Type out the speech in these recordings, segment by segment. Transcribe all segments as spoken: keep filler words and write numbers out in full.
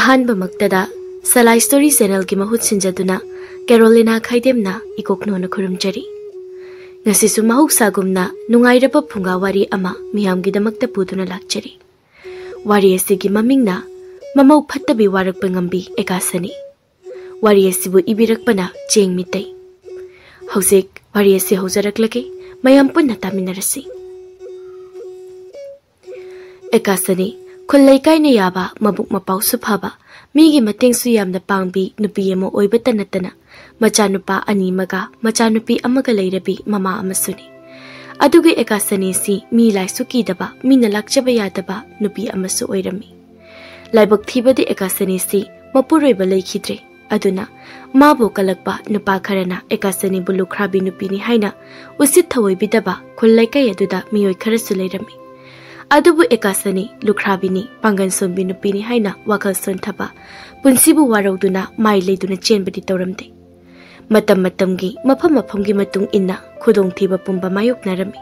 ꯑꯍꯥꯟꯕꯃꯛꯇꯗ ꯁꯂꯥꯏ story ꯆꯦꯅꯦꯜꯒꯤ ꯃꯍꯨꯠ ꯁꯤꯟꯖꯗꯨꯅ ꯀꯦꯔꯣꯂꯤꯅꯥ ꯈꯥꯏꯗꯦꯝꯅ ꯏꯀꯣꯛꯅꯣꯅ ꯈꯨꯔꯨꯝꯖꯔꯤ꯫ ꯉꯁꯤꯁꯨ ꯃꯍꯧꯁꯥꯒꯨꯝꯅ ꯅꯨꯡꯉꯥꯏꯔꯕ ꯐꯨꯡꯒꯥ ꯋꯥꯔꯤ ꯑꯃ ꯃꯤꯌꯥꯝꯒꯤꯗꯃꯛꯇ ꯄꯨꯗꯨꯅ ꯂꯥꯛꯆꯔꯤ꯫ ꯋꯥꯔꯤ ꯑꯁꯤꯒꯤ ꯃꯃꯤꯡꯅ ꯃꯃꯧ ꯐꯠꯇꯕꯤ ꯋꯥꯔꯛꯄ ꯉꯝꯕꯤ ꯑꯦꯀꯥꯁꯅꯤ꯫ ꯋꯥꯔꯤ ꯑꯁꯤꯕꯨ ꯏꯕꯤꯔꯛꯄꯅ ꯆꯦꯡ ꯃꯤꯇꯩ꯫ ꯍꯧꯖꯤꯛ ꯋꯥꯔꯤ ꯑꯁꯤ ꯍꯧꯖꯔꯛꯂꯒꯦ, ꯃꯌꯥꯝ ꯄꯨꯟꯅ ꯇꯥꯃꯤꯟꯅꯔꯁꯤ꯫ ꯑꯦꯀꯥꯁꯅꯤ, ꯈꯨꯜ ꯂꯩꯀꯥꯏꯅ ꯌꯥꯕ, ꯃꯕꯨꯛ ꯃꯄꯥꯎꯁꯨ ꯐꯕ, ꯃꯤꯒꯤ ꯃꯇꯦꯡꯁꯨ ꯌꯥꯝꯅ ꯄꯥꯡꯕꯤ ꯅꯨꯄꯤ ꯑꯃ ꯑꯣꯏꯕꯇ ꯅꯠꯇꯅ, ꯃꯆꯥꯅꯨꯄꯥ ꯑꯅꯤꯃꯒ ꯃꯆꯥꯅꯨꯄꯤ ꯑꯃꯒ ꯂꯩꯔꯕꯤ ꯃꯃꯥ ꯑꯃꯁꯨꯅꯤ꯫ ꯑꯗꯨꯒ ꯑꯦꯀꯥꯁꯅꯤꯁꯤ ꯃꯤ ꯂꯥꯏꯁꯨ ꯀꯤꯗꯕ, ꯃꯤꯅ ꯂꯥꯛꯆꯕ ꯌꯥꯗꯕ ꯅꯨꯄꯤ ꯑꯃꯁꯨ ꯑꯣꯏꯔꯝꯃꯤ꯫ ꯂꯥꯏꯕꯛ ꯊꯤꯕꯗꯤ ꯑꯦꯀꯥꯁꯅꯤꯁꯤ ꯃꯄꯨꯔꯣꯏꯕ ꯂꯩꯈꯤꯗ꯭ꯔꯦ꯫ ꯑꯗꯨꯅ ꯃꯥꯕꯨ ꯀꯜꯂꯛꯄ ꯅꯨꯄꯥ ꯈꯔꯅ ꯑꯦꯀꯥꯁꯅꯤꯕꯨ ꯂꯨꯈ꯭ꯔꯥꯕꯤ ꯅꯨꯄꯤꯅꯤ ꯍꯥꯏꯅ ꯎꯁꯤꯠ ꯊꯑꯣꯏꯕꯤꯗꯕ ꯈꯨꯜ ꯂꯩꯀꯥꯏ ꯑꯗꯨꯗ ꯃꯤꯑꯣꯏ ꯈꯔꯁꯨ ꯂꯩꯔꯝꯃꯤ꯫ ꯑꯗꯨꯕꯨ ꯑꯦꯀꯥꯁꯅꯤ ꯂꯨꯈ꯭ꯔꯥꯕꯤꯅꯤ, ꯄꯥꯡꯒꯜ ꯁꯣꯟꯕꯤ ꯅꯨꯄꯤꯅꯤ ꯍꯥꯏꯅ ꯋꯥꯈꯜ ꯁꯣꯟꯊꯕ, ꯄꯨꯟꯁꯤꯕꯨ ꯋꯥꯔꯧꯗꯨꯅ ꯃꯥꯏ ꯂꯩꯗꯨꯅ ꯆꯦꯟꯕꯗꯤ ꯇꯧꯔꯝꯗꯦ꯫ ꯃꯇꯝ ꯃꯇꯝꯒꯤ, ꯃꯐꯝ ꯃꯐꯝꯒꯤ ꯃꯇꯨꯡ ꯏꯟꯅ ꯈꯨꯗꯣꯡꯊꯤꯕ ꯄꯨꯝꯕ ꯃꯥꯌꯣꯛꯅꯔꯝꯃꯤ꯫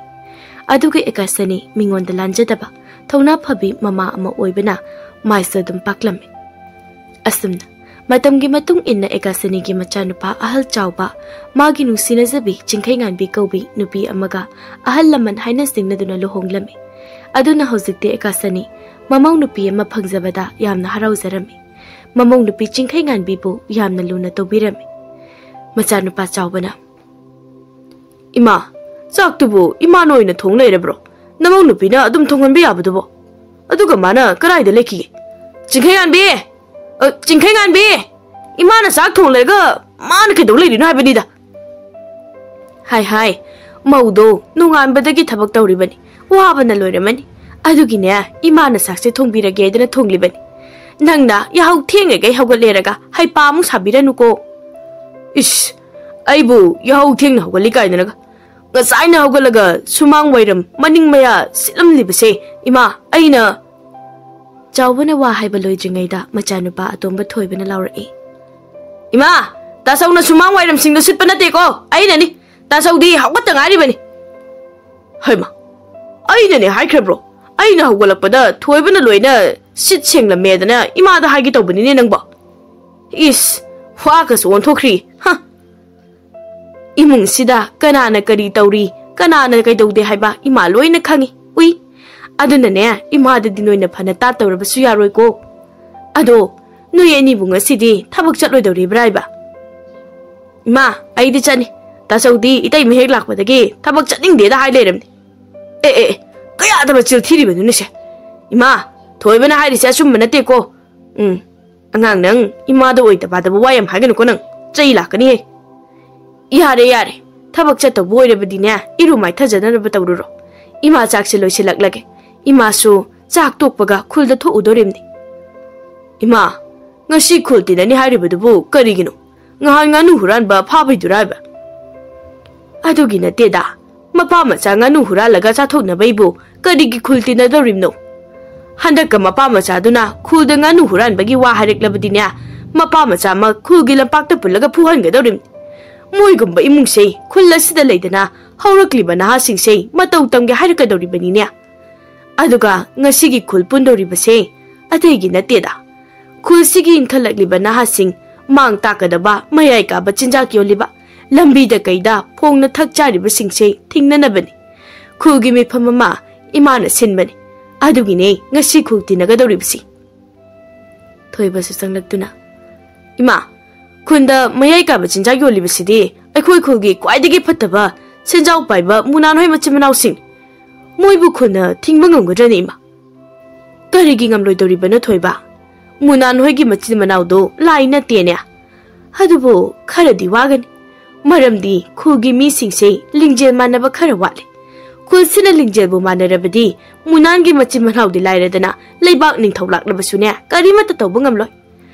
ꯑꯗꯨꯒ ꯑꯦꯀꯥꯁꯅꯤ ꯃꯤꯉꯣꯟꯗ ꯂꯥꯟꯖꯗꯕ, ꯊꯧꯅꯥ ꯐꯕꯤ ꯃꯃꯥ ꯑꯃ ꯑꯣꯏꯕꯅ ꯃꯥꯏꯁꯨ ꯑꯗꯨꯝ ꯄꯥꯛꯂꯝꯃꯤ꯫ ꯑꯁꯨꯝꯅ ꯃꯇꯝꯒꯤ ꯃꯇꯨꯡ ꯏꯟꯅ ꯑꯦꯀꯥꯁꯅꯤꯒꯤ ꯃꯆꯥꯅꯨꯄꯥ ꯑꯍꯜ ꯆꯥꯎꯕ, ꯃꯥꯒꯤ ꯅꯨꯡꯁꯤꯅꯖꯕꯤ ꯆꯤꯡꯈꯩꯉꯥꯟꯕꯤ ꯀꯧꯕꯤ ꯅꯨꯄꯤ ꯑꯃꯒ ꯑꯍꯜ ꯂꯃꯟ ꯍꯥꯏꯅ ꯁꯤꯡꯅꯗꯨꯅ ꯂꯨꯍꯣꯡꯂꯝꯃꯤ꯫ ꯑꯗꯨꯅ ꯍꯧꯖꯤꯛꯇꯤ ꯑꯦꯀꯥꯁꯅꯤ ꯃꯃꯧ ꯅꯨꯄꯤ ꯑꯃ ꯐꯪꯖꯕꯗ ꯌꯥꯝꯅ ꯍꯔꯥꯎꯖꯔꯝꯃꯤ꯫ ꯃꯃꯧ ꯅꯨꯄꯤ ꯆꯤꯡꯈꯩꯉꯥꯟꯕꯤꯕꯨ ꯌꯥꯝꯅ ꯂꯨꯅ ꯇꯧꯕꯤꯔꯝꯃꯤ꯫ ꯃꯆꯥꯅꯨꯄꯥ ꯆꯥꯎꯕꯅ, "ꯏꯃꯥ, ꯆꯥꯛꯇꯨꯕꯨ ꯏꯃꯥꯅ ꯑꯣꯏꯅ ꯊꯣꯡ ꯂꯩꯔꯕ꯭ꯔꯣ? ꯅꯃꯧ ꯅꯨꯄꯤꯅ ꯑꯗꯨꯝ ꯊꯣꯡꯍꯟꯕ ꯌꯥꯕꯗꯨꯕꯣ? ꯑꯗꯨꯒ ꯃꯥꯅ ꯀꯗꯥꯏꯗ ꯂꯩꯈꯤꯒꯦ? ꯆꯤꯡꯈꯩꯉꯥꯟꯕꯤ! ꯑ, ꯆꯤꯡꯈꯩꯉꯥꯟꯕꯤ! ꯏꯃꯥꯅ ꯆꯥꯛ ꯊꯣꯡ ꯂꯩꯔꯒ ꯃꯥꯅ ꯀꯩꯗꯧ ꯂꯩꯔꯤꯅꯣ ꯍꯥꯏꯕꯅꯤꯗ?" "ꯍꯥꯏ ꯍꯥꯏ, ꯃꯧꯗꯣ ꯅꯣꯡꯉꯥꯟꯕꯗꯒꯤ ꯊꯕꯛ ꯇꯧꯔꯤꯕꯅꯤ, ꯋꯥꯕꯅ ꯂꯣꯏꯔꯝꯃꯅꯤ꯫ ꯑꯗꯨꯒꯤꯅꯦ, ꯏꯃꯥꯅ ꯆꯥꯛꯁꯦ ꯊꯣꯡꯕꯤꯔꯒꯦ ꯍꯥꯏꯗꯅ ꯊꯣꯡꯂꯤꯕꯅꯤ꯫ ꯅꯪꯅ ꯌꯥꯍꯧ ꯊꯦꯡꯉꯤꯈꯩ ꯍꯧꯒꯠꯂꯦꯔꯒ ꯍꯩꯄꯥ ꯑꯃꯨꯛ ꯁꯥꯕꯤꯔꯅꯨꯀꯣ꯫" "ꯏꯁ, ꯑꯩꯕꯨ ꯌꯥꯍꯧ ꯊꯦꯡꯅ ꯍꯧꯒꯠꯂꯤ ꯀꯥꯏꯅꯒ? ꯉꯁꯥꯏꯅ ꯍꯧꯒꯠꯂꯒ ꯁꯨꯃꯥꯡ ꯋꯥꯏꯔꯝ ꯃꯅꯤꯡ ꯃꯌꯥ ꯁꯤꯠꯂꯝꯂꯤꯕꯁꯦ, ꯏꯃꯥ, ꯑꯩꯅ꯫" ꯆꯥꯎꯕꯅ ꯋꯥ ꯍꯥꯏꯕ ꯂꯣꯏꯗ꯭ꯔꯤꯉꯩꯗ ꯃꯆꯥꯅꯨꯄꯥ ꯑꯇꯣꯝꯕ ꯊꯣꯏꯕꯅ ꯂꯥꯎꯔꯛꯏ, "ꯏꯃꯥ, ꯇꯥꯆꯧꯅ ꯁꯨꯃꯥꯡ ꯋꯥꯏꯔꯝꯁꯤꯡꯗꯣ ꯁꯤꯠꯄ ꯅꯠꯇꯦꯀꯣ, ꯑꯩꯅꯅꯤ꯫ ꯇꯥꯆꯧꯗꯤ ꯍꯧꯒꯠꯇ ꯉꯥꯏꯔꯤꯕꯅꯤ꯫" "ꯍꯩꯃꯥ, ꯑꯩꯅꯅꯦ ꯍꯥꯏꯈ꯭ꯔꯕ꯭ꯔꯣ? ꯑꯩꯅ ꯍꯧꯒꯠꯂꯛꯄꯗ ꯊꯣꯏꯕꯅ ꯂꯣꯏꯅ ꯁꯤꯠ ꯁꯦꯡꯂꯝꯃꯦꯗꯅ ꯏꯃꯥꯗ ꯍꯥꯏꯒꯦ ꯇꯧꯕꯅꯤꯅꯦ ꯅꯪꯕꯣ꯫ ꯏꯁ, ꯋꯥꯒꯁꯨ ꯑꯣꯟꯊꯣꯛꯈ꯭ꯔꯤ꯫ ꯍ! ꯏꯃꯨꯡꯁꯤꯗ ꯀꯅꯥꯅ ꯀꯔꯤ ꯇꯧꯔꯤ, ꯀꯅꯥꯅ ꯀꯩꯗꯧꯗꯦ ꯍꯥꯏꯕ ꯏꯃꯥ ꯂꯣꯏꯅ ꯈꯪꯉꯤ, ꯎꯏ꯫ ꯑꯗꯨꯅꯅꯦ, ꯏꯃꯥꯗꯗꯤ ꯅꯣꯏꯅ ꯐꯅ ꯇꯥꯠꯇꯧꯔꯕꯁꯨ ꯌꯥꯔꯣꯏꯀꯣ꯫ ꯑꯗꯣ, ꯅꯣꯏ ꯑꯅꯤꯕꯨ ꯉꯁꯤꯗꯤ ꯊꯕꯛ ꯆꯠꯂꯣꯏꯗꯧꯔꯤꯕ꯭ꯔꯥ ꯍꯥꯏꯕ? ꯏꯃꯥ, ꯑꯩꯗꯤ ꯆꯠꯅꯤ꯫ ꯇꯥꯆꯧꯗꯤ ꯏꯇꯩꯃ ꯍꯦꯛ ꯂꯥꯛꯄꯗꯒꯤ ꯊꯕꯛ ꯆꯠꯅꯤꯡꯗꯦꯗ ꯍꯥꯏ ꯂꯩꯔꯝꯅꯤ꯫ ꯑꯦ, ꯑꯦ, ꯑꯦ, ꯀꯌꯥꯗ ꯃꯆꯤꯜ ꯊꯤꯔꯤꯕꯅꯣꯅꯦ ꯁꯦ? ꯏꯃꯥ, ꯊꯣꯏꯕꯅ ꯍꯥꯏꯔꯤꯁꯦ ꯑꯆꯨꯝꯕ ꯅꯠꯇꯦꯀꯣ꯫ ꯎꯝ, ꯑꯉꯥꯡ ꯅꯪ ꯏꯃꯥꯗ ꯑꯣꯏꯗꯕ ꯋꯥ ꯌꯥꯝ ꯍꯥꯏꯒꯅꯨꯀꯣ ꯅꯪ, ꯆꯩ ꯂꯥꯛꯀꯅꯤꯍꯦ꯫ ꯌꯥꯔꯦ, ꯌꯥꯔꯦ, ꯊꯕꯛ ꯆꯠꯇꯧꯕ ꯑꯣꯏꯔꯕꯗꯤꯅꯦ, ꯏꯔꯨ ꯃꯥꯏꯊꯖꯅꯅꯕ ꯇꯧꯔꯨꯔꯣ꯫ ꯏꯃꯥ ꯆꯥꯛꯁꯦ ꯂꯣꯏꯁꯤꯜꯂꯛꯂꯒꯦ꯫ ꯏꯃꯥꯁꯨ ꯆꯥꯛ ꯇꯣꯛꯄꯒ ꯈꯨꯜꯗ ꯊꯣꯛꯎꯗꯣꯔꯤꯕꯅꯤ꯫ ꯏꯃꯥ, ꯉꯁꯤ ꯈꯨꯜ ꯇꯤꯟꯅꯅꯤ ꯍꯥꯏꯔꯤꯕꯗꯨꯕꯨ ꯀꯔꯤꯒꯤꯅꯣ? ꯉꯍꯥꯟ ꯉꯥꯅꯨ ꯍꯨꯔꯥꯟꯕ ꯐꯥꯕꯩꯗꯨꯔꯥ ꯍꯥꯏꯕ? ꯑꯗꯨꯒꯤ ꯅꯠꯇꯦꯗ, ꯃꯄꯥ ꯃꯆꯥ ꯉꯥꯅꯨ ꯍꯨꯔꯥꯜꯂꯒ ꯆꯥꯊꯣꯛꯅꯕꯩꯕꯨ ꯀꯔꯤꯒꯤ ꯈꯨꯜ ꯇꯤꯟꯅꯗꯧꯔꯤꯕꯅꯣ? ꯍꯟꯗꯛꯀ ꯃꯄꯥ ꯃꯆꯥꯗꯨꯅ ꯈꯨꯜꯗ ꯉꯥꯅꯨ ꯍꯨꯔꯥꯟꯕꯒꯤ ꯋꯥ ꯍꯥꯏꯔꯛꯂꯕꯗꯤꯅꯦ, ꯃꯄꯥ ꯃꯆꯥꯃꯛ ꯈꯨꯜꯒꯤ ꯂꯝꯄꯥꯛꯇ ꯄꯨꯜꯂꯒ ꯐꯨꯍꯟꯒꯗꯧꯔꯤꯕꯅꯤ꯫ ꯃꯣꯏꯒꯨꯝꯕ ꯏꯃꯨꯡꯁꯦ ꯈꯨꯜ ꯑꯁꯤꯗ ꯂꯩꯗꯅ ꯍꯧꯔꯛꯂꯤꯕ ꯅꯍꯥꯁꯤꯡꯁꯦ ꯃꯇꯧ ꯇꯝꯒꯦ ꯍꯥꯏꯔꯛꯀꯗꯧꯔꯤꯕꯅꯤꯅꯦ꯫ ꯑꯗꯨꯒ ꯉꯁꯤꯒꯤ ꯈꯨꯜ ꯄꯨꯟꯗꯧꯔꯤꯕꯁꯦ ꯑꯇꯩꯒꯤ ꯅꯠꯇꯦꯗ꯫ ꯈꯨꯜꯁꯤꯒꯤ ꯏꯟꯈꯠꯂꯛꯂꯤꯕ ꯅꯍꯥꯁꯤꯡ ꯃꯥꯡ ꯇꯥꯛꯀꯗꯕ, ꯃꯌꯥꯏ ꯀꯥꯕ ꯆꯤꯟꯖꯥꯛ ꯌꯣꯜꯂꯤꯕ, ꯂꯝꯕꯤꯗ ꯀꯩꯗ ꯐꯣꯡꯅ ꯊꯛ ꯆꯥꯔꯤꯕꯁꯤꯡꯁꯦ ꯊꯤꯡꯅꯅꯕꯅꯤ꯫ ꯈꯨꯜꯒꯤ ꯃꯤꯐꯝ ꯑꯃ ꯏꯃꯥꯅ ꯁꯤꯟꯕꯅꯤ꯫ ꯑꯗꯨꯒꯤꯅꯦ ꯉꯁꯤ ꯈꯨꯜ ꯇꯤꯟꯅꯒꯗꯧꯔꯤꯕꯁꯤ꯫ ꯊꯣꯏꯕꯁꯨ ꯆꯪꯂꯛꯇꯨꯅ, "ꯏꯃꯥ, ꯈꯨꯟꯗ ꯃꯌꯥꯏ ꯀꯥꯕ ꯆꯤꯟꯖꯥꯛ ꯌꯣꯜꯂꯤꯕꯁꯤꯗꯤ ꯑꯩꯈꯣꯏ ꯈꯨꯜꯒꯤ ꯈ꯭ꯋꯥꯏꯗꯒꯤ ꯐꯠꯇꯕ ꯁꯦꯟꯖꯥꯎ ꯄꯥꯏꯕ ꯃꯨꯅꯥꯟ ꯍꯣꯏ ꯃꯆꯤꯟ ꯃꯅꯥꯎꯁꯤꯡ꯫ ꯃꯣꯏꯕꯨ ꯈꯨꯜꯅ ꯊꯤꯡꯕ ꯉꯝꯒꯗ꯭ꯔꯅꯦ, ꯏꯃꯥ?" "ꯀꯔꯤꯒꯤ ꯉꯝꯂꯣꯏꯗꯧꯔꯤꯕꯅꯣ ꯊꯣꯏꯕ? ꯃꯨꯅꯥꯟ ꯍꯣꯏꯒꯤ ꯃꯆꯤꯟ ꯃꯅꯥꯎꯗꯣ ꯂꯥꯏ ꯅꯠꯇꯦꯅꯦ꯫ ꯑꯗꯨꯕꯨ ꯈꯔꯗꯤ ꯋꯥꯒꯅꯤ꯫ ꯃꯔꯝꯗꯤ ꯈꯨꯜꯒꯤ ꯃꯤꯁꯤꯡꯁꯦ ꯂꯤꯡꯖꯦꯜ ꯃꯥꯟꯅꯕ ꯈꯔ ꯋꯥꯠꯂꯤ꯫ ꯈꯨꯜꯁꯤꯅ ꯂꯤꯡꯖꯦꯜꯕꯨ ꯃꯥꯟꯅꯔꯕꯗꯤ ꯃꯨꯅꯥꯟꯒꯤ ꯃꯆꯤꯟ ꯃꯅꯥꯎꯗꯤ ꯂꯥꯏꯔꯗꯅ ꯂꯩꯕꯥꯛ ꯅꯤꯡꯊꯧ ꯂꯥꯛꯂꯕꯁꯨꯅꯦ ꯀꯔꯤꯃꯠꯇ ꯇꯧꯕ ꯉꯝꯂꯣꯏ꯫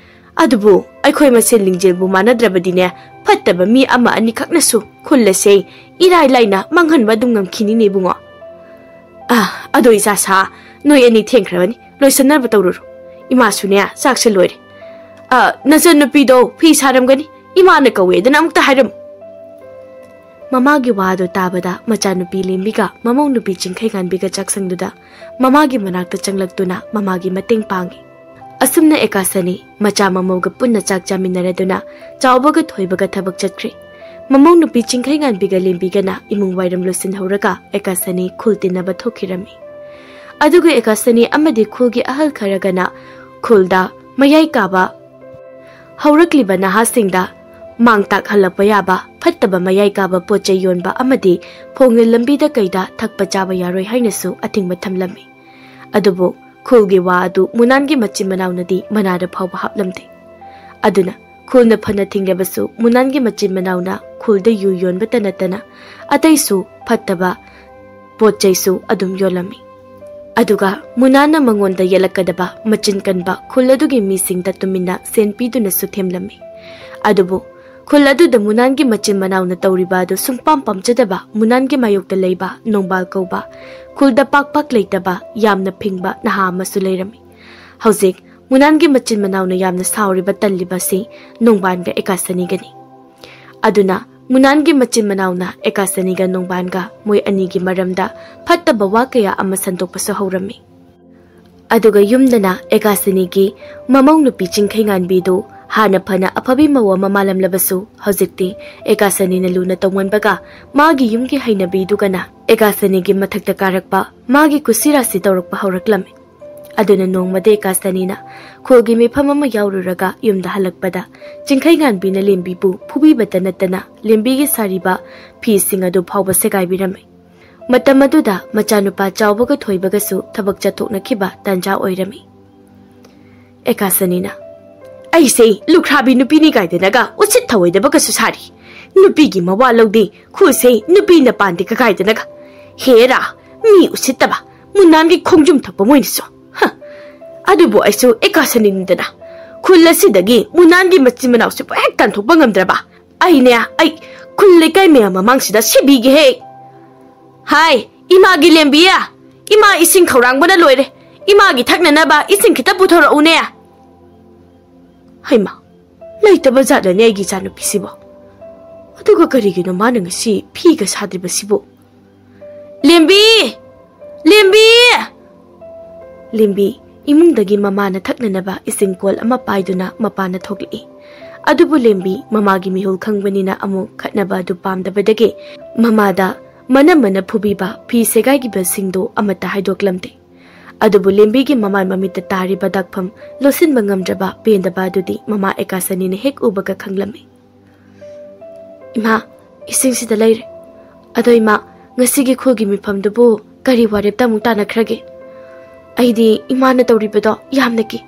ꯑꯗꯨꯕꯨ ꯑꯩꯈꯣꯏ ꯃꯁꯦꯟ ꯂꯤꯡꯖꯦꯜꯕꯨ ꯃꯥꯟꯅꯗ꯭ꯔꯕꯗꯤꯅꯦ ꯐꯠꯇꯕ ꯃꯤ ꯑꯃ ꯑꯅꯤꯈꯛꯅꯁꯨ ꯈꯨꯜ ꯑꯁꯦ ꯏꯔꯥꯏ ꯂꯥꯏꯅ ꯃꯥꯡꯍꯟꯕ ꯑꯗꯨꯝ ꯉꯝꯈꯤꯅꯤꯅꯦ ꯏꯕꯨꯡꯉꯣ꯫ ꯑ, ꯑꯗꯣ ꯏꯆꯥ ꯁꯥ, ꯅꯣꯏ ꯑꯅꯤ ꯊꯦꯡꯈ꯭ꯔꯕꯅꯤ, ꯂꯣꯏꯁꯟꯅꯕ ꯇꯧꯔꯨꯔꯣ꯫ ꯏꯃꯥꯁꯨꯅꯦ ꯆꯥꯛꯁꯦ ꯂꯣꯏꯔꯦ꯫ ꯑ, ꯅꯆꯟꯅꯨꯄꯤꯗꯣ ꯐꯤ ꯁꯥꯔꯝꯒꯅꯤ, ꯏꯃꯥꯅ ꯀꯧꯋꯦꯗꯅ ꯑꯃꯨꯛꯇ ꯍꯥꯏꯔꯝꯃꯨ꯫ ꯃꯃꯥꯒꯤ ꯋꯥ ꯑꯗꯨ ꯇꯥꯕꯗ ꯃꯆꯥꯅꯨꯄꯤ ꯂꯦꯝꯕꯤꯒ ꯃꯃꯧ ꯅꯨꯄꯤ ꯆꯤꯡꯈꯩꯉꯥꯟꯕꯤꯒ ꯆꯥꯛꯁꯪꯗꯨꯗ ꯃꯃꯥꯒꯤ ꯃꯅꯥꯛꯇ ꯆꯪꯂꯛꯇꯨꯅ ꯃꯃꯥꯒꯤ ꯃꯇꯦꯡ ꯄꯥꯡꯏ꯫ ꯑꯁꯨꯝꯅ ꯑꯦꯀꯥꯁꯅꯤ ꯃꯆꯥ ꯃꯃꯧꯒ ꯄꯨꯟꯅ ꯆꯥꯛ ꯆꯥꯃꯤꯟꯅꯔꯗꯨꯅ ꯆꯥꯎꯕꯒ ꯊꯣꯏꯕꯒ ꯊꯕꯛ ꯆꯠꯈ꯭ꯔꯦ꯫ ꯃꯃꯧ ꯅꯨꯄꯤ ꯆꯤꯡꯈꯩꯉꯥꯟꯕꯤꯒ ꯂꯦꯝꯕꯤꯒꯅ ꯏꯃꯨꯡ ꯋꯥꯏꯔꯝ ꯂꯣꯏꯁꯤꯟꯍꯧꯔꯒ ꯑꯦꯀꯥꯁꯅꯤ ꯈꯨꯜ ꯇꯤꯟꯅꯕ ꯊꯣꯛꯈꯤꯔꯝꯃꯤ꯫ ꯑꯗꯨꯒ ꯑꯦꯀꯥꯁꯅꯤ ꯑꯃꯗꯤ ꯈꯨꯜꯒꯤ ꯑꯍꯜ ꯈꯔꯒꯅ ꯈꯨꯜꯗ ꯃꯌꯥꯏ ꯀꯥꯕ ꯍꯧꯔꯛꯂꯤꯕ ꯅꯍꯥꯁꯤꯡꯗ ꯃꯥꯡ ꯇꯥꯛꯍꯜꯂꯛꯄ ꯌꯥꯕ ꯐꯠꯇꯕ ꯃꯌꯥꯏ ꯀꯥꯕ ꯄꯣꯠ ꯆꯩ ꯌꯣꯟꯕ ꯑꯃꯗꯤ ꯐꯣꯡꯅ ꯂꯝꯕꯤꯗ ꯀꯩꯗ ꯊꯛꯄ ꯆꯥꯕ ꯌꯥꯔꯣꯏ ꯍꯥꯏꯅꯁꯨ ꯑꯊꯤꯡꯕ ꯊꯝꯂꯝꯃꯤ꯫ ꯑꯗꯨꯕꯨ ꯈꯨꯜꯒꯤ ꯋꯥ ꯑꯗꯨ ꯃꯨꯅꯥꯟꯒꯤ ꯃꯆꯤꯟ ꯃꯅꯥꯎꯅꯗꯤ ꯃꯅꯥꯗ ꯐꯥꯎꯕ ꯍꯥꯞꯂꯝꯗꯦ꯫ ꯑꯗꯨꯅ ꯈꯨꯜꯅ ꯐꯅ ꯊꯤꯡꯂꯕꯁꯨ ꯃꯨꯅꯥꯟꯒꯤ ꯃꯆꯤꯟ ꯃꯅꯥꯎꯅ ꯈꯨꯜꯗ ꯌꯨ ꯌꯣꯟꯕꯇ ꯅꯠꯇꯅ ꯑꯇꯩꯁꯨ ꯐꯠꯇꯕ ꯄꯣꯠ ꯆꯩꯁꯨ ꯑꯗꯨꯝ ꯌꯣꯜꯂꯝꯃꯤ꯫ ꯑꯗꯨꯒ ꯃꯨꯅꯥꯟꯅ ꯃꯉꯣꯟꯗ ꯌꯦꯜꯂꯛꯀꯗꯕ ꯃꯆꯤꯟ ꯀꯟꯕ ꯈꯨꯜ ꯑꯗꯨꯒꯤ ꯃꯤꯁꯤꯡꯗ ꯇꯨꯃꯤꯟꯅ ꯁꯦꯟ ꯄꯤꯗꯨꯅꯁꯨ ꯊꯦꯝꯂꯝꯃꯤ꯫ ꯑꯗꯨꯕꯨ ꯈꯨꯜ ꯑꯗꯨꯗ ꯃꯨꯅꯥꯟꯒꯤ ꯃꯆꯤꯟ ꯃꯅꯥꯎꯅ ꯇꯧꯔꯤꯕ ꯑꯗꯨ ꯁꯨꯡꯄꯥꯝ ꯄꯥꯝꯖꯗꯕ ꯃꯨꯅꯥꯟꯒꯤ ꯃꯥꯌꯣꯛꯇ ꯂꯩꯕ ꯅꯣꯡꯕꯥꯜ ꯀꯧꯕ ꯈꯨꯜꯗ ꯄꯥꯛ ꯄꯥꯛ ꯂꯩꯇꯕ ꯌꯥꯝꯅ ꯐꯤꯡꯕ ꯅꯍꯥ ꯑꯃꯁꯨ ꯂꯩꯔꯝꯃꯤ꯫ ꯍꯧꯖꯤꯛ ꯃꯨꯅꯥꯟꯒꯤ ꯃꯆꯤꯟ ꯃꯅꯥꯎꯅ ꯌꯥꯝꯅ ꯁꯥꯎꯔꯤꯕ ꯇꯜꯂꯤꯕ ꯑꯁꯤ ꯅꯣꯡꯕꯥꯟꯒ ꯑꯦꯀꯥꯁꯅꯤꯒꯅꯤ꯫ ꯑꯗꯨꯅ ꯃꯨꯅꯥꯟꯒꯤ ꯃꯆꯤꯟ ꯃꯅꯥꯎꯅ ꯑꯦꯀꯥꯁꯅꯤꯒ ꯅꯣꯡꯕꯥꯟꯒ ꯃꯣꯏ ꯑꯅꯤꯒꯤ ꯃꯔꯝꯗ ꯐꯠꯇꯕ ꯋꯥ ꯀꯌꯥ ꯑꯃ ꯁꯟꯗꯣꯛꯄꯁꯨ ꯍꯧꯔꯝꯃꯤ꯫ ꯑꯗꯨꯒ ꯌꯨꯝꯗꯅ ꯑꯦꯀꯥꯁꯅꯤꯒꯤ ꯃꯃꯧ ꯅꯨꯄꯤ ꯆꯤꯡꯈꯩꯉꯥꯟꯕꯤꯗꯨ ꯍꯥꯟꯅ ꯐꯅ ꯑꯐꯕꯤ ꯃꯧ ꯑꯃ ꯃꯥꯜꯂꯝꯂꯕꯁꯨ ꯍꯧꯖꯤꯛꯇꯤ ꯑꯦꯀꯥꯁꯅꯤꯅ ꯂꯨꯅ ꯇꯧꯃꯟꯕꯒ ꯃꯥꯒꯤ ꯌꯨꯝꯒꯤ ꯍꯩꯅꯕꯤꯗꯨꯒꯅ ꯑꯦꯀꯥꯁꯅꯤꯒꯤ ꯃꯊꯛꯇ ꯀꯥꯔꯛꯄ ꯃꯥꯒꯤ ꯀꯨꯁꯤꯔꯥꯁꯤ ꯇꯧꯔꯛꯄ ꯍꯧꯔꯛꯂꯝꯃꯤ꯫ ꯑꯗꯨꯅ ꯅꯣꯡꯃꯗꯤ ꯑꯦꯀꯥꯁꯅꯤꯅ ꯈꯨꯜꯒꯤ ꯃꯤꯐꯝ ꯑꯃ ꯌꯥꯎꯔꯨꯔꯒ ꯌꯨꯝꯗ ꯍꯜꯂꯛꯄꯗ ꯆꯤꯡꯈꯩꯉꯥꯟꯕꯤꯅ ꯂꯦꯝꯕꯤꯕꯨ ꯐꯨꯕꯤꯕꯇ ꯅꯠꯇꯅ ꯂꯦꯝꯕꯤꯒꯤ ꯁꯥꯔꯤꯕ ꯐꯤꯁꯤꯡ ꯑꯗꯨ ꯐꯥꯎꯕ ꯁꯦꯒꯥꯏꯕꯤꯔꯝꯃꯤ꯫ ꯃꯇꯝ ꯑꯗꯨꯗ ꯃꯆꯥꯅꯨꯄꯥ ꯆꯥꯎꯕꯒ ꯊꯣꯏꯕꯒꯁꯨ ꯊꯕꯛ ꯆꯠꯊꯣꯛꯅꯈꯤꯕ ꯇꯥꯟꯖꯥ ꯑꯣꯏꯔꯝꯃꯤ꯫ ꯑꯦꯀꯥꯁꯅꯤꯅ, "ꯑꯩꯁꯦ ꯂꯨꯈ꯭ꯔꯥꯕꯤ ꯅꯨꯄꯤꯅꯤ ꯀꯥꯏꯗꯅꯒ ꯎꯁꯤꯠ ꯊꯑꯣꯏꯗꯕꯒꯁꯨ ꯁꯥꯔꯤ꯫ ꯅꯨꯄꯤꯒꯤ ꯃꯋꯥ ꯂꯧꯗꯦ, ꯈꯨꯜꯁꯦ ꯅꯨꯄꯤꯅ ꯄꯥꯟꯗꯦ ꯀꯀꯥꯏꯗꯅꯒ꯫ ꯍꯦꯔꯥ, ꯃꯤ ꯎꯁꯤꯠꯇꯕ, ꯃꯨꯅꯥꯟꯒꯤ ꯈꯣꯡꯖꯨꯝ ꯊꯛꯄ ꯃꯣꯏꯅꯁꯨ꯫ ꯍ! ꯑꯗꯨꯕꯨ ꯑꯩꯁꯨ ꯑꯦꯀꯥꯁꯅꯤꯅꯤꯗꯅ꯫ ꯈꯨꯜ ꯑꯁꯤꯗꯒꯤ ꯃꯨꯅꯥꯟꯒꯤ ꯃꯆꯤꯟ ꯃꯅꯥꯎꯁꯤꯕꯨ ꯍꯦꯛ ꯇꯥꯟꯊꯣꯛꯄ ꯉꯝꯗ꯭ꯔꯕ? ꯑꯩꯅꯦ, ꯑꯩ ꯈꯨꯜ ꯂꯩꯀꯥꯏ ꯃꯌꯥꯝ ꯃꯃꯥꯡꯁꯤꯗ ꯁꯤꯕꯤꯒꯦꯍꯦ꯫ ꯍꯥꯏ, ꯏꯃꯥꯒꯤ ꯂꯦꯝꯕꯤ! ꯏꯃꯥ ꯏꯁꯤꯡ ꯈꯧꯔꯥꯡꯕꯅ ꯂꯣꯏꯔꯦ꯫ ꯏꯃꯥꯒꯤ ꯊꯛꯅꯅꯕ ꯏꯁꯤꯡ ꯈꯤꯇ ꯄꯨꯊꯣꯔꯛꯎꯅꯦ꯫" ꯍꯩꯃꯥ, ꯂꯩꯇꯕ ꯖꯥꯠꯂꯅꯦ ꯑꯩꯒꯤ ꯏꯆꯥꯅꯨꯄꯤꯁꯤꯕꯣ? ꯑꯗꯨꯒ ꯀꯔꯤꯒꯤꯅꯣ ꯃꯥꯅ ꯉꯁꯤ ꯐꯤꯒ ꯁꯥꯗ꯭ꯔꯤꯕꯁꯤꯕꯨ? "ꯂꯦꯝꯕꯤ! ꯂꯦꯝꯕꯤ!" ꯂꯦꯝꯕꯤ ꯏꯃꯨꯡꯗꯒꯤ ꯃꯃꯥꯅ ꯊꯛꯅꯅꯕ ꯏꯁꯤꯡ ꯀꯣꯜ ꯑꯃ ꯄꯥꯏꯗꯨꯅ ꯃꯄꯥꯟꯗ ꯊꯣꯛꯂꯛꯏ꯫ ꯑꯗꯨꯕꯨ ꯂꯦꯝꯕꯤ ꯃꯃꯥꯒꯤ ꯃꯤꯍꯨꯜ ꯈꯪꯕꯅꯤꯅ ꯑꯃꯨꯛ ꯈꯠꯅꯕ ꯑꯗꯨ ꯄꯥꯝꯗꯕꯗꯒꯤ ꯃꯃꯥꯗ ꯃꯅꯝ ꯃꯅ ꯐꯨꯕꯤꯕ ꯐꯤ ꯁꯦꯒꯥꯏꯈꯤꯕꯁꯤꯡꯗꯨ ꯑꯃꯠꯇ ꯍꯥꯏꯗꯣꯛꯂꯝꯗꯦ꯫ ꯑꯗꯨꯕꯨ ꯂꯦꯝꯕꯤꯒꯤ ꯃꯃꯥꯏ ꯃꯃꯤꯠꯇ ꯇꯥꯔꯤꯕ ꯗꯥꯛꯐꯝ ꯂꯣꯠꯁꯤꯟꯕ ꯉꯝꯗ꯭ꯔꯕ ꯄꯦꯟꯗꯕ ꯑꯗꯨꯗꯤ ꯃꯃꯥ ꯑꯦꯀꯥꯁꯅꯤꯅ ꯍꯦꯛ ꯎꯕꯒ ꯈꯪꯂꯝꯃꯤ꯫ "ꯏꯃꯥ, ꯏꯁꯤꯡꯁꯤꯗ ꯂꯩꯔꯦ꯫ ꯑꯗꯣ ꯏꯃꯥ, ꯉꯁꯤꯒꯤ ꯈꯨꯜꯒꯤ ꯃꯤꯐꯝꯗꯨꯕꯨ ꯀꯔꯤ ꯋꯥꯔꯦꯞꯇ ꯑꯃꯨꯛ ꯇꯥꯟꯅꯈ꯭ꯔꯒꯦ? ꯑꯩꯗꯤ ꯏꯃꯥꯅ ꯇꯧꯔꯤꯕꯗꯣ ꯌꯥꯝꯅ ꯀꯤ꯫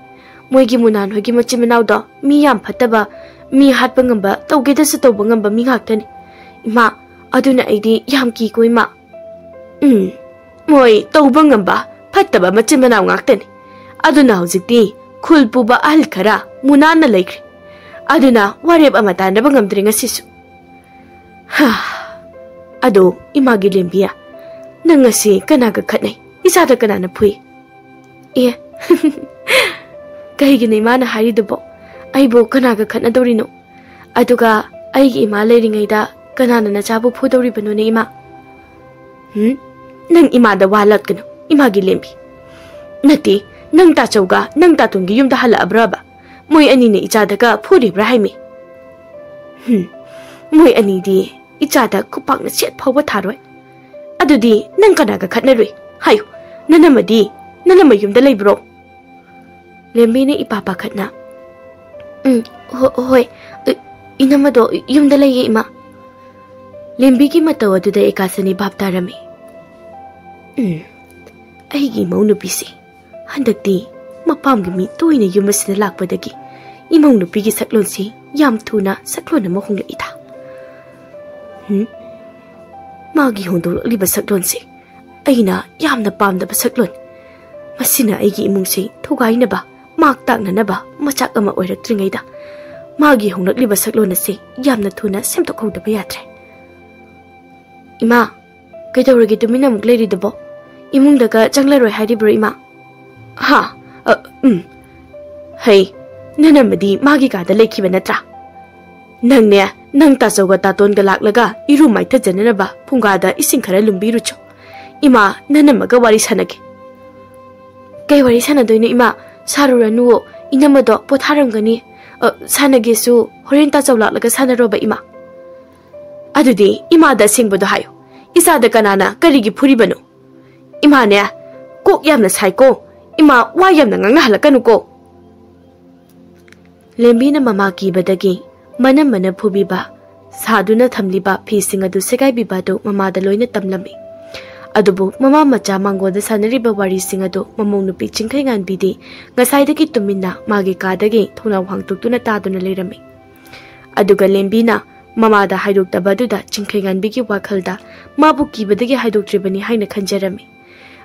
ꯃꯣꯏꯒꯤ ꯃꯨꯅꯥꯟ ꯍꯣꯏꯒꯤ ꯃꯆꯤꯟ ꯃꯅꯥꯎꯗꯣ ꯃꯤ ꯌꯥꯝ ꯐꯠꯇꯕ, ꯃꯤ ꯍꯥꯠꯄ ꯉꯝꯕ, ꯇꯧꯒꯦꯗꯁꯨ ꯇꯧꯕ ꯉꯝꯕ ꯃꯤ ꯉꯥꯛꯇꯅꯤ꯫ ꯏꯃꯥ, ꯑꯗꯨꯅ ꯑꯩꯗꯤ ꯌꯥꯝ ꯀꯤꯀꯣ ꯏꯃꯥ꯫" "ꯎꯝ, ꯃꯣꯏ ꯇꯧꯕ ꯉꯝꯕ ꯐꯠꯇꯕ ꯃꯆꯤꯟ ꯃꯅꯥꯎ ꯉꯥꯛꯇꯅꯤ꯫ ꯑꯗꯨꯅ ꯍꯧꯖꯤꯛꯇꯤ ꯈꯨꯜ ꯄꯨꯕ ꯑꯍꯜ ꯈꯔ ꯃꯨꯅꯥꯟꯅ ꯂꯩꯈ꯭ꯔꯦ꯫ ꯑꯗꯨꯅ ꯋꯥꯔꯦꯞ ꯑꯃ ꯇꯥꯟꯅꯕ ꯉꯝꯗ꯭ꯔꯦ ꯉꯁꯤꯁꯨ꯫ ꯍꯥ, ꯑꯗꯣ ꯏꯃꯥꯒꯤ ꯂꯦꯝꯕꯤꯌꯥ, ꯅꯪ ꯉꯁꯤ ꯀꯅꯥꯒ ꯈꯠꯅꯩ? ꯏꯆꯥꯗ ꯀꯅꯥꯅ ꯐꯨꯏ?" "ꯑꯦ, ꯀꯩꯒꯤꯅꯣ ꯏꯃꯥꯅ ꯍꯥꯏꯔꯤꯗꯨꯕꯣ? ꯑꯩꯕꯨ ꯀꯅꯥꯒ ꯈꯠꯅꯗꯧꯔꯤꯅꯣ? ꯑꯗꯨꯒ ꯑꯩꯒꯤ ꯏꯃꯥ ꯂꯩꯔꯤꯉꯩꯗ ꯀꯅꯥꯅ ꯅꯆꯥꯕꯨ ꯐꯨꯗꯧꯔꯤꯕꯅꯣꯅꯦ ꯏꯃꯥ?" "ꯍꯨꯝ? ꯅꯪ ꯏꯃꯥꯗ ꯋꯥ ꯂꯠꯀꯅꯨ, ꯏꯃꯥꯒꯤ ꯂꯦꯝꯕꯤ꯫ ꯅꯠꯇꯦ, ꯅꯪ ꯇꯥꯆꯧꯒ ꯅꯪ ꯇꯥꯇꯣꯟꯒꯤ ꯌꯨꯝꯗ ꯍꯜꯂꯛꯑꯕ꯭ꯔꯕ? ꯃꯣꯏ ꯑꯅꯤꯅ ꯏꯆꯥꯗꯒ ꯐꯨꯔꯤꯕ꯭ꯔꯥ ꯍꯥꯏꯃꯤ?" "ꯍꯨꯝ, ꯃꯣꯏ ꯑꯅꯤꯗꯤ ꯏꯆꯥꯗ ꯈꯨꯄꯥꯛꯅ ꯁꯦꯠ ꯐꯥꯎꯕ ꯊꯥꯔꯣꯏ꯫ ꯑꯗꯨꯗꯤ ꯅꯪ ꯀꯅꯥꯒ ꯈꯠꯅꯔꯨꯏ? ꯍꯥꯏꯌꯨ, ꯅꯅꯝꯃꯗꯤ ꯅꯅꯝꯃ ꯌꯨꯝꯗ ꯂꯩꯕ꯭ꯔꯣ?" ꯂꯦꯝꯕꯤꯅ ꯏꯄꯥ ꯄꯥꯈꯠꯅ, "ꯎꯝ, ꯍꯣ-, ꯍꯣꯏ, ꯏ-, ꯏꯅꯝꯃꯗꯣ ꯌꯨꯝꯗ ꯂꯩꯌꯦ, ꯏꯃꯥ꯫" ꯂꯦꯝꯕꯤꯒꯤ ꯃꯇꯧ ꯑꯗꯨꯗ ꯑꯦꯀꯥꯁꯅꯤ ꯚꯥꯞ ꯇꯥꯔꯝꯃꯤ꯫ "ꯎꯝ, ꯑꯩꯒꯤ ꯏꯃꯧ ꯅꯨꯄꯤꯁꯦ ꯍꯟꯗꯛꯇꯤ ꯃꯄꯥꯝꯒꯤ ꯃꯤ ꯇꯣꯏꯅ ꯌꯨꯝ ꯑꯁꯤꯗ ꯂꯥꯛꯄꯗꯒꯤ ꯏꯃꯧ ꯅꯨꯄꯤꯒꯤ ꯁꯛꯂꯣꯟꯁꯤ ꯌꯥꯝ ꯊꯨꯅ ꯁꯛꯂꯣꯟ ꯑꯃ ꯍꯣꯡꯂꯛꯏꯗ꯫ ꯎꯝ, ꯃꯥꯒꯤ ꯍꯣꯡꯗꯣꯛꯂꯛꯂꯤꯕ ꯁꯛꯂꯣꯟꯁꯤ ꯑꯩꯅ ꯌꯥꯝꯅ ꯄꯥꯝꯗꯕ ꯁꯛꯂꯣꯟ꯫ ꯃꯁꯤꯅ ꯑꯩꯒꯤ ꯏꯃꯨꯡꯁꯤ ꯊꯨꯒꯥꯏꯅꯕ, ꯃꯥꯛ ꯇꯥꯛꯅꯅꯕ ꯃꯆꯥꯛ ꯑꯃ ꯑꯣꯏꯔꯛꯇ꯭ꯔꯤꯉꯩꯗ ꯃꯥꯒꯤ ꯍꯣꯡꯂꯛꯂꯤꯕ ꯁꯛꯂꯣꯟ ꯑꯁꯤ ꯌꯥꯝꯅ ꯊꯨꯅ ꯁꯦꯝꯗꯣꯛꯍꯧꯗꯕ ꯌꯥꯗ꯭ꯔꯦ꯫" "ꯏꯃꯥ, ꯀꯩꯗꯧꯔꯒꯦ ꯇꯨꯃꯤꯟꯅ ꯑꯃꯨꯛ ꯂꯩꯔꯤꯗꯨꯕꯣ? ꯏꯃꯨꯡꯗꯒ ꯆꯪꯂꯔꯣꯏ ꯍꯥꯏꯔꯤꯕ꯭ꯔꯣ, ꯏꯃꯥ?" "ꯍꯥ? ꯑ, ꯎꯝ꯫ ꯍꯩ, ꯅꯅꯝꯃꯗꯤ ꯃꯥꯒꯤ ꯀꯥꯗ ꯂꯩꯈꯤꯕ ꯅꯠꯇ꯭ꯔꯥ? ꯅꯪꯅꯦ, ꯅꯪ ꯇꯥꯆꯧꯒ ꯇꯥꯇꯣꯟꯒ ꯂꯥꯛꯂꯒ ꯏꯔꯨ ꯃꯥꯏꯊꯖꯅꯅꯕ ꯐꯨꯡꯒꯥꯗ ꯏꯁꯤꯡ ꯈꯔ ꯂꯨꯝꯕꯤꯔꯨꯆꯣ꯫ ꯏꯃꯥ, ꯅꯅꯝꯃꯒ ꯋꯥꯔꯤ ꯁꯥꯟꯅꯒꯦ꯫ ꯀꯩ ꯋꯥꯔꯤ ꯁꯥꯟꯅꯗꯣꯏꯅꯣ ꯏꯃꯥ? ꯁꯥꯔꯨꯔꯅꯨꯋꯣ, ꯏꯅꯝꯃꯗꯣ ꯄꯣꯊꯥꯔꯝꯒꯅꯤ꯫ ꯑ, ꯁꯥꯟꯅꯒꯦꯁꯨ ꯍꯣꯔꯦꯟ ꯇꯥꯆꯧ ꯂꯥꯛꯂꯒ ꯁꯥꯟꯅꯔꯣꯕ ꯏꯃꯥ꯫ ꯑꯗꯨꯗꯤ ꯏꯃꯥꯗ ꯑꯁꯦꯡꯕꯗꯣ ꯍꯥꯏꯌꯨ꯫ ꯏꯆꯥꯗ ꯀꯅꯥꯅ ꯀꯔꯤꯒꯤ ꯐꯨꯔꯤꯕꯅꯣ? ꯏꯃꯥꯅꯦ, ꯀꯣꯛ ꯌꯥꯝꯅ ꯁꯥꯏꯀꯣ꯫ ꯏꯃꯥ, ꯋꯥ ꯌꯥꯝꯅ ꯉꯥꯡꯅꯍꯜꯂꯛꯀꯅꯨꯀꯣ꯫ ꯂꯦꯝꯕꯤꯅ ꯃꯃꯥ ꯀꯤꯕꯗꯒꯤ ꯃꯅꯝꯃꯅ ꯐꯨꯕꯤꯕ, ꯁꯥꯗꯨꯅ ꯊꯝꯂꯤꯕ ꯐꯤꯁꯤꯡ ꯑꯗꯨ ꯁꯦꯒꯥꯏꯕꯤꯕ ꯑꯗꯨ ꯃꯃꯥꯗ ꯂꯣꯏꯅ ꯇꯝꯂꯝꯃꯤ꯫ ꯑꯗꯨꯕꯨ ꯃꯃꯥ ꯃꯆꯥ ꯃꯥꯡꯒꯣꯜꯗ ꯁꯥꯟꯅꯔꯤꯕ ꯋꯥꯔꯤꯁꯤꯡ ꯑꯗꯨ ꯃꯃꯧ ꯅꯨꯄꯤ ꯆꯤꯡꯈꯩꯉꯥꯟꯕꯤꯗꯤ ꯉꯁꯥꯏꯗꯒꯤ ꯇꯨꯃꯤꯟꯅ ꯃꯥꯒꯤ ꯀꯥꯗꯒꯤ ꯊꯣꯡꯅꯥꯎ ꯍꯥꯡꯇꯣꯛꯇꯨꯅ ꯇꯥꯗꯨꯅ ꯂꯩꯔꯝꯃꯤ꯫ ꯑꯗꯨꯒ ꯂꯦꯝꯕꯤꯅ ꯃꯃꯥꯗ ꯍꯥꯏꯗꯣꯛꯇꯕ ꯑꯗꯨꯗ ꯆꯤꯡꯈꯩꯉꯥꯟꯕꯤꯒꯤ ꯋꯥꯈꯜꯗ ꯃꯥꯕꯨ ꯀꯤꯕꯗꯒꯤ ꯍꯥꯏꯗꯣꯛꯇ꯭ꯔꯤꯕꯅꯤ ꯍꯥꯏꯅ ꯈꯟꯖꯔꯝꯃꯤ꯫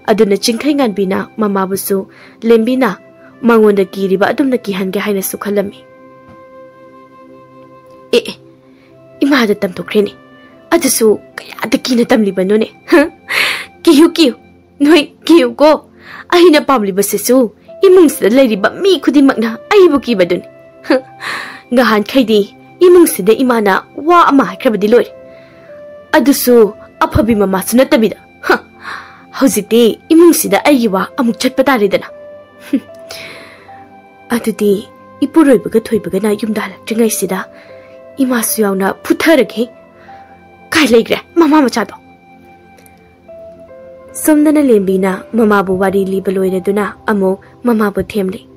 ꯑꯗꯨꯅ ꯆꯤꯡꯈꯩꯉꯥꯟꯕꯤꯅ ꯃꯃꯥꯕꯨꯁꯨ ꯂꯦꯝꯕꯤꯅ ꯃꯉꯣꯟꯗ ꯀꯤꯔꯤꯕ ꯑꯗꯨꯝꯅ ꯀꯤꯍꯟꯒꯦ ꯍꯥꯏꯅꯁꯨ ꯈꯜꯂꯝꯃꯤ꯫ ꯑꯦ, ꯑꯦ, ꯏꯃꯥꯗ ꯇꯝꯊꯣꯛꯈ꯭ꯔꯦꯅꯦ꯫ ꯑꯗꯨꯁꯨ ꯀꯌꯥꯗ ꯀꯤꯅ ꯇꯝꯂꯤꯕꯅꯣꯅꯦ? ꯍ? ꯀꯤꯌꯨ, ꯀꯤꯌꯨ, ꯅꯣꯏ ꯀꯤꯌꯨꯀꯣ꯫ ꯑꯩꯅ ꯄꯥꯝꯂꯤꯕꯁꯤꯁꯨ ꯏꯃꯨꯡꯁꯤꯗ ꯂꯩꯔꯤꯕ ꯃꯤ ꯈꯨꯗꯤꯡꯃꯛꯅ ꯑꯩꯕꯨ ꯀꯤꯕꯗꯨꯅꯤ꯫ ꯍ, ꯉꯍꯥꯟꯈꯩꯗꯤ ꯏꯃꯨꯡꯁꯤꯗ ꯏꯃꯥꯅ ꯋꯥ ꯑꯃ ꯍꯥꯏꯈ꯭ꯔꯕꯗꯤ ꯂꯣꯏꯔꯦ꯫ ꯑꯗꯨꯁꯨ ꯑꯐꯕꯤ ꯃꯃꯥꯁꯨ ꯅꯠꯇꯕꯤꯗ꯫ ꯍ, ꯍꯧꯖꯤꯛꯇꯤ ꯏꯃꯨꯡꯁꯤꯗ ꯑꯩꯒꯤ ꯋꯥ ꯑꯃꯨꯛ ꯆꯠꯄ ꯇꯥꯔꯦꯗꯅ꯫ ꯍꯨꯝ꯫ ꯑꯗꯨꯗꯤ ꯏꯄꯨꯔꯣꯏꯕꯒ ꯊꯣꯏꯕꯒꯅ ꯌꯨꯝꯗ ꯍꯜꯂꯛꯇ꯭ꯔꯤꯉꯩꯁꯤꯗ ꯏꯃꯥꯁꯨ ꯌꯥꯎꯅ ꯐꯨꯊꯔꯒꯦ꯫ ꯀꯥꯏ ꯂꯩꯈ꯭ꯔꯦ ꯃꯃꯥ ꯃꯆꯥꯗꯣ? ꯁꯣꯝꯗꯅ ꯂꯦꯝꯕꯤꯅ ꯃꯃꯥꯕꯨ ꯋꯥꯔꯤ ꯂꯤꯕ ꯂꯣꯏꯔꯗꯨꯅ ꯑꯃꯨꯛ ꯃꯃꯥꯕꯨ ꯊꯦꯝꯂꯤ꯫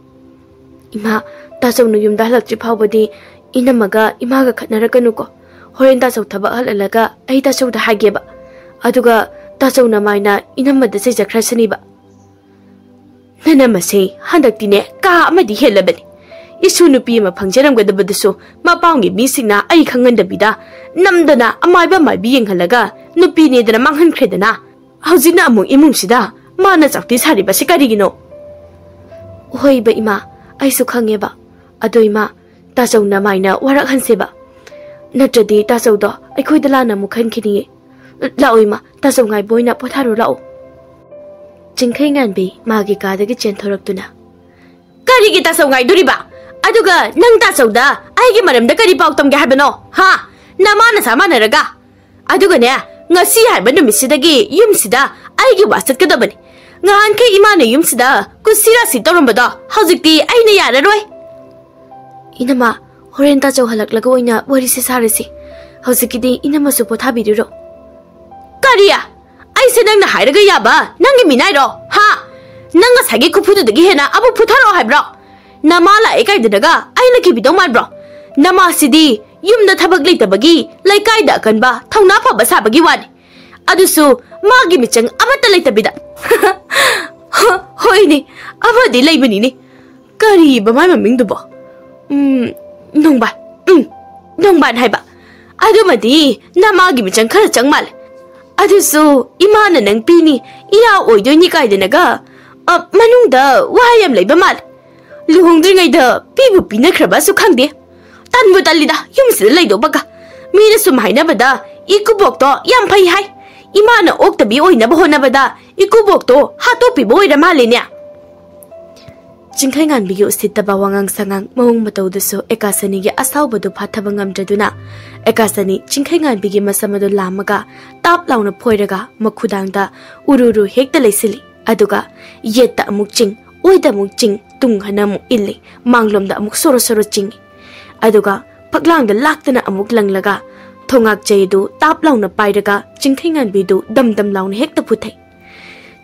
"ꯏꯃꯥ, ꯇꯥꯆꯧꯅ ꯌꯨꯝꯗ ꯍꯜꯂꯛꯇ꯭ꯔꯤ ꯐꯥꯎꯕꯗꯤ ꯏꯅꯝꯃꯒ ꯏꯃꯥꯒ ꯈꯠꯅꯔꯛꯀꯅꯨꯀꯣ꯫ ꯍꯣꯔꯦꯟ ꯇꯥꯆꯧ ꯊꯕꯛ ꯍꯜꯂꯛꯂꯒ ꯑꯩ ꯇꯥꯆꯧꯗ ꯍꯥꯏꯒꯦꯕ꯫ ꯑꯗꯨꯒ ꯇꯥꯆꯧꯅ ꯃꯥꯏꯅ ꯏꯅꯝꯃꯗ ꯆꯩꯖꯈ꯭ꯔꯁꯅꯤꯕ꯫" ꯅꯅꯝꯃꯁꯦ ꯍꯟꯗꯛꯇꯤꯅꯦ ꯀꯥ ꯑꯃꯗꯤ ꯍꯦꯜꯂꯕꯅꯤ꯫ ꯏꯁꯨ ꯅꯨꯄꯤ ꯑꯃ ꯐꯪꯖꯔꯝꯒꯗꯕꯗꯨꯁꯨ ꯃꯄꯥꯝꯒꯤ ꯃꯤꯁꯤꯡꯅ ꯑꯩ ꯈꯪꯍꯟꯗꯕꯤꯗ ꯅꯝꯗꯅ ꯑꯃꯥꯏꯕ ꯑꯃꯥꯏꯕꯤ ꯌꯦꯡꯍꯜꯂꯒ ꯅꯨꯄꯤꯅꯦꯗꯅ ꯃꯥꯡꯍꯟꯈ꯭ꯔꯦꯗꯅ꯫ ꯍꯧꯖꯤꯛꯅ ꯑꯃꯨꯛ ꯏꯃꯨꯡꯁꯤꯗ ꯃꯥꯅ ꯆꯥꯎꯇꯤ ꯁꯥꯔꯤꯕꯁꯤ ꯀꯔꯤꯒꯤꯅꯣ? ꯍꯣꯏꯕ ꯏꯃꯥ, ꯑꯩꯁꯨ ꯈꯪꯉꯦꯕ꯫ ꯑꯗꯣ ꯏꯃꯥ, ꯇꯥꯆꯧꯅ ꯃꯥꯏꯅ ꯋꯥꯔꯛꯍꯟꯁꯦꯕ꯫ ꯅꯠꯇ꯭ꯔꯗꯤ ꯇꯥꯆꯧꯗꯣ ꯑꯩꯈꯣꯏꯗ ꯂꯥꯟꯅ ꯑꯃꯨꯛ ꯈꯟꯈꯤꯅꯤꯌꯦ꯫ ꯂꯥꯛꯑꯣ ꯏꯃꯥ, ꯇꯥꯆꯧ ꯉꯥꯏꯕ ꯑꯣꯏꯅ ꯄꯣꯊꯥꯔꯨ ꯂꯥꯛꯑꯣ꯫ ꯆꯤꯡꯈꯩ ꯉꯥꯟꯕꯤ ꯃꯥꯒꯤ ꯀꯥꯗꯒꯤ ꯆꯦꯟꯊꯣꯔꯛꯇꯨꯅ, "ꯀꯔꯤꯒꯤ ꯇꯥꯆꯧ ꯉꯥꯏꯗꯣꯔꯤꯕ? ꯑꯗꯨꯒ ꯅꯪ ꯇꯥꯆꯧꯗ ꯑꯩꯒꯤ ꯃꯔꯝꯗ ꯀꯔꯤ ꯄꯥꯎ ꯇꯝꯒꯦ ꯍꯥꯏꯕꯅꯣ? ꯍꯥ? ꯅꯃꯥ ꯅꯁꯥ ꯃꯥꯟꯅꯔꯒ? ꯑꯗꯨꯒꯅꯦ, ꯉꯁꯤ ꯍꯥꯏꯕ ꯅꯨꯃꯤꯠꯁꯤꯗꯒꯤ ꯌꯨꯝꯁꯤꯗ ꯑꯩꯒꯤ ꯋꯥ ꯆꯠꯀꯗꯕꯅꯤ꯫ ꯉꯍꯥꯟꯈꯩ ꯏꯃꯥꯅ ꯌꯨꯝꯁꯤꯗ ꯀꯨꯁꯤ ꯔꯥꯁꯤ ꯇꯧꯔꯝꯕꯗꯣ ꯍꯧꯖꯤꯛꯇꯤ ꯑꯩꯅ ꯌꯥꯔꯔꯣꯏ꯫ ꯏꯅꯝꯃ, ꯍꯣꯔꯦꯟ ꯇꯥꯆꯧ ꯍꯜꯂꯛꯂꯒ ꯑꯣꯏꯅ ꯋꯥꯔꯤꯁꯦ ꯁꯥꯔꯁꯤ꯫ ꯍꯧꯖꯤꯛꯀꯤꯗꯤ ꯏꯅꯝꯃꯁꯨ ꯄꯣꯊꯥꯕꯤꯔꯨꯔꯣ꯫ ꯀꯔꯤ? ꯑꯩꯁꯦ ꯅꯪꯅ ꯍꯥꯏꯔꯒ ꯌꯥꯕ ꯅꯪꯒꯤ ꯃꯤꯅꯥꯏꯔꯣ? ꯍꯥ? ꯅꯪ ꯉꯁꯥꯏꯒꯤ ꯈꯨꯐꯨꯗꯨꯗꯒꯤ ꯍꯦꯟꯅ ꯑꯃꯨꯛ ꯐꯨꯊꯔꯛꯑꯣ ꯍꯥꯏꯕ꯭ꯔꯣ? ꯅꯃꯥ ꯂꯥꯛꯑꯦ ꯀꯥꯏꯗꯅꯒ ꯑꯩꯅ ꯀꯤꯕꯤꯗꯧ ꯃꯥꯟꯕ꯭ꯔꯣ? ꯅꯃꯥꯁꯤꯗꯤ ꯌꯨꯝꯗ ꯊꯕꯛ ꯂꯩꯇꯕꯒꯤ ꯂꯩꯀꯥꯏꯗ ꯑꯀꯟꯕ ꯊꯧꯅꯥ ꯐꯕ ꯁꯥꯕꯒꯤ ꯋꯥꯅꯤ꯫ ꯑꯗꯨꯁꯨ ꯃꯥꯒꯤ ꯃꯤꯆꯪ ꯑꯃꯠꯇ ꯂꯩꯇꯕꯤꯗ꯫ ꯍꯣ-, ꯍꯣꯏꯅꯦ, ꯑꯃꯗꯤ ꯂꯩꯕꯅꯤꯅꯦ꯫ ꯀꯔꯤꯕ ꯃꯥꯏ ꯃꯃꯤꯡꯗꯨꯕꯣ? ꯎꯝ, ꯅꯣꯡꯕꯥꯟ꯫ ꯎꯝ, ꯅꯣꯡꯕꯥꯟ ꯍꯥꯏꯕ꯫ ꯑꯗꯨꯃꯗꯤ ꯅꯃꯥꯒꯤ ꯃꯤꯆꯪ ꯈꯔ ꯆꯪ ꯃꯥꯜꯂꯦ꯫ ꯑꯗꯨꯁꯨ ꯏꯃꯥꯅ ꯅꯪ ꯄꯤꯅꯤ, ꯏꯔꯥ ꯑꯣꯏꯗꯣꯏꯅꯤ ꯀꯥꯏꯗꯅꯒ, ꯑ, ꯃꯅꯨꯡꯗ ꯋꯥ ꯌꯥꯝ ꯂꯩꯕ ꯃꯥꯜꯂꯦ꯫ ꯂꯨꯍꯣꯡꯗ꯭ꯔꯤꯉꯩꯗ ꯄꯤꯕꯨ ꯄꯤꯅꯈ꯭ꯔꯕꯁꯨ ꯈꯪꯗꯦ꯫ ꯇꯟꯕꯨ ꯇꯜꯂꯤꯗ, ꯌꯨꯝꯁꯤꯗ ꯂꯩꯗꯧꯕꯒ꯫ ꯃꯤꯅ ꯁꯨꯝ ꯍꯥꯏꯅꯕꯗ ꯏꯀꯨꯕꯣꯛꯇꯣ ꯌꯥꯝ ꯐꯩ ꯍꯥꯏ꯫ ꯏꯃꯥꯅ ꯑꯣꯛꯇꯕꯤ ꯑꯣꯏꯅꯕ ꯍꯣꯠꯅꯕꯗ ꯏꯀꯨꯕꯣꯛꯇꯣ ꯍꯥꯠꯇꯣꯛꯄꯤꯕ ꯑꯣꯏꯔ ꯃꯥꯜꯂꯦꯅꯦ꯫ ꯆꯤꯡꯈꯩꯉꯥꯟꯕꯤꯒꯤ ꯎꯁꯤꯠꯇꯕ ꯋꯥꯉꯥꯡ ꯁꯉꯥꯡ ꯃꯑꯣꯡ ꯃꯇꯧꯗꯨꯁꯨ ꯑꯦꯀꯥꯁꯅꯤꯒꯤ ꯑꯁꯥꯎꯕꯗꯨ ꯐꯥꯊꯕ ꯉꯝꯗ꯭ꯔꯗꯨꯅ, ꯑꯦꯀꯥꯁꯅꯤ ꯆꯤꯡꯈꯩꯉꯥꯟꯕꯤꯒꯤ ꯃꯁꯝ ꯑꯗꯨ ꯂꯥꯝꯃꯒ ꯇꯥꯞ ꯂꯥꯎꯅ ꯐꯣꯏꯔꯒ ꯃꯈꯨꯗꯥꯡꯗ ꯎꯔꯨ ꯎꯔꯨ ꯍꯦꯛꯇ ꯂꯩꯁꯤꯜꯂꯤ꯫ ꯑꯗꯨꯒ ꯌꯦꯠꯇ ꯑꯃꯨꯛ ꯆꯤꯡ, ꯑꯣꯏꯗ ꯑꯃꯨꯛ ꯆꯤꯡ, ꯇꯨꯡ ꯍꯟꯅ ꯑꯃꯨꯛ ꯏꯜꯂꯤ, ꯃꯥꯡꯂꯣꯝꯗ ꯑꯃꯨꯛ ꯁꯣꯔꯣ ꯁꯣꯔꯣ ꯆꯤꯡꯏ꯫ ꯑꯗꯨꯒ ꯐꯛꯂꯥꯡꯗ ꯂꯥꯛꯇꯅ ꯑꯃꯨꯛ ꯂꯪꯂꯒ ꯊꯣꯉꯥꯛ ꯆꯩ ꯑꯗꯨ ꯇꯥꯞ ꯂꯥꯎꯅ ꯄꯥꯏꯔꯒ ꯆꯤꯡꯈꯩꯉꯥꯟꯕꯤꯗꯨ ꯗꯝ ꯗꯝ ꯂꯥꯎꯅ ꯍꯦꯛꯇ ꯐꯨꯊꯩ꯫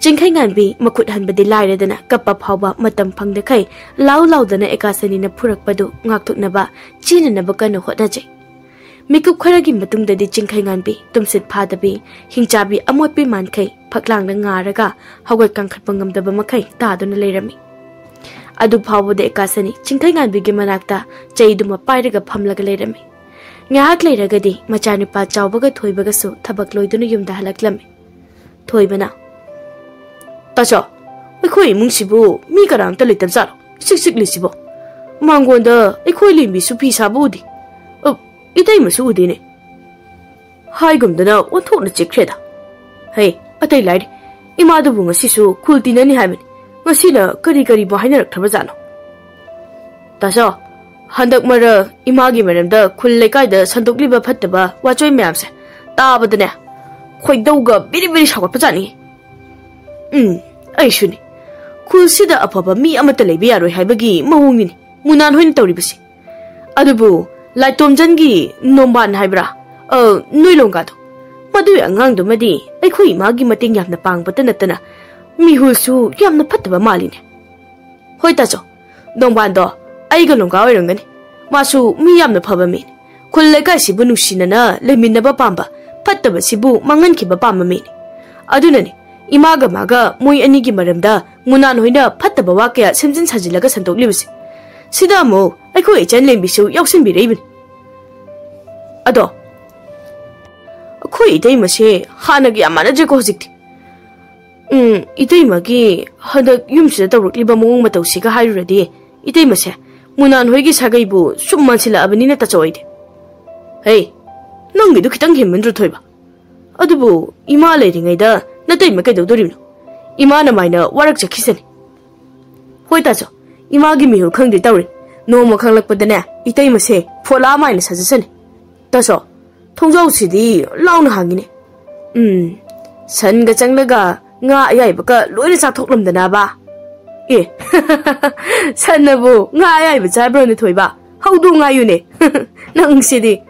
ꯆꯤꯡꯈꯩꯉꯥꯟꯕꯤ ꯃꯈꯨꯠ ꯍꯟꯕꯗꯤ ꯂꯥꯏꯔꯗꯅ ꯀꯞꯄ ꯐꯥꯎꯕ ꯃꯇꯝ ꯐꯪꯗꯈꯩ ꯂꯥꯎ ꯂꯥꯎꯗꯅ ꯑꯦꯀꯥꯁꯅꯤꯅ ꯐꯨꯔꯛꯄꯗꯨ ꯉꯥꯛꯊꯣꯛꯅꯕ ꯆꯦꯟꯅꯅꯕ ꯀꯟꯅ ꯍꯣꯠꯅꯖꯩ꯫ ꯃꯤꯀꯨꯞ ꯈꯔꯒꯤ ꯃꯇꯨꯡꯗꯗꯤ ꯆꯤꯡꯈꯩꯉꯥꯟꯕꯤ ꯇꯨꯝꯁꯤꯠ ꯐꯥꯗꯕꯤ, ꯍꯤꯡꯆꯥꯕꯤ ꯑꯃꯣꯠꯄꯤ ꯃꯥꯟꯈꯩ ꯐꯛꯂꯥꯡꯗ ꯉꯥꯔꯒ ꯍꯧꯒꯠ ꯀꯥꯡꯈꯠꯄ ꯉꯝꯗꯕ ꯃꯈꯩ ꯇꯥꯗꯨꯅ ꯂꯩꯔꯝꯃꯤ꯫ ꯑꯗꯨ ꯐꯥꯎꯕꯗ ꯑꯦꯀꯥꯁꯅꯤ ꯆꯤꯡꯈꯩꯉꯥꯟꯕꯤꯒꯤ ꯃꯅꯥꯛꯇ ꯆꯩꯗꯨꯃ ꯄꯥꯏꯔꯒ ꯐꯝꯂꯒ ꯂꯩꯔꯝꯃꯤ꯫ ꯉꯥꯏꯍꯥꯛ ꯂꯩꯔꯒꯗꯤ ꯃꯆꯥꯅꯨꯄꯥ ꯆꯥꯎꯕꯒ ꯊꯣꯏꯕꯒꯁꯨ ꯊꯕꯛ ꯂꯣꯏꯗꯨꯅ ꯌꯨꯝꯗ ꯍꯜꯂꯛꯂꯝꯃꯤ꯫ ꯊꯣꯏꯕꯅ, "ꯇꯥꯆꯧ, ꯑꯩꯈꯣꯏ ꯏꯃꯨꯡꯁꯤꯕꯨ ꯃꯤ ꯀꯅꯥꯝꯇ ꯂꯩꯇꯕꯖꯥꯠꯂꯣ? ꯏꯆꯤꯛ ꯆꯤꯛꯂꯤꯁꯤꯕꯣ? ꯃꯥꯡꯒꯣꯟꯗ ꯑꯩꯈꯣꯏ ꯂꯦꯝꯕꯤꯁꯨ ꯐꯤ ꯁꯥꯕ ꯎꯗꯦ꯫ ꯑ, ꯏꯇꯩꯃꯁꯨ ꯎꯗꯦꯅꯦ꯫ ꯍꯥꯏꯒꯨꯝꯗꯅ ꯑꯣꯟꯊꯣꯛꯅ ꯆꯤꯛꯈ꯭ꯔꯦꯗ꯫ ꯍꯩ, ꯑꯇꯩ ꯂꯥꯏꯔꯤ, ꯏꯃꯥꯗꯨꯕꯨ ꯉꯁꯤꯁꯨ ꯈꯨꯜ ꯇꯤꯟꯅꯅꯤ ꯍꯥꯏꯕꯅꯤ꯫ ꯉꯁꯤꯅ ꯀꯔꯤ ꯀꯔꯤꯕꯨ ꯍꯥꯏꯅꯔꯛꯈ꯭ꯔꯕꯖꯥꯠꯅꯣ? ꯇꯥꯆꯧ, ꯍꯟꯗꯛ ꯃꯔꯛ ꯏꯃꯥꯒꯤ ꯃꯔꯝꯗ ꯈꯨꯜ ꯂꯩꯀꯥꯏꯗ ꯁꯟꯗꯣꯛꯂꯤꯕ ꯐꯠꯇꯕ ꯋꯥꯆꯣꯏ ꯃꯌꯥꯝꯁꯦ ꯇꯥꯕꯗꯅꯦ, ꯈꯣꯏꯗꯧꯒ ꯕꯤꯔꯤ ꯕꯤꯔꯤ ꯁꯥꯎꯒꯠꯄꯖꯥꯠꯅꯤ꯫ ꯎꯝ, ꯑꯩꯁꯨꯅꯤ꯫ ꯈꯨꯜꯁꯤꯗ ꯑꯐꯕ ꯃꯤ ꯑꯃꯠꯇ ꯂꯩꯕ ꯌꯥꯔꯣꯏ ꯍꯥꯏꯕꯒꯤ ꯃꯑꯣꯡꯅꯤꯅꯦ ꯃꯨꯅꯥꯟ ꯍꯣꯏꯅ ꯇꯧꯔꯤꯕꯁꯤ꯫ ꯑꯗꯨꯕꯨ ꯂꯥꯏꯇꯣꯝꯖꯟꯒꯤ ꯅꯣꯡꯕꯥꯟ ꯍꯥꯏꯕ꯭ꯔꯥ, ꯑ, ꯅꯣꯏ ꯂꯣꯡꯒꯥꯗꯣ, ꯃꯗꯨꯒꯤ ꯑꯉꯥꯡꯗꯨꯃꯗꯤ ꯑꯩꯈꯣꯏ ꯏꯃꯥꯒꯤ ꯃꯇꯦꯡ ꯌꯥꯝꯅ ꯄꯥꯡꯕꯇ ꯅꯠꯇꯅ ꯃꯤꯍꯨꯜꯁꯨ ꯌꯥꯝꯅ ꯐꯠꯇꯕ ꯃꯥꯜꯂꯤꯅꯦ꯫ ꯍꯣꯏ ꯇꯥꯆꯧ, ꯅꯣꯡꯕꯥꯟꯗꯣ ꯑꯩꯒ ꯂꯣꯡꯒꯥ ꯑꯣꯏꯔꯝꯒꯅꯤ꯫ ꯃꯥꯁꯨ ꯃꯤ ꯌꯥꯝꯅ ꯐꯕ ꯃꯤꯅꯤ꯫ ꯈꯨꯜ ꯂꯩꯀꯥꯏꯁꯤꯕꯨ ꯅꯨꯡꯁꯤꯅꯅ ꯂꯩꯃꯤꯟꯅꯕ ꯄꯥꯝꯕ, ꯐꯠꯇꯕꯁꯤꯕꯨ ꯃꯥꯡꯍꯟꯈꯤꯕ ꯄꯥꯝꯕ ꯃꯤꯅꯤ꯫ ꯑꯗꯨꯅꯅꯤ ꯏꯃꯥꯒ ꯃꯥꯒ ꯃꯣꯏ ꯑꯅꯤꯒꯤ ꯃꯔꯝꯗ ꯃꯨꯅꯥꯟ ꯍꯣꯏꯅ ꯐꯠꯇꯕ ꯋꯥ ꯀꯌꯥ ꯁꯦꯝꯖꯤꯟ ꯁꯥꯖꯤꯜꯂꯒ ꯁꯟꯗꯣꯛꯂꯤꯕꯁꯦ꯫ ꯁꯤꯗ ꯑꯃꯨꯛ ꯑꯩꯈꯣꯏ ꯏꯆꯟ ꯂꯦꯝꯕꯤꯁꯨ ꯌꯥꯎꯁꯤꯟꯕꯤꯔꯛꯏꯕꯅꯤ꯫ ꯑꯗꯣ ꯑꯩꯈꯣꯏ ꯏꯇꯩꯃꯁꯦ ꯍꯥꯟꯅꯒ ꯌꯥꯝ ꯃꯥꯟꯅꯗ꯭ꯔꯦꯀꯣ ꯍꯧꯖꯤꯛꯇꯤ꯫ ꯎꯝ, ꯏꯇꯩꯃꯒꯤ ꯍꯟꯗꯛ ꯌꯨꯝꯁꯤꯗ ꯇꯧꯔꯛꯂꯤꯕ ꯃꯑꯣꯡ ꯃꯇꯧꯁꯤꯒ ꯍꯥꯏꯔꯨꯔꯗꯤ ꯏꯇꯩꯃꯁꯦ ꯃꯨꯅꯥꯟ ꯍꯣꯏꯒꯤ ꯁꯥꯒꯩꯕꯨ ꯁꯨꯝ ꯃꯥꯟꯁꯤꯜꯂꯛꯑꯕꯅꯤꯅ ꯇꯥꯆꯧ ꯑꯩꯗꯤ꯫ ꯍꯦ, ꯅꯪꯒꯤꯗꯨ ꯈꯤꯇꯪ ꯍꯦꯟꯃꯟꯗ꯭ꯔꯣ ꯊꯣꯏꯕ? ꯑꯗꯨꯕꯨ ꯏꯃꯥ ꯂꯩꯔꯤꯉꯩꯗ ꯅꯇꯩꯃ ꯀꯩꯗꯧꯗꯣꯔꯤꯕꯅꯣ? ꯏꯃꯥꯅ ꯃꯥꯏꯅ ꯋꯥꯔꯛꯆꯈꯤꯁꯅꯤ꯫ ꯍꯣꯏ ꯇꯥꯆꯧ, ꯏꯃꯥꯒꯤ ꯃꯤꯍꯨꯜ ꯈꯪꯗꯦ ꯇꯧꯔꯤ꯫ ꯅꯣꯡꯃ ꯈꯪꯂꯛꯄꯗꯅꯦ ꯏꯇꯩꯃꯁꯦ ꯐꯣꯂꯥ ꯃꯥꯏꯅ ꯁꯥꯖꯁꯅꯤ꯫ ꯇꯥꯆꯧ, ꯊꯣꯡꯖꯥꯎꯁꯤꯗꯤ ꯂꯥꯎꯅ ꯍꯥꯡꯉꯤꯅꯦ꯫ ꯎꯝ, ꯁꯟꯒ ꯆꯪꯂꯒ ꯉꯥ ꯑꯌꯥꯏꯕꯒ ꯂꯣꯏꯅ ꯆꯥꯊꯣꯛꯂꯝꯗꯅꯕ꯫ ꯑꯦ, ꯁꯟꯅꯕꯨ ꯉꯥ ꯑꯌꯥꯏꯕ ꯆꯥꯕ꯭ꯔꯣꯅꯦ ꯊꯣꯏꯕ? ꯍꯧꯗꯣꯡ ꯉꯥꯏꯌꯨꯅꯦ꯫ ꯅꯪꯁꯤꯗꯤ꯫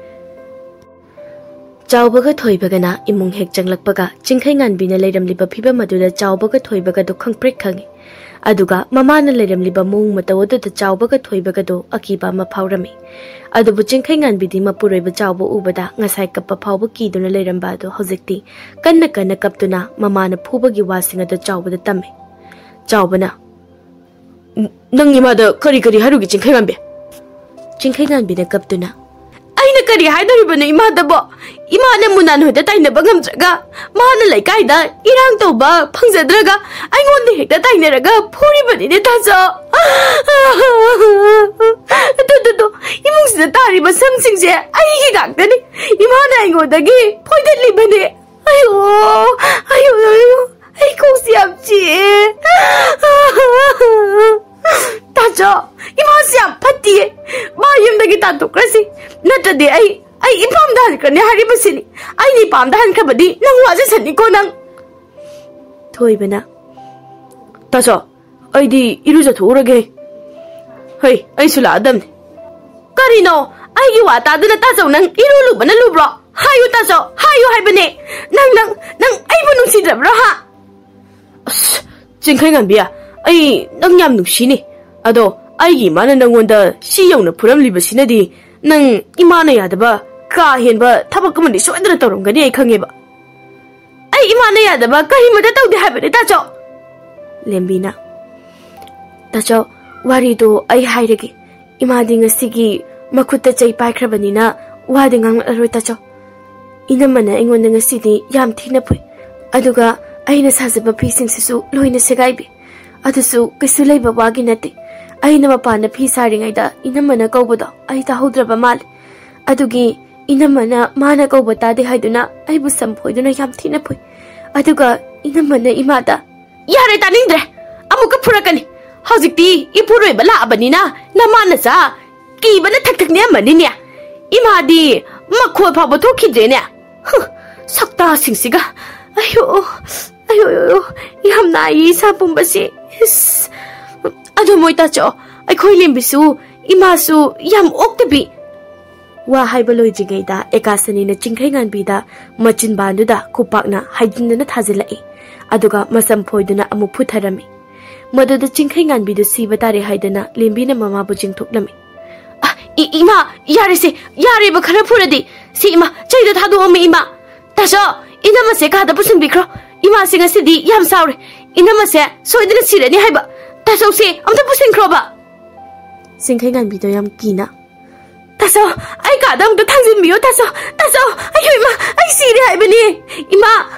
ꯆꯥꯎꯕꯒ ꯊꯣꯏꯕꯒꯅ ꯏꯃꯨꯡ ꯍꯦꯛ ꯆꯪꯂꯛꯄꯒ ꯆꯤꯡꯈꯩ ꯉꯥꯟꯕꯤꯅ ꯂꯩꯔꯝꯂꯤꯕ ꯐꯤꯕꯝ ꯑꯗꯨꯗ ꯆꯥꯎꯕꯒ ꯊꯣꯏꯕꯒꯗꯨ ꯈꯪꯄ꯭ꯔꯦꯛ ꯈꯪꯉꯤ꯫ ꯑꯗꯨꯒ ꯃꯃꯥꯅ ꯂꯩꯔꯝꯂꯤꯕ ꯃꯑꯣꯡ ꯃꯇꯧ ꯑꯗꯨꯗ ꯆꯥꯎꯕꯒ ꯊꯣꯏꯕꯒꯗꯨ ꯑꯀꯤꯕ ꯑꯃ ꯐꯥꯎꯔꯝꯃꯤ꯫ ꯑꯗꯨꯕꯨ ꯆꯤꯡꯈꯩ ꯉꯥꯟꯕꯤꯗꯤ ꯃꯄꯨꯔꯣꯏꯕ ꯆꯥꯎꯕ ꯎꯕꯗ ꯉꯁꯥꯏ ꯀꯞꯄ ꯐꯥꯎꯕ ꯀꯤꯗꯨꯅ ꯂꯩꯔꯝꯕ ꯑꯗꯨ ꯍꯧꯖꯤꯛꯇꯤ ꯀꯟꯅ ꯀꯟꯅ ꯀꯞꯇꯨꯅ ꯃꯃꯥꯅ ꯐꯨꯕꯒꯤ ꯋꯥꯁꯤꯡ ꯑꯗꯨ ꯆꯥꯎꯕꯗ ꯇꯝꯃꯤ꯫ ꯆꯥꯎꯕꯅ, "ꯅ-, ꯅꯪ ꯏꯃꯥꯗ ꯀꯔꯤ ꯀꯔꯤ ꯍꯥꯏꯔꯨꯒꯦ ꯆꯤꯡꯈꯩ ꯉꯥꯟꯕꯤ?" ꯆꯤꯡꯈꯩ ꯉꯥꯟꯕꯤꯅ ꯀꯞꯇꯨꯅ, "ꯑꯩꯅ ꯀꯔꯤ ꯍꯥꯏꯗꯣꯔꯤꯕꯅꯣ ꯏꯃꯥꯗꯕꯣ? ꯏꯃꯥꯅ ꯃꯨꯅꯥꯟ ꯍꯣꯏꯗ ꯇꯥꯏꯅꯕ ꯉꯝꯗ꯭ꯔꯒ, ꯃꯥꯅ ꯂꯩꯀꯥꯏꯗ ꯏꯔꯥꯡ ꯇꯧꯕ ꯐꯪꯖꯗ꯭ꯔꯒ ꯑꯩꯉꯣꯟꯗ ꯍꯦꯛꯇ ꯇꯥꯏꯅꯔꯒ ꯐꯨꯔꯤꯕꯅꯤꯅꯦ ꯇꯥꯆꯧ꯫ ꯑꯗꯨꯗꯨꯗꯣ, ꯏꯃꯨꯡꯁꯤꯗ ꯇꯥꯔꯤꯕ ꯁꯝꯁꯤꯡꯁꯦ ꯑꯩꯒꯤ ꯉꯥꯛꯇꯅꯤ꯫ ꯏꯃꯥꯅ ꯑꯩꯉꯣꯟꯗꯒꯤ ꯐꯣꯏꯗꯠꯂꯤꯕꯅꯦ꯫ ꯑꯌꯣ, ꯑꯌꯣ, ꯑꯌꯣ, ꯑꯩ ꯀꯣꯛꯁꯤ ꯌꯥꯝ ꯆꯤꯛꯑꯦ꯫ ꯇꯥꯆꯧ, ꯏꯃꯥꯁꯤ ꯌꯥꯝ ꯐꯠꯇꯤꯌꯦ꯫ ꯃꯥ ꯌꯨꯝꯗꯒꯤ ꯇꯥꯟꯊꯣꯛꯈ꯭ꯔꯁꯤ꯫ ꯅꯠꯇ꯭ꯔꯗꯤ ꯑꯩ, ꯑꯩ ꯏꯄꯥꯝꯗ ꯍꯟꯈ꯭ꯔꯅꯤ ꯍꯥꯏꯔꯤꯕꯁꯤꯅꯤ꯫ ꯑꯩꯅ ꯏꯄꯥꯝꯗ ꯍꯟꯈ꯭ꯔꯕꯗꯤ ꯅꯪ ꯋꯥꯖꯁꯅꯤꯀꯣ ꯅꯪ꯫ ꯊꯣꯏꯕꯅ, "ꯇꯥꯆꯧ, ꯑꯩꯗꯤ ꯏꯔꯨꯖꯊꯣꯛꯎꯔꯒꯦ꯫ ꯍꯩ, ꯑꯩꯁꯨ ꯂꯥꯛꯑꯗꯝꯅꯤ꯫" "ꯀꯔꯤꯅꯣ? ꯑꯩꯒꯤ ꯋꯥ ꯇꯥꯗꯅ ꯇꯥꯆꯧ ꯅꯪ ꯏꯔꯨ ꯂꯨꯕꯅ ꯂꯨꯕ꯭ꯔꯣ? ꯍꯥꯏꯌꯨ ꯇꯥꯆꯧ, ꯍꯥꯏꯌꯨ ꯍꯥꯏꯕꯅꯦ꯫ ꯅꯪ, ꯅꯪ, ꯅꯪ ꯑꯩꯕꯨ ꯅꯨꯡꯁꯤꯗ꯭ꯔꯕ꯭ꯔꯣ ꯍꯥ?" "ꯑꯁ, ꯆꯤꯡꯈꯩꯉꯥꯟꯕꯤ, ꯑꯩ ꯅꯪ ꯌꯥꯝ ꯅꯨꯡꯁꯤꯅꯦ꯫ ꯑꯗꯣ ꯑꯩꯒꯤ ꯏꯃꯥꯅ ꯅꯪꯉꯣꯟꯗ ꯁꯤ ꯌꯧꯅ ꯐꯨꯔꯝꯂꯤꯕꯁꯤꯅꯗꯤ ꯅꯪ ꯏꯃꯥꯅ ꯌꯥꯗꯕ ꯀꯥ ꯍꯦꯟꯕ ꯊꯕꯛ ꯑꯃꯗꯤ ꯁꯣꯏꯗꯅ ꯇꯧꯔꯝꯒꯅꯤ ꯑꯩ ꯈꯪꯉꯦꯕ꯫" "ꯑꯩ ꯏꯃꯥꯅ ꯌꯥꯗꯕ ꯀꯔꯤꯃꯇ ꯇꯧꯗꯦ ꯍꯥꯏꯕꯅꯦ ꯇꯥꯆꯧ꯫" ꯂꯦꯝꯕꯤꯅ, "ꯇꯥꯆꯧ, ꯋꯥꯔꯤꯗꯣ ꯑꯩ ꯍꯥꯏꯔꯒꯦ꯫ ꯏꯃꯥꯗꯤ ꯉꯁꯤꯒꯤ ꯃꯈꯨꯠꯇ ꯆꯩ ꯄꯥꯏꯈ꯭ꯔꯕꯅꯤꯅ ꯋꯥꯗꯤ ꯉꯥꯡꯂꯛꯑꯔꯣꯏ ꯇꯥꯆꯧ꯫ ꯏꯅꯝꯃꯅ ꯑꯩꯉꯣꯟꯗ ꯉꯁꯤꯗꯤ ꯌꯥꯝ ꯊꯤꯅ ꯐꯨꯏ꯫ ꯑꯗꯨꯒ ꯑꯩꯅ ꯁꯥꯖꯕ ꯐꯤꯁꯤꯡꯁꯤꯁꯨ ꯂꯣꯏꯅ ꯁꯦꯒꯥꯏꯕꯤ꯫ ꯑꯗꯨꯁꯨ ꯀꯩꯁꯨ ꯂꯩꯕ ꯋꯥꯒꯤ ꯅꯠꯇꯦ꯫ ꯑꯩꯅ ꯃꯄꯥꯟꯗ ꯐꯤ ꯁꯥꯔꯤꯉꯩꯗ ꯏꯅꯝꯃꯅ ꯀꯧꯕꯗꯣ ꯑꯩ ꯇꯥꯍꯧꯗ꯭ꯔꯕ ꯃꯥꯜꯂꯦ꯫ ꯑꯗꯨꯒꯤ ꯏꯅꯝꯃꯅ ꯃꯥꯅ ꯀꯧꯕ ꯇꯥꯗꯦ ꯍꯥꯏꯗꯨꯅ ꯑꯩꯕꯨ ꯁꯝ ꯐꯣꯏꯗꯨꯅ ꯌꯥꯝ ꯊꯤꯅ ꯐꯨꯏ꯫ ꯑꯗꯨꯒ ꯏꯅꯝꯃꯅ ꯏꯃꯥꯗ," "ꯌꯥꯔꯦ, ꯇꯥꯅꯤꯡꯗ꯭ꯔꯦ꯫ ꯑꯃꯨꯛꯀ ꯐꯨꯔꯛꯀꯅꯤ꯫ ꯍꯧꯖꯤꯛꯇꯤ ꯏꯄꯨꯔꯣꯏꯕ ꯂꯥꯛꯑꯕꯅꯤꯅ ꯅꯃꯥ ꯅꯆꯥ ꯀꯤꯕꯅ ꯊꯛ ꯊꯛ ꯅꯤꯛꯑꯝꯃꯅꯤꯅꯦ꯫ ꯏꯃꯥꯗꯤ ꯃꯈꯣꯜ ꯐꯥꯎꯕ ꯊꯣꯛꯈꯤꯗ꯭ꯔꯦꯅꯦ꯫ ꯍꯨ, ꯁꯛꯇꯥꯁꯤꯡꯁꯤꯒ꯫ ꯑꯌꯣ, ꯑꯌꯣ, ꯑꯌꯣ, ꯌꯥꯝ ꯅꯥꯏꯌꯦ ꯏꯁꯥ ꯄꯨꯝꯕꯁꯦ꯫ ꯏꯁ꯫ ꯑꯗꯣ ꯃꯣꯏ ꯇꯥꯆꯧ, ꯑꯩꯈꯣꯏ ꯂꯦꯝꯕꯤꯁꯨ ꯏꯃꯥꯁꯨ ꯌꯥꯝ ꯑꯣꯛꯇꯕꯤ꯫" ꯋꯥ ꯍꯥꯏꯕ ꯂꯣꯏꯗ꯭ꯔꯤꯉꯩꯗ ꯑꯦꯀꯥꯁꯅꯤꯅ ꯆꯤꯡꯈꯩꯉꯥꯟꯕꯤꯗ ꯃꯆꯤꯟꯕꯥꯟꯗꯨꯗ ꯈꯨꯄꯥꯛꯅ ꯍꯥꯏꯖꯤꯟꯗꯅ ꯊꯥꯖꯤꯜꯂꯛꯏ꯫ ꯑꯗꯨꯒ ꯃꯁꯝ ꯐꯣꯏꯗꯨꯅ ꯑꯃꯨꯛ ꯐꯨꯊꯔꯝꯃꯤ꯫ ꯃꯗꯨꯗ ꯆꯤꯡꯈꯩꯉꯥꯟꯕꯤꯗꯨ ꯁꯤꯕ ꯇꯥꯔꯦ ꯍꯥꯏꯗꯅ ꯂꯦꯝꯕꯤꯅ ꯃꯃꯥꯕꯨ ꯆꯤꯡꯊꯣꯛꯂꯝꯃꯤ꯫ "ꯑ, ꯏ-, ꯏꯃꯥ, ꯌꯥꯔꯦꯁꯦ, ꯌꯥꯔꯦꯕ ꯈꯔ ꯐꯨꯔꯗꯤ꯫ ꯁꯤ ꯏꯃꯥ, ꯆꯩꯗꯣ ꯊꯥꯗꯣꯛꯑꯝꯃꯤ ꯏꯃꯥ꯫ ꯇꯥꯆꯧ, ꯏꯅꯝꯃꯁꯦ ꯀꯥꯗ ꯄꯨꯁꯤꯟꯕꯤꯈ꯭ꯔꯣ꯫ ꯏꯃꯥꯁꯦ ꯉꯁꯤꯗꯤ ꯌꯥꯝ ꯁꯥꯎꯔꯦ꯫ ꯏꯅꯝꯃꯁꯦ ꯁꯣꯏꯗꯅ ꯁꯤꯔꯅꯤ ꯍꯥꯏꯕ꯫ ꯇꯥꯆꯧꯁꯦ ꯑꯝꯇ ꯄꯨꯁꯤꯟꯈ꯭ꯔꯣꯕ꯫" ꯆꯤꯡꯈꯩꯉꯥꯟꯕꯤꯗꯣ ꯌꯥꯝ ꯀꯤꯅ, "ꯇꯥꯆꯧ, ꯑꯩ ꯀꯥꯗ ꯑꯃꯨꯛꯇ ꯊꯥꯡꯖꯤꯟꯕꯤꯌꯣ, ꯇꯥꯆꯧ, ꯇꯥꯆꯧ, ꯑꯌꯣ ꯏꯃꯥ, ꯑꯩ ꯁꯤꯔꯦ ꯍꯥꯏꯕꯅꯤ꯫ ꯏꯃꯥ,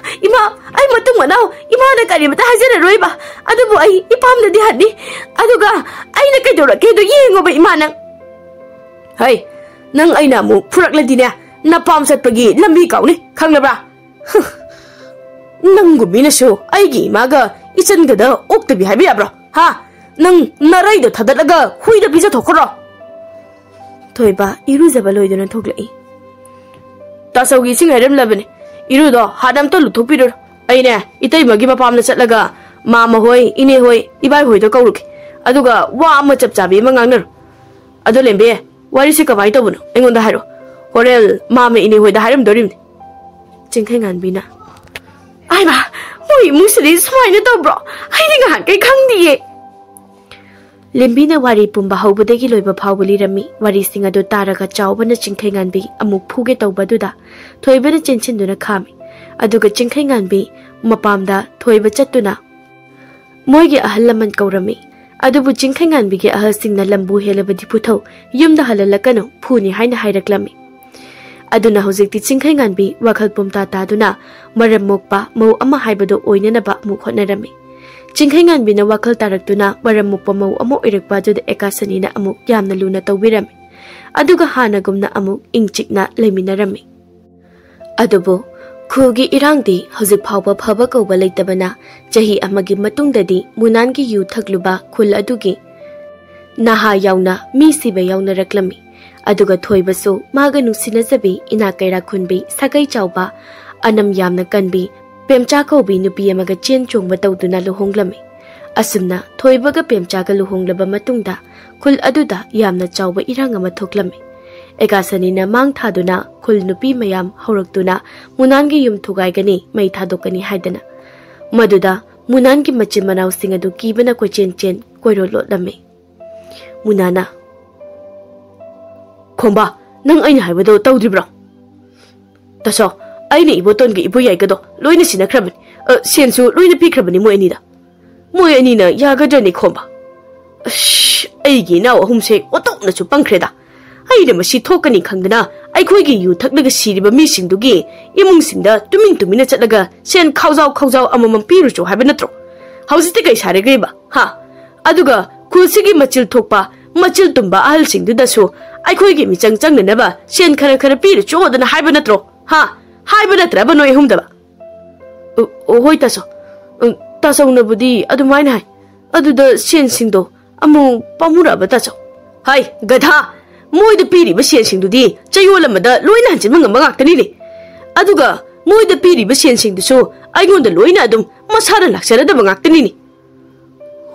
ꯏꯃꯥ, ꯑꯩ ꯃꯇꯨꯡ ꯃꯅꯥꯎ ꯏꯃꯥꯗ ꯀꯔꯤꯃꯇ ꯍꯥꯏꯖꯔꯔꯣꯏꯕ꯫ ꯑꯗꯨꯕꯨ ꯑꯩ ꯏꯄꯥꯝꯗꯗꯤ ꯍꯟꯅꯤ꯫ ꯑꯗꯨꯒ ꯑꯩꯅ ꯀꯩꯗꯧꯔꯛꯀꯦꯗꯣ ꯌꯦꯡꯉꯣꯕ ꯏꯃꯥ ꯅꯪ꯫" "ꯍꯩ, ꯅꯪ ꯑꯩꯅ ꯑꯃꯨꯛ ꯐꯨꯔꯛꯂꯗꯤꯅꯦ, ꯅꯄꯥꯝ ꯆꯠꯄꯒꯤ ꯂꯝꯕꯤ ꯀꯥꯎꯅꯤ, ꯈꯪꯂꯕ꯭ꯔꯥ? ꯍꯨ, ꯅꯪꯒꯨꯝꯕꯤꯅꯁꯨ ꯑꯩꯒꯤ ꯏꯃꯥꯒ ꯏꯆꯟꯒꯗ ꯑꯣꯛꯇꯕꯤ ꯍꯥꯏꯕ ꯌꯥꯕ꯭ꯔꯣ? ꯍꯥ? ꯅꯪ ꯅꯔꯩꯗꯣ ꯊꯥꯗꯠꯂꯒ ꯍꯨꯏꯗ ꯄꯤꯖꯊꯣꯛꯈ꯭ꯔꯣ꯫ ꯊꯣꯏꯕ ꯏꯔꯨꯖꯕ ꯂꯣꯏꯗꯨꯅ ꯊꯣꯛꯂꯛꯏ꯫ "ꯇꯥꯆꯧꯒꯤ ꯏꯁꯤꯡ ꯍꯩꯔꯝꯂꯕꯅꯤ, ꯏꯔꯨꯗꯣ ꯍꯥꯟꯅ ꯑꯝꯇ ꯂꯨꯊꯣꯛꯄꯤꯔꯨꯔꯣ꯫ ꯑꯩꯅꯦ ꯏꯇꯩꯃꯒꯤ ꯃꯄꯥꯝꯗ ꯆꯠꯂꯒ ꯃꯥꯃ ꯍꯣꯏ, ꯏꯅꯦ ꯍꯣꯏ, ꯏꯕꯥꯏ ꯍꯣꯏꯗꯣ ꯀꯧꯔꯨꯒꯦ, ꯑꯗꯨꯒ ꯋꯥ ꯑꯃ ꯆꯞ ꯆꯥꯕꯤ ꯑꯃ ꯉꯥꯡꯅꯔꯣ꯫ ꯑꯗꯣ ꯂꯦꯝꯕꯤ, ꯋꯥꯔꯤꯁꯦ ꯀꯃꯥꯏꯅ ꯇꯧꯕꯅꯣ ꯑꯩꯉꯣꯟꯗ ꯍꯥꯏꯔꯣ꯫ ꯍꯣꯔꯦꯟ ꯃꯥꯃ ꯏꯅꯦ ꯍꯣꯏꯗ ꯍꯥꯏꯔꯝꯗꯣꯔꯤꯕꯅꯤ꯫" ꯆꯤꯡꯈꯩꯉꯥꯟꯕꯤꯅ, "ꯑꯥꯏꯃ, ꯃꯣꯏ ꯏꯃꯨꯡꯁꯤꯗꯤ ꯁꯨꯃꯥꯏꯅ ꯇꯧꯕ꯭ꯔꯣ? ꯑꯩꯗꯤ ꯉꯍꯥꯟꯈꯩ ꯈꯪꯗꯤꯌꯦ꯫" ꯂꯦꯝꯕꯤꯅ ꯋꯥꯔꯤ ꯄꯨꯝꯕ ꯍꯧꯕꯗꯒꯤ ꯂꯣꯏꯕ ꯐꯥꯎꯕ ꯂꯤꯔꯝꯃꯤ꯫ ꯋꯥꯔꯤꯁꯤꯡ ꯑꯗꯨ ꯇꯥꯔꯒ ꯆꯥꯎꯕꯅ ꯆꯤꯡꯈꯩꯉꯥꯟꯕꯤ ꯑꯃꯨꯛ ꯐꯨꯒꯦ ꯇꯧꯕ ꯑꯗꯨꯗ ꯊꯣꯏꯕꯅ ꯆꯦꯟꯁꯤꯟꯗꯨꯅ ꯈꯥꯝꯃꯤ꯫ ꯑꯗꯨꯒ ꯆꯤꯡꯈꯩꯉꯥꯟꯕꯤ ꯃꯄꯥꯝꯗ ꯊꯣꯏꯕ ꯆꯠꯇꯨꯅ ꯃꯣꯏꯒꯤ ꯑꯍꯜ ꯂꯃꯟ ꯀꯧꯔꯝꯃꯤ꯫ ꯑꯗꯨꯕꯨ ꯆꯤꯡꯈꯩꯉꯥꯟꯕꯤꯒꯤ ꯑꯍꯜꯁꯤꯡꯅ ꯂꯝꯕꯨ ꯍꯦꯜꯂꯕꯗꯤ ꯄꯨꯊꯧ, ꯌꯨꯝꯗ ꯍꯜꯍꯜꯂꯛꯀꯅꯨ, ꯐꯨꯅꯤ ꯍꯥꯏꯅ ꯍꯥꯏꯔꯛꯂꯝꯃꯤ꯫ ꯑꯗꯨꯅ ꯍꯧꯖꯤꯛꯇꯤ ꯆꯤꯡꯈꯩꯉꯥꯟꯕꯤ ꯋꯥꯈꯜ ꯄꯨꯝꯇꯥ ꯇꯥꯗꯨꯅ ꯃꯔꯝ ꯃꯣꯛꯄ ꯃꯧ ꯑꯃ ꯍꯥꯏꯕꯗꯨ ꯑꯣꯏꯅꯅꯕ ꯑꯃꯨꯛ ꯍꯣꯠꯅꯔꯝꯃꯤ꯫ ꯆꯤꯡꯈꯩꯉꯥꯟꯕꯤꯅ ꯋꯥꯈꯜ ꯇꯥꯔꯛꯇꯨꯅ ꯃꯔꯝ ꯃꯣꯛꯄ ꯃꯧ ꯑꯃ ꯑꯣꯏꯔꯛꯄ ꯑꯗꯨꯗ ꯑꯦꯀꯥꯁꯅꯤꯅ ꯑꯃꯨꯛ ꯌꯥꯝꯅ ꯂꯨꯅ ꯇꯧꯕꯤꯔꯝꯃꯤ꯫ ꯑꯗꯨꯒ ꯍꯥꯟꯅꯒꯨꯝꯅ ꯑꯃꯨꯛ ꯏꯪ ꯆꯤꯛꯅ ꯂꯩꯃꯤꯟꯅꯔꯝꯃꯤ꯫ ꯑꯗꯨꯕꯨ ꯈꯨꯜꯒꯤ ꯏꯔꯥꯡꯗꯤ ꯍꯧꯖꯤꯛ ꯐꯥꯎꯕ ꯐꯕ ꯀꯧꯕ ꯂꯩꯇꯕꯅ ꯆꯍꯤ ꯑꯃꯒꯤ ꯃꯇꯨꯡꯗꯗꯤ ꯃꯨꯅꯥꯟꯒꯤ ꯌꯨ ꯊꯛꯂꯨꯕ ꯈꯨꯜ ꯑꯗꯨꯒꯤ ꯅꯍꯥ ꯌꯥꯎꯅ ꯃꯤ ꯁꯤꯕ ꯌꯥꯎꯅꯔꯛꯂꯝꯃꯤ꯫ ꯑꯗꯨꯒ ꯊꯣꯏꯕꯁꯨ ꯃꯥꯒ ꯅꯨꯡꯁꯤꯅꯖꯕꯤ ꯏꯅꯥꯛ ꯀꯩꯔꯥꯛ ꯈꯨꯟꯕꯤ ꯁꯥꯒꯩ ꯆꯥꯎꯕ ꯑꯅꯝ ꯌꯥꯝꯅ ꯀꯟꯕꯤ ꯄꯦꯝꯆꯥ ꯀꯧꯕꯤ ꯅꯨꯄꯤ ꯑꯃꯒ ꯆꯦꯟ ꯆꯣꯡꯕ ꯇꯧꯗꯨꯅ ꯂꯨꯍꯣꯡꯂꯝꯃꯤ꯫ ꯑꯁꯨꯝꯅ ꯊꯣꯏꯕꯒ ꯄꯦꯝꯆꯥꯒ ꯂꯨꯍꯣꯡꯂꯕ ꯃꯇꯨꯡꯗ ꯈꯨꯜ ꯑꯗꯨꯗ ꯌꯥꯝꯅ ꯆꯥꯎꯕ ꯏꯔꯥꯡ ꯑꯃ ꯊꯣꯛꯂꯝꯃꯤ꯫ ꯑꯦꯀꯥꯁꯅꯤꯅ ꯃꯥꯡ ꯊꯥꯗꯨꯅ ꯈꯨꯜ ꯅꯨꯄꯤ ꯃꯌꯥꯝ ꯍꯧꯔꯛꯇꯨꯅ ꯃꯨꯅꯥꯟꯒꯤ ꯌꯨꯝ ꯊꯨꯒꯥꯏꯒꯅꯤ, ꯃꯩ ꯊꯥꯗꯣꯛꯀꯅꯤ ꯍꯥꯏꯗꯅ꯫ ꯃꯗꯨꯗ ꯃꯨꯅꯥꯟꯒꯤ ꯃꯆꯤꯟ ꯃꯅꯥꯎꯁꯤꯡ ꯑꯗꯨ ꯀꯤꯕꯅ ꯀꯣꯏꯆꯦꯟ ꯆꯦꯟ ꯀꯣꯏꯔꯣ ꯂꯣꯠꯂꯝꯃꯤ꯫ ꯃꯨꯅꯥꯅ, "ꯈꯣꯝꯕ, ꯅꯪ ꯑꯩꯅ ꯍꯥꯏꯕꯗꯣ ꯇꯧꯗ꯭ꯔꯤꯕ꯭ꯔꯣ?" "ꯇꯥꯆꯧ, ꯑꯩꯅ ꯏꯕꯣꯇꯣꯟꯒ ꯏꯕꯣꯌꯥꯏꯒꯗꯣ ꯂꯣꯏꯅ ꯁꯤꯟꯅꯈ꯭ꯔꯕꯅꯤ꯫ ꯑ, ꯁꯦꯟꯁꯨ ꯂꯣꯏꯅ ꯄꯤꯈ꯭ꯔꯕꯅꯤ ꯃꯣꯏ ꯑꯅꯤꯗ꯫ ꯃꯣꯏ ꯑꯅꯤꯅ ꯌꯥꯒꯗ꯭ꯔꯅꯦ ꯈꯣꯝꯕ? ꯑꯁ, ꯑꯩꯒꯤ ꯏꯅꯥꯎ ꯑꯍꯨꯝꯁꯦ ꯑꯣꯟꯊꯣꯛꯅꯁꯨ ꯄꯪꯈ꯭ꯔꯦꯗ꯫ ꯑꯩꯅ ꯃꯁꯤ ꯊꯣꯛꯀꯅꯤ ꯈꯪꯗꯅ ꯑꯩꯈꯣꯏꯒꯤ ꯌꯨ ꯊꯛꯂꯒ ꯁꯤꯔꯤꯕ ꯃꯤꯁꯤꯡꯗꯨꯒꯤ ꯏꯃꯨꯡꯁꯤꯡꯗ ꯇꯨꯃꯤꯟ ꯇꯨꯃꯤꯟꯅ ꯆꯠꯂꯒ ꯁꯦꯟ ꯈꯥꯎꯖꯥꯎ ꯈꯥꯎꯖꯥꯎ ꯑꯃꯃꯝ ꯄꯤꯔꯨꯆꯣ ꯍꯥꯏꯕ ꯅꯠꯇ꯭ꯔꯣ? ꯍꯧꯖꯤꯛꯇꯤ ꯀꯩ ꯁꯥꯔꯒꯦꯕ, ꯍꯥ? ꯑꯗꯨꯒ ꯈꯨꯜꯁꯤꯒꯤ ꯃꯆꯤꯜ ꯊꯣꯛꯄ, ꯃꯆꯤꯜ ꯇꯨꯝꯕ ꯑꯍꯜꯁꯤꯡꯗꯨꯗꯁꯨ ꯑꯩꯈꯣꯏꯒꯤ ꯃꯤꯆꯪ ꯆꯪꯅꯅꯕ ꯁꯦꯟ ꯈꯔ ꯈꯔ ꯄꯤꯔꯨꯆꯣꯗꯅ ꯍꯥꯏꯕ ꯅꯠꯇ꯭ꯔꯣ? ꯍꯥ? ꯍꯥꯏꯕ ꯅꯠꯇ꯭ꯔꯕ ꯅꯣꯏ ꯑꯍꯨꯝꯗꯕ?" "ꯑꯣ, ꯑꯣ, ꯍꯣꯏ ꯇꯥꯆꯧ꯫ ꯎꯝ, ꯇꯥꯆꯧꯅꯕꯨꯗꯤ ꯑꯗꯨꯃꯥꯏꯅ ꯍꯥꯏ꯫ ꯑꯗꯨꯗ ꯁꯦꯟꯁꯤꯡꯗꯣ ꯑꯃꯨꯛ ꯄꯥꯝꯃꯨꯔꯛꯑꯕ ꯇꯥꯆꯧ꯫ ꯍꯥꯏ, ꯒꯙꯥ! ꯃꯣꯏꯗ ꯄꯤꯔꯤꯕ ꯁꯦꯟꯁꯤꯡꯗꯨꯗꯤ ꯆꯌꯣꯜ ꯑꯃꯗ ꯂꯣꯏꯅ ꯍꯟꯖꯤꯟꯕ ꯉꯝꯕ ꯉꯥꯛꯇꯅꯤꯅꯦ꯫ ꯑꯗꯨꯒ ꯃꯣꯏꯗ ꯄꯤꯔꯤꯕ ꯁꯦꯟꯁꯤꯡꯗꯨꯁꯨ ꯑꯩꯉꯣꯟꯗ ꯂꯣꯏꯅ ꯑꯗꯨꯝ ꯃꯁꯥꯅ ꯂꯥꯛꯆꯔꯗꯕ ꯉꯥꯛꯇꯅꯤꯅꯦ꯫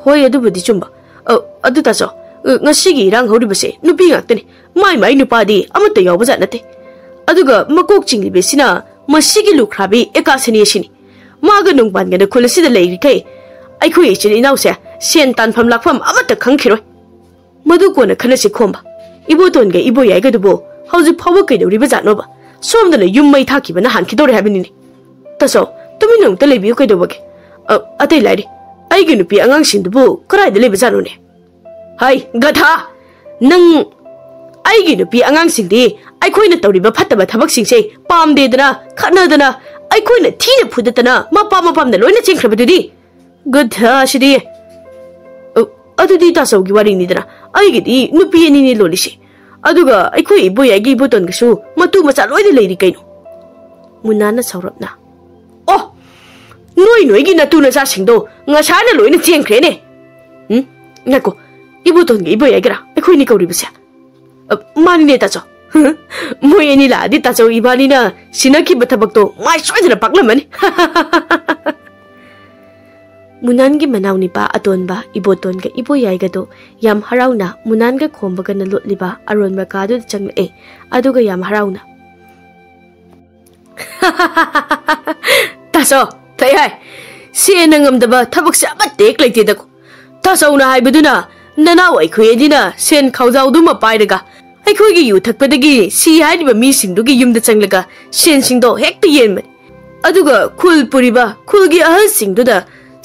ꯍꯣꯏ, ꯑꯗꯨꯕꯨꯗꯤ ꯆꯨꯝꯕ꯫ ꯑ, ꯑꯗꯨ ꯇꯥꯆꯧ, ꯑ, ꯉꯁꯤꯒꯤ ꯏꯔꯥꯡ ꯍꯧꯔꯤꯕꯁꯦ ꯅꯨꯄꯤ ꯉꯥꯛꯇꯅꯤ꯫ ꯃꯥꯏ ꯃꯥꯏ ꯅꯨꯄꯥꯗꯤ ꯑꯃꯠꯇ ꯌꯥꯎꯕꯖꯥꯠ ꯅꯠꯇꯦ꯫ ꯑꯗꯨꯒ ꯃꯀꯣꯛ ꯆꯤꯡꯂꯤꯕꯁꯤꯅ ꯃꯁꯤꯒꯤ ꯂꯨꯈ꯭ꯔꯥꯕꯤ ꯑꯦꯀꯥꯁꯅꯤ ꯑꯁꯤꯅꯤ꯫ ꯃꯥꯒ ꯅꯨꯡꯕꯥꯟꯒꯅ ꯈꯨꯜ ꯑꯁꯤꯗ ꯂꯩꯔꯤꯈꯩ ꯑꯩꯈꯣꯏ ꯏꯆꯤꯜ ꯏꯅꯥꯎꯁꯦ ꯁꯦꯟ ꯇꯥꯟꯐꯝ ꯂꯥꯛꯐꯝ ꯑꯃꯠꯇ ꯈꯪꯈꯤꯔꯣꯏ꯫ ꯃꯗꯨ ꯀꯣꯟꯅ ꯈꯟꯅꯁꯤ ꯈꯣꯝꯕ꯫ ꯏꯕꯣꯇꯣꯟꯒ ꯏꯕꯣꯌꯥꯏꯒꯗꯨꯕꯨ ꯍꯧꯖꯤꯛ ꯐꯥꯎꯕ ꯀꯩꯗꯧꯔꯤꯕꯖꯥꯠꯅꯣꯕ? ꯁꯣꯝꯗꯅ ꯌꯨꯝ ꯃꯩ ꯊꯥꯈꯤꯕꯅ ꯍꯥꯟꯈꯤꯗꯧꯔꯦ ꯍꯥꯏꯕꯅꯤꯅꯦ꯫ ꯇꯥꯆꯧ, ꯇꯨꯃꯤꯟꯅ ꯑꯃꯨꯛꯇ ꯂꯩꯕꯤꯌꯨ ꯀꯩꯗꯧꯕꯒꯦ? ꯑ, ꯑꯇꯩ ꯂꯥꯏꯔꯤ, ꯑꯩꯒꯤ ꯅꯨꯄꯤ ꯑꯉꯥꯡꯁꯤꯡꯗꯨꯕꯨ ꯀꯗꯥꯏꯗ ꯂꯩꯕꯖꯥꯠꯅꯣꯅꯦ? ꯍꯥꯏ, ꯒꯙꯥ! ꯅꯪ ꯑꯩꯒꯤ ꯅꯨꯄꯤ ꯑꯉꯥꯡꯁꯤꯡꯗꯤ ꯑꯩꯈꯣꯏꯅ ꯇꯧꯔꯤꯕ ꯐꯠꯇꯕ ꯊꯕꯛꯁꯤꯡꯁꯦ ꯄꯥꯝꯗꯦꯗꯅ, ꯈꯠꯅꯗꯅ, ꯑꯩꯈꯣꯏꯅ ꯊꯤꯅ ꯐꯨꯗꯠꯇꯅ ꯃꯄꯥ ꯃꯄꯥꯝꯗ ꯂꯣꯏꯅ ꯆꯦꯟꯈ꯭ꯔꯕꯗꯨꯗꯤ? ꯒꯙꯥꯁꯤꯗꯤ! ꯑ, ꯑꯗꯨꯗꯤ ꯇꯥꯆꯧꯒꯤ ꯋꯥꯔꯤꯅꯤꯗꯅ꯫ ꯑꯩꯒꯤꯗꯤ ꯅꯨꯄꯤ ꯑꯅꯤꯅꯦ ꯂꯣꯜꯂꯤꯁꯦ꯫ ꯑꯗꯨꯒ ꯑꯩꯈꯣꯏ ꯏꯕꯣꯌꯥꯏꯒꯤ ꯏꯕꯣꯇꯣꯟꯒꯁꯨ ꯃꯇꯨ ꯃꯆꯥ ꯂꯣꯏꯅ ꯂꯩꯔꯤ ꯀꯩꯅꯣ꯫ ꯃꯨꯅꯥꯟꯅ ꯁꯥꯎꯔꯞꯅ꯫ ꯑꯣ! ꯅꯣꯏ ꯅꯣꯏꯒꯤ ꯅꯇꯨ ꯅꯆꯥꯁꯤꯡꯗꯣ ꯉꯁꯥꯏꯅ ꯂꯣꯏꯅ ꯆꯦꯟꯈ꯭ꯔꯦꯅꯦ꯫ ꯎꯝ? ꯉꯥꯏꯈꯣ, ꯏꯕꯣꯇꯣꯟꯒ ꯏꯕꯣꯌꯥꯏꯒꯔꯥ ꯑꯩꯈꯣꯏꯅꯤ ꯀꯧꯔꯤꯕꯁꯦ? ꯑ, ꯃꯥꯅꯤꯅꯦ ꯇꯥꯆꯧ꯫ ꯃꯣꯏ ꯑꯅꯤ ꯂꯥꯛꯑꯗꯤ ꯇꯥꯆꯧ ꯏꯕꯥꯅꯤꯅ ꯁꯤꯟꯅꯈꯤꯕ ꯊꯕꯛꯇꯣ ꯃꯥꯏ ꯁꯣꯏꯗꯅ ꯄꯥꯛꯂꯝꯃꯅꯤ꯫ ꯃꯨꯅꯥꯟꯒꯤ ꯃꯅꯥꯎꯅꯤꯄꯥ ꯑꯇꯣꯟꯕ ꯏꯕꯣꯇꯣꯟꯒ ꯏꯕꯣꯌꯥꯏꯒꯗꯣ ꯌꯥꯝ ꯍꯔꯥꯎꯅ ꯃꯨꯅꯥꯟꯒ ꯈꯣꯝꯕꯒꯅ ꯂꯣꯠꯂꯤꯕ ꯑꯔꯣꯟꯕ ꯀꯥꯗꯨꯗ ꯆꯪꯂꯛꯑꯦ꯫ ꯑꯗꯨꯒ ꯌꯥꯝ ꯍꯔꯥꯎꯅ, "ꯇꯥꯆꯧ, ꯊꯩ ꯍꯥꯏ, ꯁꯦꯟꯅ ꯉꯝꯗꯕ ꯊꯕꯛꯁꯦ ꯑꯃꯠꯇ ꯍꯦꯛ ꯂꯩꯇꯦꯗꯀꯣ꯫ ꯇꯥꯆꯧꯅ ꯍꯥꯏꯕꯗꯨꯅ ꯅꯅꯥꯎ ꯑꯩꯈꯣꯏ ꯑꯅꯤꯅ ꯁꯦꯟ ꯈꯥꯎꯖꯥꯎꯗꯨꯃ ꯄꯥꯏꯔꯒ ꯑꯩꯈꯣꯏꯒꯤ ꯌꯨ ꯊꯛꯄꯗꯒꯤ ꯁꯤ ꯍꯥꯏꯔꯤꯕ ꯃꯤꯁꯤꯡꯗꯨꯒꯤ ꯌꯨꯝꯗ ꯆꯪꯂꯒ ꯁꯦꯟꯁꯤꯡꯗꯣ ꯍꯦꯛꯇ ꯌꯦꯟꯕꯅꯤ꯫ ꯑꯗꯨꯒ ꯈꯨꯜ ꯄꯨꯔꯤꯕ ꯈꯨꯜꯒꯤ ꯑꯍꯜꯁꯤꯡꯗꯨꯗ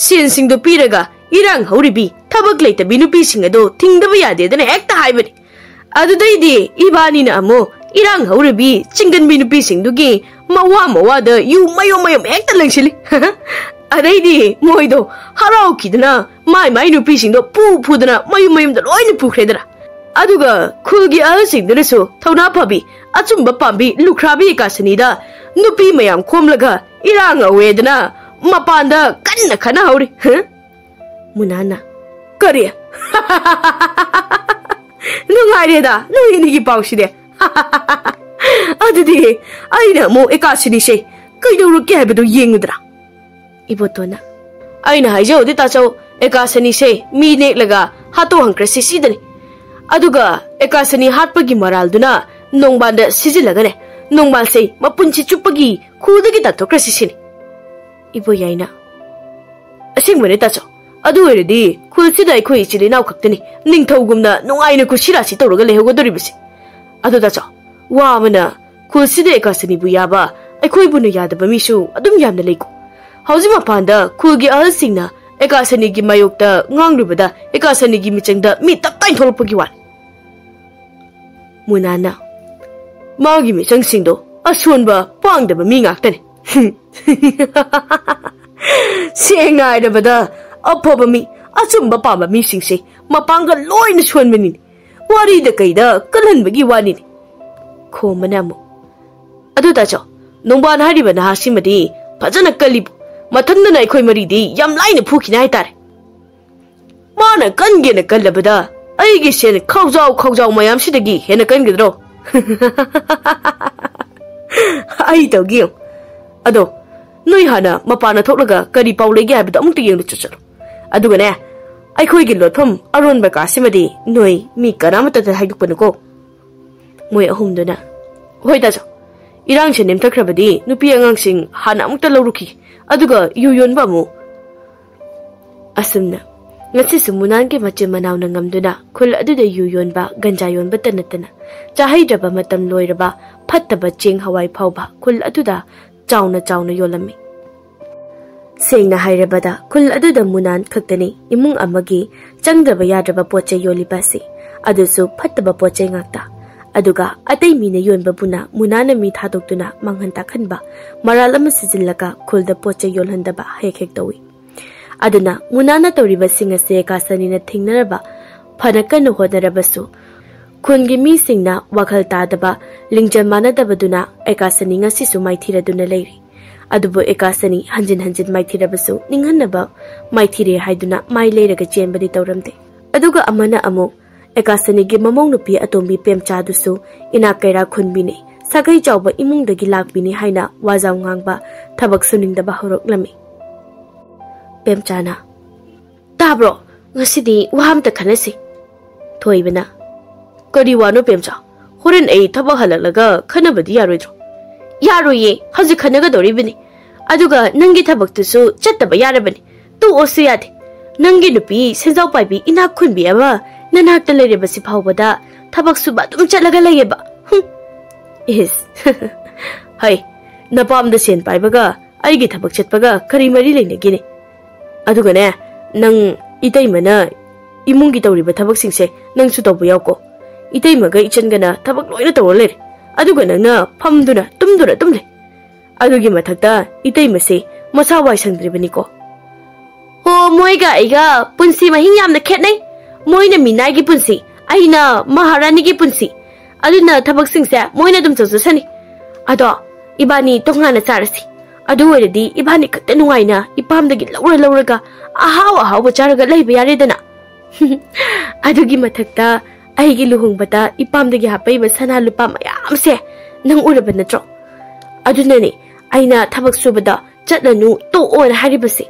ꯁꯦꯟꯁꯤꯡꯗꯣ ꯄꯤꯔꯒ ꯏꯔꯥꯡ ꯍꯧꯔꯤꯕꯤ ꯊꯕꯛ ꯂꯩꯇꯕꯤ ꯅꯨꯄꯤꯁꯤꯡ ꯑꯗꯣ ꯊꯤꯡꯗꯕ ꯌꯥꯗꯦꯗꯅ ꯍꯦꯛꯇ ꯍꯥꯏꯕꯅꯤ꯫ ꯑꯗꯨꯗꯩꯗꯤ ꯏꯕꯥꯅꯤꯅ ꯑꯃꯨꯛ ꯏꯔꯥꯡ ꯍꯧꯔꯤꯕꯤ ꯆꯤꯡꯒꯟꯕꯤ ꯅꯨꯄꯤꯁꯤꯡꯗꯨꯒꯤ ꯃꯋꯥ ꯃꯋꯥꯗ ꯌꯨ ꯃꯌꯨꯝ ꯃꯌꯨꯝ ꯍꯦꯛꯇ ꯂꯪꯁꯤꯜꯂꯤ꯫ ꯑꯗꯩꯗꯤ ꯃꯣꯏꯗꯣ ꯍꯔꯥꯎꯈꯤꯗꯅ ꯃꯥꯏ ꯃꯥꯏ ꯅꯨꯄꯤꯁꯤꯡꯗꯣ ꯐꯨ ꯐꯨꯗꯅ ꯃꯌꯨꯝ ꯃꯌꯨꯝꯗ ꯂꯣꯏꯅ ꯄꯨꯈ꯭ꯔꯦꯗꯅ꯫ ꯑꯗꯨꯒ ꯈꯨꯜꯒꯤ ꯑꯍꯜꯁꯤꯡꯗꯨꯅꯁꯨ ꯊꯧꯅꯥ ꯐꯕꯤ, ꯑꯆꯨꯝꯕ ꯄꯥꯝꯕꯤ ꯂꯨꯈ꯭ꯔꯥꯕꯤ ꯀꯥꯁꯅꯤꯗ ꯅꯨꯄꯤ ꯃꯌꯥꯝ ꯈꯣꯝꯂꯒ ꯏꯔꯥꯡ ꯍꯧꯋꯦꯗꯅ ꯃꯄꯥꯟꯗ ꯀꯟꯅ ꯈꯠꯅꯍꯧꯔꯤ꯫ ꯍ? ꯃꯨꯅꯥꯅ, "ꯀꯔꯤ? ꯅꯨꯡꯉꯥꯏꯔꯦꯗ ꯅꯣꯏ ꯑꯅꯤꯒꯤ ꯄꯥꯎꯁꯤꯗꯤ꯫ ꯑꯗꯨꯗꯤ ꯑꯩꯅ ꯑꯃꯨꯛ ꯑꯦꯀꯥꯁꯅꯤꯁꯦ ꯀꯩꯗꯧꯔꯛꯀꯦ ꯍꯥꯏꯕꯗꯨ ꯌꯦꯡꯉꯨꯗ꯭ꯔꯥ?" ꯏꯕꯣꯇꯣꯟꯅ, "ꯑꯩꯅ ꯍꯥꯏꯖꯧꯗꯤ ꯇꯥꯆꯧ, ꯑꯦꯀꯥꯁꯅꯤꯁꯦ ꯃꯤ ꯅꯦꯛꯂꯒ ꯍꯥꯠꯇꯣꯛꯍꯟꯈ꯭ꯔꯁꯤ ꯁꯤꯗꯅꯤ꯫ ꯑꯗꯨꯒ ꯑꯦꯀꯥꯁꯅꯤ ꯍꯥꯠꯄꯒꯤ ꯃꯔꯥꯜꯗꯨꯅ ꯅꯣꯡꯕꯥꯟꯗ ꯁꯤꯖꯤꯜꯂꯒꯅꯦ, ꯅꯣꯡꯕꯥꯟꯁꯦ ꯃꯄꯨꯟꯁꯤ ꯆꯨꯞꯄꯒꯤ ꯈꯨꯜꯗꯒꯤ ꯇꯥꯟꯊꯣꯛꯈ꯭ꯔꯁꯤ ꯁꯤꯅꯤ꯫" ꯏꯕꯣꯌꯥꯏꯅ, "ꯑꯁꯦꯡꯕꯅꯦ ꯇꯥꯆꯧ, ꯑꯗꯨ ꯑꯣꯏꯔꯗꯤ ꯈꯨꯜꯁꯤꯗ ꯑꯩꯈꯣꯏ ꯏꯆꯤꯜ ꯏꯅꯥꯎ ꯈꯛꯇꯅꯤ ꯅꯤꯡꯊꯧꯒꯨꯝꯅ ꯅꯨꯡꯉꯥꯏꯅ ꯀꯨꯁꯤ ꯔꯥꯁꯤ ꯇꯧꯔꯒ ꯂꯩꯍꯧꯒꯗꯧꯔꯤꯕꯁꯦ꯫ ꯑꯗꯣ ꯇꯥꯆꯧ, ꯋꯥ ꯑꯃꯅ, ꯈꯨꯜꯁꯤꯗ ꯑꯦꯀꯥꯁꯅꯤꯕꯨ ꯌꯥꯕ ꯑꯩꯈꯣꯏꯕꯨꯅ ꯌꯥꯗꯕ ꯃꯤꯁꯨ ꯑꯗꯨꯝ ꯌꯥꯝꯅ ꯂꯩꯀꯣ꯫ ꯍꯧꯖꯤꯛ ꯃꯄꯥꯟꯗ ꯈꯨꯜꯒꯤ ꯑꯍꯜꯁꯤꯡꯅ ꯑꯦꯀꯥꯁꯅꯤꯒꯤ ꯃꯥꯌꯣꯛꯇ ꯉꯥꯡꯂꯨꯕꯗ ꯑꯦꯀꯥꯁꯅꯤꯒꯤ ꯃꯤꯆꯪꯗ ꯃꯤ ꯇꯞꯇꯥꯏ ꯊꯣꯛꯂꯛꯄꯒꯤ ꯋꯥꯅꯤ꯫" ꯃꯨꯅꯥꯅ, "ꯃꯥꯒꯤ ꯃꯤꯆꯪꯁꯤꯡꯗꯣ ꯑꯁꯣꯟꯕ ꯄꯥꯡꯗꯕ ꯃꯤ ꯉꯥꯛꯇꯅꯤ꯫" "ꯁꯦꯡꯅ ꯍꯥꯏꯔꯕꯗ ꯑꯐꯕ ꯃꯤ, ꯑꯆꯨꯝꯕ ꯄꯥꯝꯕ ꯃꯤꯁꯤꯡꯁꯦ ꯃꯄꯥꯡꯒꯜ ꯂꯣꯏꯅ ꯁꯣꯟꯕꯅꯤꯅꯦ꯫ ꯋꯥꯔꯤꯗ ꯀꯩꯗ ꯀꯜꯍꯟꯕꯒꯤ ꯋꯥꯅꯤꯅꯦ꯫" ꯈꯣꯝꯕꯅ ꯑꯃꯨꯛ, "ꯑꯗꯨ ꯇꯥꯆꯧ, ꯅꯣꯡꯕꯥꯟ ꯍꯥꯏꯔꯤꯕ ꯅꯍꯥꯁꯤꯃꯗꯤ ꯐꯖꯅ ꯀꯜꯂꯤꯕꯨ꯫ ꯃꯊꯟꯗꯅ ꯑꯩꯈꯣꯏ ꯃꯔꯤꯗꯤ ꯌꯥꯝ ꯂꯥꯏꯅ ꯐꯨꯈꯤꯅꯤ ꯍꯥꯏꯇꯥꯔꯦ꯫ ꯃꯥꯅ ꯀꯟꯒꯦꯅ ꯀꯜꯂꯕꯗ ꯑꯩꯒꯤ ꯁꯦꯟ ꯈꯥꯎꯖꯥꯎ ꯈꯥꯎꯖꯥꯎ ꯃꯌꯥꯝꯁꯤꯗꯒꯤ ꯍꯦꯟꯅ ꯀꯟꯒꯗ꯭ꯔꯣ?" "ꯑꯩ ꯇꯧꯒꯦ ꯌꯦꯡꯉꯨ꯫ ꯑꯗꯣ ꯅꯣꯏ ꯍꯥꯟꯅ ꯃꯄꯥꯟꯗ ꯊꯣꯛꯂꯒ ꯀꯔꯤ ꯄꯥꯎ ꯂꯩꯒꯦ ꯍꯥꯏꯕꯗꯣ ꯑꯃꯨꯛꯇ ꯌꯦꯡꯂꯨ ꯆꯠꯆꯠꯂꯣ꯫ ꯑꯗꯨꯒꯅꯦ, ꯑꯩꯈꯣꯏꯒꯤ ꯂꯣꯠꯐꯝ ꯑꯔꯣꯟꯕ ꯀꯥꯁꯤꯃꯗꯤ ꯅꯣꯏ ꯃꯤ ꯀꯅꯥꯃꯠꯇꯗ ꯍꯥꯏꯗꯣꯛꯄꯅꯨꯀꯣ꯫" ꯃꯣꯏ ꯑꯍꯨꯝꯗꯨꯅ, "ꯍꯣꯏ ꯇꯥꯆꯧ, ꯏꯔꯥꯡꯁꯦ ꯅꯦꯝꯊꯈ꯭ꯔꯕꯗꯤ ꯅꯨꯄꯤ ꯑꯉꯥꯡꯁꯤꯡ ꯍꯥꯟꯅ ꯑꯃꯨꯛꯇ ꯂꯧꯔꯨꯈꯤꯒꯦ, ꯑꯗꯨꯒ ꯌꯨ ꯌꯣꯟꯕ ꯑꯃꯨꯛ꯫" ꯑꯁꯨꯝꯅ ꯉꯁꯤꯁꯨ ꯃꯨꯅꯥꯟꯒꯤ ꯃꯆꯤꯟ ꯃꯅꯥꯎꯅ ꯉꯝꯗꯨꯅ ꯈꯨꯜ ꯑꯗꯨꯗ ꯌꯨ ꯌꯣꯟꯕ, ꯒꯟꯖꯥ ꯌꯣꯟꯕꯇ ꯅꯠꯇꯅ ꯆꯥꯍꯩꯗ꯭ꯔꯕ ꯃꯇꯝ ꯂꯣꯏꯔꯕ ꯐꯠꯇꯕ ꯆꯦꯡ ꯍꯋꯥꯏ ꯐꯥꯎꯕ ꯈꯨꯜ ꯑꯗꯨꯗ ꯆꯥꯎꯅ ꯆꯥꯎꯅ ꯌꯣꯜꯂꯝꯃꯤ꯫ ꯁꯦꯡꯅ ꯍꯥꯏꯔꯕꯗ ꯈꯨꯜ ꯑꯗꯨꯗ ꯃꯨꯅꯥꯟ ꯈꯛꯇꯅꯤ ꯏꯃꯨꯡ ꯑꯃꯒꯤ ꯆꯪꯗ꯭ꯔꯕ ꯌꯥꯗ꯭ꯔꯕ ꯄꯣꯠ ꯆꯩ ꯌꯣꯜꯂꯤꯕ ꯑꯁꯤ, ꯑꯗꯨꯁꯨ ꯐꯠꯇꯕ ꯄꯣꯠ ꯆꯩ ꯉꯥꯛꯇ꯫ ꯑꯗꯨꯒ ꯑꯇꯩ ꯃꯤꯅ ꯌꯣꯟꯕꯕꯨꯅ ꯃꯨꯅꯥꯟꯅ ꯃꯤ ꯊꯥꯗꯣꯛꯇꯨꯅ ꯃꯥꯡꯍꯟ ꯇꯥꯛꯍꯟꯕ, ꯃꯔꯥꯜ ꯑꯃ ꯁꯤꯖꯤꯜꯂꯒ ꯈꯨꯜꯗ ꯄꯣꯠ ꯆꯩ ꯌꯣꯜꯍꯟꯗꯕ ꯍꯦꯛ ꯍꯦꯛ ꯇꯧꯏ꯫ ꯑꯗꯨꯅ ꯃꯨꯅꯥꯟꯅ ꯇꯧꯔꯤꯕꯁꯤꯡ ꯑꯁꯤ ꯑꯦꯀꯥꯁꯅꯤꯅ ꯊꯤꯡꯅꯅꯕ ꯐꯅ ꯀꯟꯅ ꯍꯣꯠꯅꯔꯕꯁꯨ, ꯈꯨꯟꯒꯤ ꯃꯤꯁꯤꯡꯅ ꯋꯥꯈꯜ ꯇꯥꯗꯕ, ꯂꯤꯡꯖꯦꯜ ꯃꯥꯟꯅꯗꯕꯗꯨꯅ ꯑꯦꯀꯥꯁꯅꯤ ꯉꯁꯤꯁꯨ ꯃꯥꯏꯊꯤꯔꯗꯨꯅ ꯂꯩꯔꯤ꯫ ꯑꯗꯨꯕꯨ ꯑꯦꯀꯥꯁꯅꯤ ꯍꯟꯖꯤꯟ ꯍꯟꯖꯤꯟ ꯃꯥꯏꯊꯤꯔꯕꯁꯨ ꯅꯤꯡꯍꯟꯅꯕ ꯃꯥꯏꯊꯤꯔꯦ ꯍꯥꯏꯗꯨꯅ ꯃꯥꯏ ꯂꯩꯔꯒ ꯆꯦꯟꯕꯗꯤ ꯇꯧꯔꯝꯗꯦ꯫ ꯑꯗꯨꯒ ꯑꯃꯅ ꯑꯃꯨꯛ ꯑꯦꯀꯥꯁꯅꯤꯒꯤ ꯃꯃꯧ ꯅꯨꯄꯤ ꯑꯇꯣꯝꯕꯤ ꯄꯦꯝꯆꯥꯗꯨꯁꯨ ꯏꯅꯥꯛ ꯀꯩꯔꯥꯛ ꯈꯨꯟꯕꯤꯅꯤ, ꯁꯥꯒꯩ ꯆꯥꯎꯕ ꯏꯃꯨꯡꯗꯒꯤ ꯂꯥꯛꯄꯤꯅꯤ ꯍꯥꯏꯅ ꯋꯥꯖꯥꯎ ꯉꯥꯡꯕ, ꯊꯕꯛ ꯁꯨꯅꯤꯡꯗꯕ ꯍꯧꯔꯛꯂꯝꯃꯤ꯫ ꯄꯦꯝꯆꯥꯅ, "ꯇꯥꯕ꯭ꯔꯣ? ꯉꯁꯤꯗꯤ ꯋꯥ ꯑꯝꯇ ꯈꯟꯅꯁꯤ꯫" ꯊꯣꯏꯕꯅ, "ꯀꯔꯤ ꯋꯥꯅꯣ ꯄꯦꯝꯆꯥ? ꯍꯣꯔꯦꯟ ꯑꯩ ꯊꯕꯛ ꯍꯜꯂꯛꯂꯒ ꯈꯟꯅꯕꯗꯤ ꯌꯥꯔꯣꯏꯗ꯭ꯔꯣ?" "ꯌꯥꯔꯣꯏꯌꯦ, ꯍꯧꯖꯤꯛ ꯈꯟꯅꯒꯗꯧꯔꯤꯕꯅꯤ꯫ ꯑꯗꯨꯒ ꯅꯪꯒꯤ ꯊꯕꯛꯇꯨꯁꯨ ꯆꯠꯇꯕ ꯌꯥꯔꯕꯅꯤ꯫ ꯇꯣꯛꯑꯣꯁꯨ ꯌꯥꯗꯦ꯫ ꯅꯪꯒꯤ ꯅꯨꯄꯤ ꯁꯦꯟꯖꯥꯎ ꯄꯥꯏꯕꯤ ꯏꯅꯥꯛ ꯈꯨꯟꯕꯤ ꯑꯃ ꯅꯅꯥꯛꯇ ꯂꯩꯔꯤꯕꯁꯤ ꯐꯥꯎꯕꯗ ꯊꯕꯛ ꯁꯨꯕ ꯑꯗꯨꯝ ꯆꯠꯂꯒ ꯂꯩꯌꯦꯕ꯫ ꯍꯨꯝ꯫ ꯏꯁ꯫ ꯍꯩ, ꯅꯄꯥꯝꯗ ꯁꯦꯟ ꯄꯥꯏꯕꯒ ꯑꯩꯒꯤ ꯊꯕꯛ ꯆꯠꯄꯒ ꯀꯔꯤ ꯃꯔꯤ ꯂꯩꯅꯒꯦꯅꯦ? ꯑꯗꯨꯒꯅꯦ, ꯅꯪ ꯏꯇꯩꯃꯅ ꯏꯃꯨꯡꯒꯤ ꯇꯧꯔꯤꯕ ꯊꯕꯛꯁꯤꯡꯁꯦ ꯅꯪꯁꯨ ꯇꯧꯕ ꯌꯥꯎꯀꯣ꯫ ꯏꯇꯩꯃꯒ ꯏꯆꯟꯒꯅ ꯊꯕꯛ ꯂꯣꯏꯅ ꯇꯧꯔ ꯂꯩꯔꯦ꯫ ꯑꯗꯨꯒ ꯅꯪꯅ ꯐꯝꯗꯨꯅ ꯇꯨꯝꯗꯨꯅ ꯑꯗꯨꯝ ꯂꯩ꯫ ꯑꯗꯨꯒꯤ ꯃꯊꯛꯇ ꯏꯇꯩꯃꯁꯦ ꯃꯁꯥ ꯋꯥꯏ ꯁꯪꯗ꯭ꯔꯤꯕꯅꯤꯀꯣ꯫" "ꯑꯣ, ꯃꯣꯏꯒ ꯑꯩꯒ ꯄꯨꯟꯁꯤ ꯃꯍꯤꯡ ꯌꯥꯝꯅ ꯈꯦꯠꯅꯩ꯫ ꯃꯣꯏꯅ ꯃꯤꯅꯥꯏꯒꯤ ꯄꯨꯟꯁꯤ, ꯑꯩꯅ ꯃꯍꯥꯔꯥꯅꯤꯒꯤ ꯄꯨꯟꯁꯤ꯫ ꯑꯗꯨꯅ ꯊꯕꯛꯁꯤꯡꯁꯦ ꯃꯣꯏꯅ ꯑꯗꯨꯝ ꯇꯧꯖꯁꯅꯤ꯫ ꯑꯗꯣ ꯏꯕꯥꯅꯤ ꯇꯣꯉꯥꯟꯅ ꯆꯥꯔꯁꯤ꯫ ꯑꯗꯨ ꯑꯣꯏꯔꯗꯤ ꯏꯕꯥꯅꯤ ꯈꯛꯇ ꯅꯨꯡꯉꯥꯏꯅ ꯏꯄꯥꯝꯗꯒꯤ ꯂꯧꯔ ꯂꯧꯔꯒ ꯑꯍꯥꯎ ꯑꯍꯥꯎꯕ ꯆꯥꯔꯒ ꯂꯩꯕ ꯌꯥꯔꯦꯗꯅ꯫" "ꯑꯗꯨꯒꯤ ꯃꯊꯛꯇ ꯑꯩꯒꯤ ꯂꯨꯍꯣꯡꯕꯗ ꯏꯄꯥꯝꯗꯒꯤ ꯍꯥꯞꯄꯛꯏꯕ ꯁꯅꯥ ꯂꯨꯄꯥ ꯃꯌꯥꯝꯁꯦ ꯅꯪ ꯎꯔꯕ ꯅꯠꯇ꯭ꯔꯣ? ꯑꯗꯨꯅꯅꯦ ꯑꯩꯅ ꯊꯕꯛ ꯁꯨꯕꯗ ꯆꯠꯂꯅꯨ, ꯇꯣꯛꯑꯣꯅ ꯍꯥꯏꯔꯤꯕꯁꯦ꯫"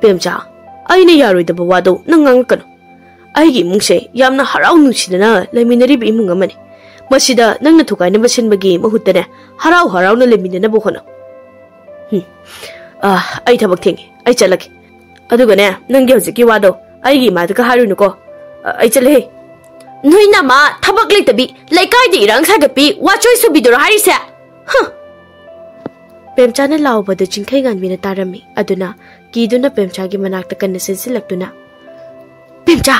"ꯄꯦꯝꯆꯥ, ꯑꯩꯅ ꯌꯥꯔꯣꯏꯗꯕ ꯋꯥꯗꯣ ꯅꯪ ꯉꯥꯡꯉꯛꯀꯅꯨ꯫ ꯑꯩꯒꯤ ꯏꯃꯨꯡꯁꯦ ꯌꯥꯝꯅ ꯍꯔꯥꯎ ꯅꯨꯡꯁꯤꯅꯅ ꯂꯩꯃꯤꯟꯅꯔꯤꯕ ꯏꯃꯨꯡ ꯑꯃꯅꯤ꯫ ꯃꯁꯤꯗ ꯅꯪꯅ ꯊꯨꯒꯥꯏꯅꯕ ꯁꯤꯟꯕꯒꯤ ꯃꯍꯨꯠꯇꯅꯦ, ꯍꯔꯥꯎ ꯍꯔꯥꯎꯅ ꯂꯩꯃꯤꯟꯅꯅꯕ ꯍꯣꯠꯅꯧ꯫ ꯍꯨꯝ꯫ ꯑ, ꯑꯩ ꯊꯕꯛ ꯊꯦꯡꯉꯦ, ꯑꯩ ꯆꯠꯂꯒꯦ꯫ ꯑꯗꯨꯒꯅꯦ, ꯅꯪꯒꯤ ꯍꯧꯖꯤꯛꯀꯤ ꯋꯥꯗꯣ ꯑꯩꯒꯤ ꯏꯃꯥꯗꯒ ꯍꯥꯏꯔꯨꯅꯨꯀꯣ꯫ ꯑ, ꯑꯩ ꯆꯠꯂꯦꯍꯦ꯫" "ꯅꯣꯏ ꯅꯃꯥ ꯊꯕꯛ ꯂꯩꯇꯕꯤ, ꯂꯩꯀꯥꯏꯗ ꯏꯔꯥꯡ ꯁꯥꯒꯠꯄꯤ, ꯋꯥꯆꯣꯏ ꯁꯨꯕꯤꯗꯨꯔꯣ ꯍꯥꯏꯔꯤꯁꯦ? ꯍ!" ꯄꯦꯝꯆꯥꯅ ꯂꯥꯎꯕꯗꯨ ꯆꯤꯡꯈꯩ ꯉꯥꯟꯕꯤꯅ ꯇꯥꯔꯝꯃꯤ꯫ ꯑꯗꯨꯅ ꯀꯤꯗꯨꯅ ꯄꯦꯝꯆꯥꯒꯤ ꯃꯅꯥꯛꯇ ꯀꯟꯅ ꯆꯦꯟꯁꯤꯜꯂꯛꯇꯨꯅ, "ꯄꯦꯝꯆꯥ,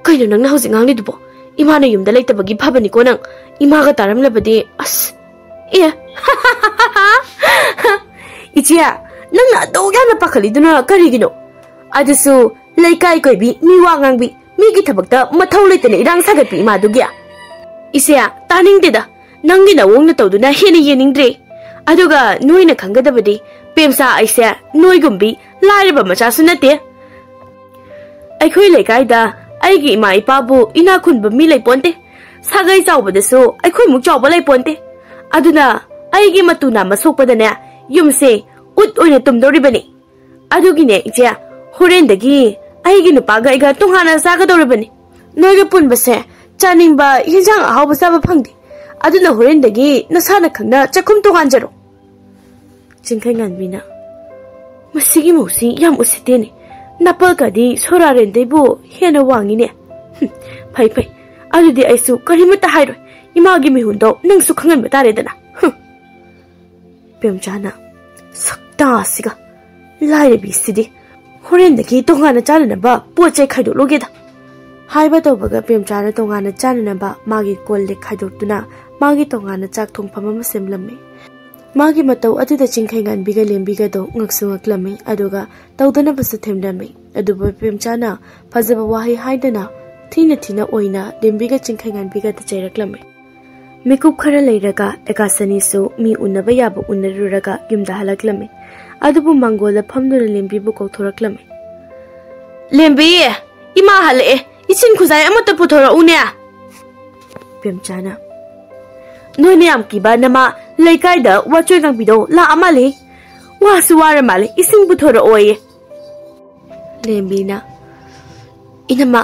ꯀꯩꯅꯣ ꯅꯪꯅ ꯍꯧꯖꯤꯛ ꯉꯥꯡꯂꯤꯗꯨꯕꯣ? ꯏꯃꯥꯅ ꯌꯨꯝꯗ ꯂꯩꯇꯕꯒꯤ ꯐꯕꯅꯤꯀꯣ ꯅꯪ꯫ ꯏꯃꯥꯒ ꯇꯥꯔꯝꯂꯕꯗꯤ, ꯑꯁ꯫" "ꯑꯦ, ꯏꯆꯦ, ꯅꯪꯅ ꯑꯗꯨꯛ ꯌꯥꯝꯅ ꯄꯥꯈꯠꯂꯤꯗꯨꯅ ꯀꯔꯤꯒꯤꯅꯣ? ꯑꯗꯨꯁꯨ ꯂꯩꯀꯥꯏ ꯀꯣꯏꯕꯤ, ꯃꯤ ꯋꯥ ꯉꯥꯡꯕꯤ, ꯃꯤꯒꯤ ꯊꯕꯛꯇ ꯃꯊꯧ ꯂꯩꯇꯅ ꯏꯔꯥꯡ ꯁꯥꯒꯠꯄꯤ ꯏꯃꯥꯗꯨꯒꯤ?" "ꯏꯆꯦ, ꯇꯥꯅꯤꯡꯗꯦꯗ꯫ ꯅꯪꯒꯤ ꯅꯑꯣꯡ ꯅꯇꯧꯗꯨꯅ ꯍꯦꯟꯅ ꯌꯦꯡꯅꯤꯡꯗ꯭ꯔꯦ꯫ ꯑꯗꯨꯒ ꯅꯣꯏꯅ ꯈꯪꯒꯗꯕꯗꯤ, ꯄꯦꯝꯆꯥ ꯑꯩꯁꯦ ꯅꯣꯏꯒꯨꯝꯕꯤ ꯂꯥꯏꯔꯕ ꯃꯆꯥꯁꯨ ꯅꯠꯇꯦ꯫ ꯑꯩꯈꯣꯏ ꯂꯩꯀꯥꯏꯗ ꯑꯩꯒꯤ ꯏꯃꯥ ꯏꯄꯥꯕꯨ ꯏꯅꯥꯛ ꯈꯨꯟꯕ ꯃꯤ ꯂꯩꯄꯣꯟꯇꯦ꯫ ꯁꯥꯒꯩ ꯆꯥꯎꯕꯗꯁꯨ ꯑꯩꯈꯣꯏꯃꯨꯛ ꯆꯥꯎꯕ ꯂꯩꯄꯣꯟꯇꯦ꯫ ꯑꯗꯨꯅ ꯑꯩꯒꯤ ꯃꯇꯨ ꯅꯥꯝꯃ ꯁꯣꯛꯄꯗꯅꯦ, ꯌꯨꯝꯁꯦ ꯎꯠ ꯑꯣꯏꯅ ꯇꯨꯝꯗꯧꯔꯤꯕꯅꯤ꯫ ꯑꯗꯨꯒꯤꯅꯦ ꯏꯆꯦ, ꯍꯣꯔꯦꯟꯗꯒꯤ ꯑꯩꯒꯤ ꯅꯨꯄꯥꯒ ꯑꯩꯒ ꯇꯣꯉꯥꯟꯅ ꯆꯥꯒꯗꯧꯔꯤꯕꯅꯤ꯫ ꯅꯣꯏꯒ ꯄꯨꯟꯕꯁꯦ ꯆꯥꯅꯤꯡꯕ ꯌꯦꯟꯁꯥꯡ ꯑꯍꯥꯎꯕ ꯆꯥꯕ ꯐꯪꯗꯦ꯫ ꯑꯗꯨꯅ ꯍꯣꯔꯦꯟꯗꯒꯤ ꯅꯁꯥꯅ ꯈꯪꯅ ꯆꯥꯛꯈꯨꯝ ꯇꯣꯉꯥꯟꯖꯔꯣ꯫ ꯆꯤꯡꯈꯩ ꯉꯥꯟꯕꯤꯅ, "ꯃꯁꯤꯒꯤ ꯃꯧꯁꯤ ꯌꯥꯝ ꯎꯁꯤꯠꯇꯦꯅꯦ꯫ ꯅꯥꯄꯜꯀꯗꯤ ꯁꯣꯔꯥꯔꯦꯟꯗꯩꯕꯨ ꯍꯦꯟꯅ ꯋꯥꯡꯉꯤꯅꯦ꯫ ꯍꯨꯝ, ꯐꯩ ꯐꯩ꯫ ꯑꯗꯨꯗꯤ ꯑꯩꯁꯨ ꯀꯔꯤꯃꯠꯇ ꯍꯥꯏꯔꯣꯏ꯫ ꯏꯃꯥꯒꯤ ꯃꯤꯍꯨꯟꯗꯣ ꯅꯪꯁꯨ ꯈꯪꯍꯟꯕ ꯇꯥꯔꯦꯗꯅ꯫ ꯍꯨꯝ꯫" ꯄꯦꯝꯆꯥꯅ, "ꯁꯛꯇꯥꯁꯤꯒ, ꯂꯥꯏꯔꯕꯤꯁꯤꯗꯤ꯫ ꯍꯣꯔꯦꯟꯗꯒꯤ ꯇꯣꯉꯥꯟꯅ ꯆꯥꯅꯅꯕ ꯄꯣꯠ ꯆꯩ ꯈꯥꯏꯗꯣꯛꯂꯨꯒꯦꯗ꯫" ꯍꯥꯏꯕ ꯇꯧꯕꯒ ꯄꯦꯝꯆꯥꯅ ꯇꯣꯉꯥꯟꯅ ꯆꯥꯅꯅꯕ ꯃꯥꯒꯤ ꯀꯣꯜ ꯂꯤꯛ ꯈꯥꯏꯗꯣꯛꯇꯨꯅ ꯃꯥꯒꯤ ꯇꯣꯉꯥꯟꯅ ꯆꯥꯛ ꯊꯣꯡꯐꯝ ꯑꯃ ꯁꯦꯝꯂꯝꯃꯤ꯫ ꯃꯥꯒꯤ ꯃꯇꯧ ꯑꯗꯨꯗ ꯆꯤꯡꯈꯩ ꯉꯥꯟꯕꯤꯒ ꯂꯦꯝꯕꯤꯒꯗꯣ ꯉꯛꯁꯨ ꯉꯛꯂꯝꯃꯤ, ꯑꯗꯨꯒ ꯇꯧꯗꯅꯕꯁꯨ ꯊꯦꯝꯂꯝꯃꯤ꯫ ꯑꯗꯨꯕꯨ ꯄꯦꯝꯆꯥꯅ ꯐꯖꯕ ꯋꯥꯍꯩ ꯍꯥꯏꯗꯅ ꯊꯤꯅ ꯊꯤꯅ ꯑꯣꯏꯅ ꯂꯦꯝꯕꯤꯒ ꯆꯤꯡꯈꯩ ꯉꯥꯟꯕꯤꯒꯗ ꯆꯩꯔꯛꯂꯝꯃꯤ꯫ ꯃꯤꯀꯨꯞ ꯈꯔ ꯂꯩꯔꯒ ꯑꯦꯀꯥꯁꯅꯤꯁꯨ ꯃꯤ ꯎꯅꯕ ꯌꯥꯕ ꯎꯅꯔꯨꯔꯒ ꯌꯨꯝꯗ ꯍꯜꯂꯛꯂꯝꯃꯤ꯫ ꯑꯗꯨꯕꯨ ꯃꯥꯡꯒꯣꯜꯗ ꯐꯝꯗꯨꯅ ꯂꯦꯝꯕꯤꯕꯨ ꯀꯧꯊꯣꯔꯛꯂꯝꯃꯤ꯫ "ꯂꯦꯝꯕꯤ, ꯏꯃꯥ ꯍꯜꯂꯛꯑꯦ, ꯏꯁꯤꯡ ꯈꯨꯖꯥꯏ ꯑꯃꯠꯇ ꯄꯨꯊꯣꯔꯛꯎꯅꯦ꯫" ꯄꯦꯝꯆꯥꯅ, "ꯅꯣꯏꯅ ꯌꯥꯝ ꯀꯤꯕ ꯅꯃꯥ ꯂꯩꯀꯥꯏꯗ ꯋꯥꯆꯣꯏ ꯉꯥꯡꯕꯤꯗꯣ ꯂꯥꯛꯑ ꯃꯥꯜꯂꯦ꯫ ꯋꯥꯁꯨ ꯋꯥꯔ ꯃꯥꯜꯂꯦ, ꯏꯁꯤꯡ ꯄꯨꯊꯣꯔꯛꯑꯣꯌꯦ꯫" ꯂꯦꯝꯕꯤꯅ, "ꯏꯅꯝꯃ,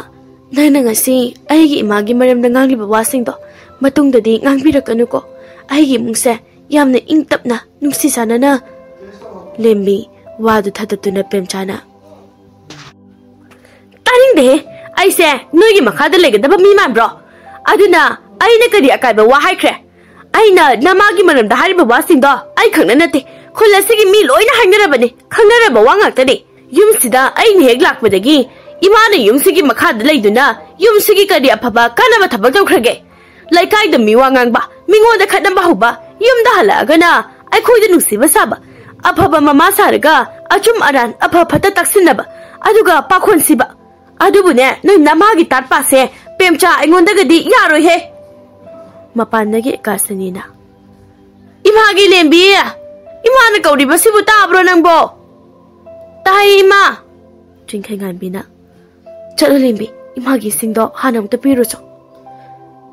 ꯅꯪꯅ ꯉꯁꯤ ꯑꯩꯒꯤ ꯏꯃꯥꯒꯤ ꯃꯔꯝꯗ ꯉꯥꯡꯂꯤꯕ ꯋꯥꯁꯤꯡꯗꯣ ꯃꯇꯨꯡꯗꯗꯤ ꯉꯥꯡꯕꯤꯔꯛꯀꯅꯨꯀꯣ꯫ ꯑꯩꯒꯤ ꯏꯃꯨꯡꯁꯦ ꯌꯥꯝꯅ ꯏꯪ ꯇꯞꯅ, ꯅꯨꯡꯁꯤ ꯆꯥꯟꯅꯅ꯫" ꯂꯦꯝꯕꯤ ꯋꯥꯗꯨ ꯊꯥꯗꯠꯇꯨꯅ ꯄꯦꯝꯆꯥꯅ, "ꯇꯥꯅꯤꯡꯗꯦꯍꯦ꯫ ꯑꯩꯁꯦ ꯅꯣꯏꯒꯤ ꯃꯈꯥꯗ ꯂꯩꯒꯗꯕ ꯃꯤ ꯃꯥꯟꯕ꯭ꯔꯣ? ꯑꯗꯨꯅ ꯑꯩꯅ ꯀꯔꯤ ꯑꯀꯥꯏꯕ ꯋꯥ ꯍꯥꯏꯈ꯭ꯔꯦ? ꯑꯩꯅ ꯅꯃꯥꯒꯤ ꯃꯔꯝꯗ ꯍꯥꯏꯔꯤꯕ ꯋꯥꯁꯤꯡꯗꯣ ꯑꯩ ꯈꯛꯅ ꯅꯠꯇꯦ, ꯈꯨꯜ ꯑꯁꯤꯒꯤ ꯃꯤ ꯂꯣꯏꯅ ꯍꯥꯏꯅꯔꯕꯅꯤ, ꯈꯪꯅꯔꯕ ꯋꯥ ꯉꯥꯛꯇꯅꯤ꯫ ꯌꯨꯝꯁꯤꯗ ꯑꯩꯅ ꯍꯦꯛ ꯂꯥꯛꯄꯗꯒꯤ ꯏꯃꯥꯅ ꯌꯨꯝꯁꯤꯒꯤ ꯃꯈꯥꯗ ꯂꯩꯗꯨꯅ ꯌꯨꯝꯁꯤꯒꯤ ꯀꯔꯤ ꯑꯐꯕ ꯀꯥꯟꯅꯕ ꯊꯕꯛ ꯇꯧꯈ꯭ꯔꯒꯦ? ꯂꯩꯀꯥꯏꯗ ꯃꯤ ꯋꯥ ꯉꯥꯡꯕ, ꯃꯤꯉꯣꯟꯗ ꯈꯠꯅꯕ ꯍꯧꯕ, ꯌꯨꯝꯗ ꯍꯜꯂꯛꯑꯒꯅ ꯑꯩꯈꯣꯏꯗ ꯅꯨꯡꯁꯤꯕ ꯁꯥꯕ, ꯑꯐꯕ ꯃꯃꯥ ꯁꯥꯔꯒ ꯑꯆꯨꯝ ꯑꯔꯥꯟ ꯑꯐ ꯐꯠꯇ ꯇꯥꯛꯁꯤꯟꯅꯕ, ꯑꯗꯨꯒ ꯄꯥꯈꯣꯟ ꯁꯤꯕ꯫ ꯑꯗꯨꯕꯨꯅꯦ, ꯅꯣꯏ ꯅꯃꯥꯒꯤ ꯇꯥꯠꯄꯥꯁꯦ ꯄꯦꯝꯆꯥ ꯑꯩꯉꯣꯟꯗꯒꯗꯤ ꯌꯥꯔꯣꯏꯍꯦ꯫" ꯃꯄꯥꯟꯗꯒꯤ ꯑꯦꯀꯥꯁꯅꯤꯅ, ꯏꯃꯥꯒꯤ ꯂꯦꯝꯕꯤ! ꯏꯃꯥꯅ ꯀꯧꯔꯤꯕꯁꯤꯕꯨ ꯇꯥꯕ꯭ꯔꯣ ꯅꯪꯕꯣ? "ꯇꯥꯏ, ꯏꯃꯥ!" ꯆꯤꯡꯈꯩꯉꯥꯟꯕꯤꯅ꯫ "ꯆꯠꯂꯨ ꯂꯦꯝꯕꯤ, ꯏꯃꯥꯒꯤ ꯏꯁꯤꯡꯗꯣ ꯍꯥꯟꯅ ꯑꯃꯨꯛꯇ ꯄꯤꯔꯨꯆꯣ꯫"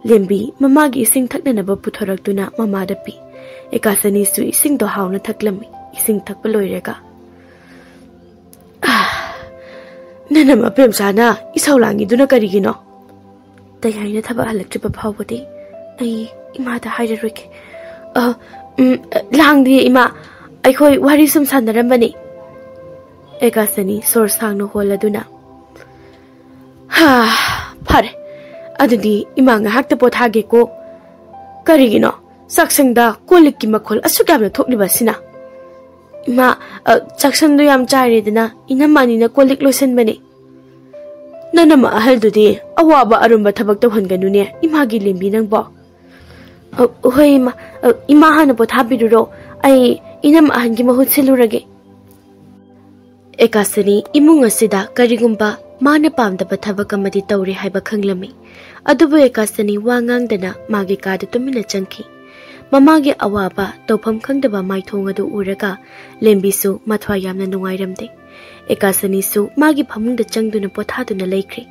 ꯂꯦꯝꯕꯤ ꯃꯃꯥꯒꯤ ꯏꯁꯤꯡ ꯊꯛꯅꯅꯕ ꯄꯨꯊꯣꯔꯛꯇꯨꯅ ꯃꯃꯥꯗ ꯄꯤ꯫ ꯑꯦꯀꯥꯁꯅꯤꯁꯨ ꯏꯁꯤꯡꯗꯣ ꯍꯥꯎꯅ ꯊꯛꯂꯝꯃꯤ꯫ ꯏꯁꯤꯡ ꯊꯛꯄ ꯂꯣꯏꯔꯒ, "ꯑꯥ, ꯅꯅꯝꯃ ꯄꯦꯝꯆꯥꯅ ꯏꯁꯧ ꯂꯥꯡꯉꯤꯗꯨꯅ ꯀꯔꯤꯒꯤꯅꯣ?" "ꯇꯌꯥꯏꯅ ꯊꯕꯛ ꯍꯜꯂꯛꯇ꯭ꯔꯤꯕ ꯐꯥꯎꯕꯗꯤ ꯑꯩ ꯏꯃꯥꯗ ꯍꯥꯏꯔꯔꯣꯏꯒꯦ꯫ ꯑ, ꯎꯝ, ꯂꯥꯡꯗꯤꯌꯦ ꯏꯃꯥ, ꯑꯩꯈꯣꯏ ꯋꯥꯔꯤ ꯁꯨꯝ ꯁꯥꯟꯅꯔꯝꯕꯅꯤ꯫" ꯑꯦꯀꯥꯁꯅꯤ ꯁꯣꯔ ꯁꯥꯡꯅ ꯍꯣꯜꯂꯗꯨꯅ, "ꯍꯥ, ꯐꯔꯦ꯫ ꯑꯗꯨꯗꯤ ꯏꯃꯥ ꯉꯥꯏꯍꯥꯛꯇ ꯄꯣꯊꯥꯒꯦꯀꯣ꯫ ꯀꯔꯤꯒꯤꯅꯣ ꯆꯥꯛꯁꯪꯗ ꯀꯣꯜ ꯂꯤꯛꯀꯤ ꯃꯈꯣꯜ ꯑꯁꯨꯛ ꯌꯥꯝꯅ ꯊꯣꯛꯂꯤꯕ ꯑꯁꯤꯅ?" "ꯏꯃꯥ, ꯑ, ꯆꯥꯛꯁꯪꯗꯣ ꯌꯥꯝ ꯆꯥꯏꯔꯦꯗꯅ ꯏꯅꯝꯃ ꯑꯅꯤꯅ ꯀꯣꯜ ꯂꯤꯛ ꯂꯣꯏꯁꯟꯕꯅꯦ꯫" "ꯅꯅꯝꯃ ꯑꯍꯜꯗꯨꯗꯤ ꯑꯋꯥꯕ ꯑꯔꯨꯝꯕ ꯊꯕꯛ ꯇꯧꯍꯟꯒꯅꯨꯅꯦ, ꯏꯃꯥꯒꯤ ꯂꯦꯝꯕꯤ ꯅꯪꯕꯣ꯫" "ꯑ, ꯍꯣꯏ ꯏꯃꯥ, ꯑ, ꯏꯃꯥ ꯍꯥꯟꯅ ꯄꯣꯊꯥꯕꯤꯔꯨꯔꯣ, ꯑꯩ ꯏꯅꯝꯃ ꯑꯍꯟꯒꯤ ꯃꯍꯨꯠ ꯁꯤꯜꯂꯨꯔꯒꯦ꯫" ꯑꯦꯀꯥꯁꯅꯤ ꯏꯃꯨꯡ ꯑꯁꯤꯗ ꯀꯔꯤꯒꯨꯝꯕ ꯃꯥꯅ ꯄꯥꯝꯗꯕ ꯊꯕꯛ ꯑꯃꯗꯤ ꯇꯧꯔꯦ ꯍꯥꯏꯕ ꯈꯪꯂꯝꯃꯤ꯫ ꯑꯗꯨꯕꯨ ꯑꯦꯀꯥꯁꯅꯤ ꯋꯥ ꯉꯥꯡꯗꯅ ꯃꯥꯒꯤ ꯀꯥꯗ ꯇꯨꯃꯤꯟꯅ ꯆꯪꯈꯤ꯫ ꯃꯃꯥꯒꯤ ꯑꯋꯥꯕ, ꯇꯧꯐꯝ ꯈꯪꯗꯕ ꯃꯥꯏꯊꯣꯡ ꯑꯗꯨ ꯎꯔꯒ ꯂꯦꯝꯕꯤꯁꯨ ꯃꯊ꯭ꯋꯥꯏ ꯌꯥꯝꯅ ꯅꯨꯡꯉꯥꯏꯔꯝꯗꯦ꯫ ꯑꯦꯀꯥꯁꯅꯤꯁꯨ ꯃꯥꯒꯤ ꯐꯃꯨꯡꯗ ꯆꯪꯗꯨꯅ ꯄꯣꯊꯥꯗꯨꯅ ꯂꯩꯈ꯭ꯔꯦ꯫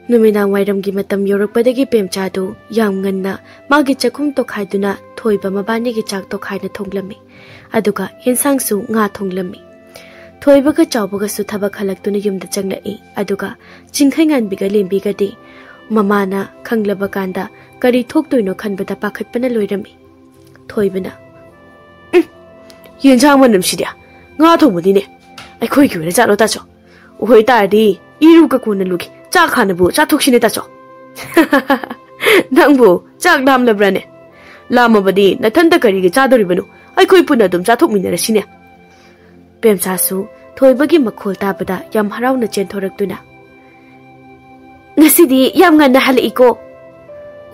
ꯅꯨꯃꯤꯗꯥꯡ ꯋꯥꯏꯔꯝꯒꯤ ꯃꯇꯝ ꯌꯧꯔꯛꯄꯗꯒꯤ ꯄꯦꯝꯆꯥꯗꯨ ꯌꯥꯝ ꯉꯟꯅ ꯃꯥꯒꯤ ꯆꯥꯛꯈꯨꯝ ꯇꯣꯈꯥꯏꯗꯨꯅ ꯊꯣꯏꯕ ꯃꯕꯥꯅꯤꯒꯤ ꯆꯥꯛ ꯇꯣꯈꯥꯏꯅ ꯊꯣꯡꯂꯝꯃꯤ꯫ ꯑꯗꯨꯒ ꯌꯦꯟꯁꯥꯡꯁꯨ ꯉꯥ ꯊꯣꯡꯂꯝꯃꯤ꯫ ꯊꯣꯏꯕꯒ ꯆꯥꯎꯕꯒꯁꯨ ꯊꯕꯛ ꯍꯜꯂꯛꯇꯨꯅ ꯌꯨꯝꯗ ꯆꯪꯂꯛꯏ꯫ ꯑꯗꯨꯒ ꯆꯤꯡꯈꯩꯉꯥꯟꯕꯤꯒ ꯂꯦꯝꯕꯤꯒꯗꯤ ꯃꯃꯥꯅ ꯈꯪꯂꯕ ꯀꯥꯟꯗ ꯀꯔꯤ ꯊꯣꯛꯇꯣꯏꯅꯣ ꯈꯟꯕꯗ ꯄꯥꯈꯠꯄꯅ ꯂꯣꯏꯔꯝꯃꯤ꯫ ꯊꯣꯏꯕꯅ, "ꯎꯝ, ꯌꯦꯟꯁꯥꯡ ꯃꯅꯝꯁꯤꯗꯤ ꯉꯥ ꯊꯣꯡꯕꯅꯤꯅꯦ꯫ ꯑꯩꯈꯣꯏꯒꯤ ꯑꯣꯏꯔ ꯖꯥꯠꯂꯣ ꯇꯥꯆꯧ? ꯑꯣꯏ ꯇꯥꯔꯗꯤ ꯏꯔꯨ ꯀꯀꯣꯟꯅ ꯂꯨꯒꯦ꯫ ꯆꯥꯛ ꯍꯥꯟꯅꯕꯨ ꯆꯥꯊꯣꯛꯁꯤꯅꯦ ꯇꯥꯆꯧ꯫" "ꯅꯪꯕꯨ ꯆꯥꯛ ꯂꯥꯝꯂꯕ꯭ꯔꯥꯅꯦ? ꯂꯥꯝꯃꯕꯗꯤ ꯅꯊꯟꯇ ꯀꯔꯤꯒꯤ ꯆꯥꯗꯣꯔꯤꯕꯅꯣ? ꯑꯩꯈꯣꯏ ꯄꯨꯟꯅ ꯑꯗꯨꯝ ꯆꯥꯊꯣꯛꯃꯤꯟꯅꯔꯁꯤꯅꯦ꯫" ꯄꯦꯝꯆꯥꯁꯨ ꯊꯣꯏꯕꯒꯤ ꯃꯈꯣꯜ ꯇꯥꯕꯗ ꯌꯥꯝ ꯍꯔꯥꯎꯅ ꯆꯦꯟꯊꯣꯔꯛꯇꯨꯅ, "ꯉꯁꯤꯗꯤ ꯌꯥꯝ ꯉꯟꯅ ꯍꯜꯂꯛꯏꯀꯣ꯫"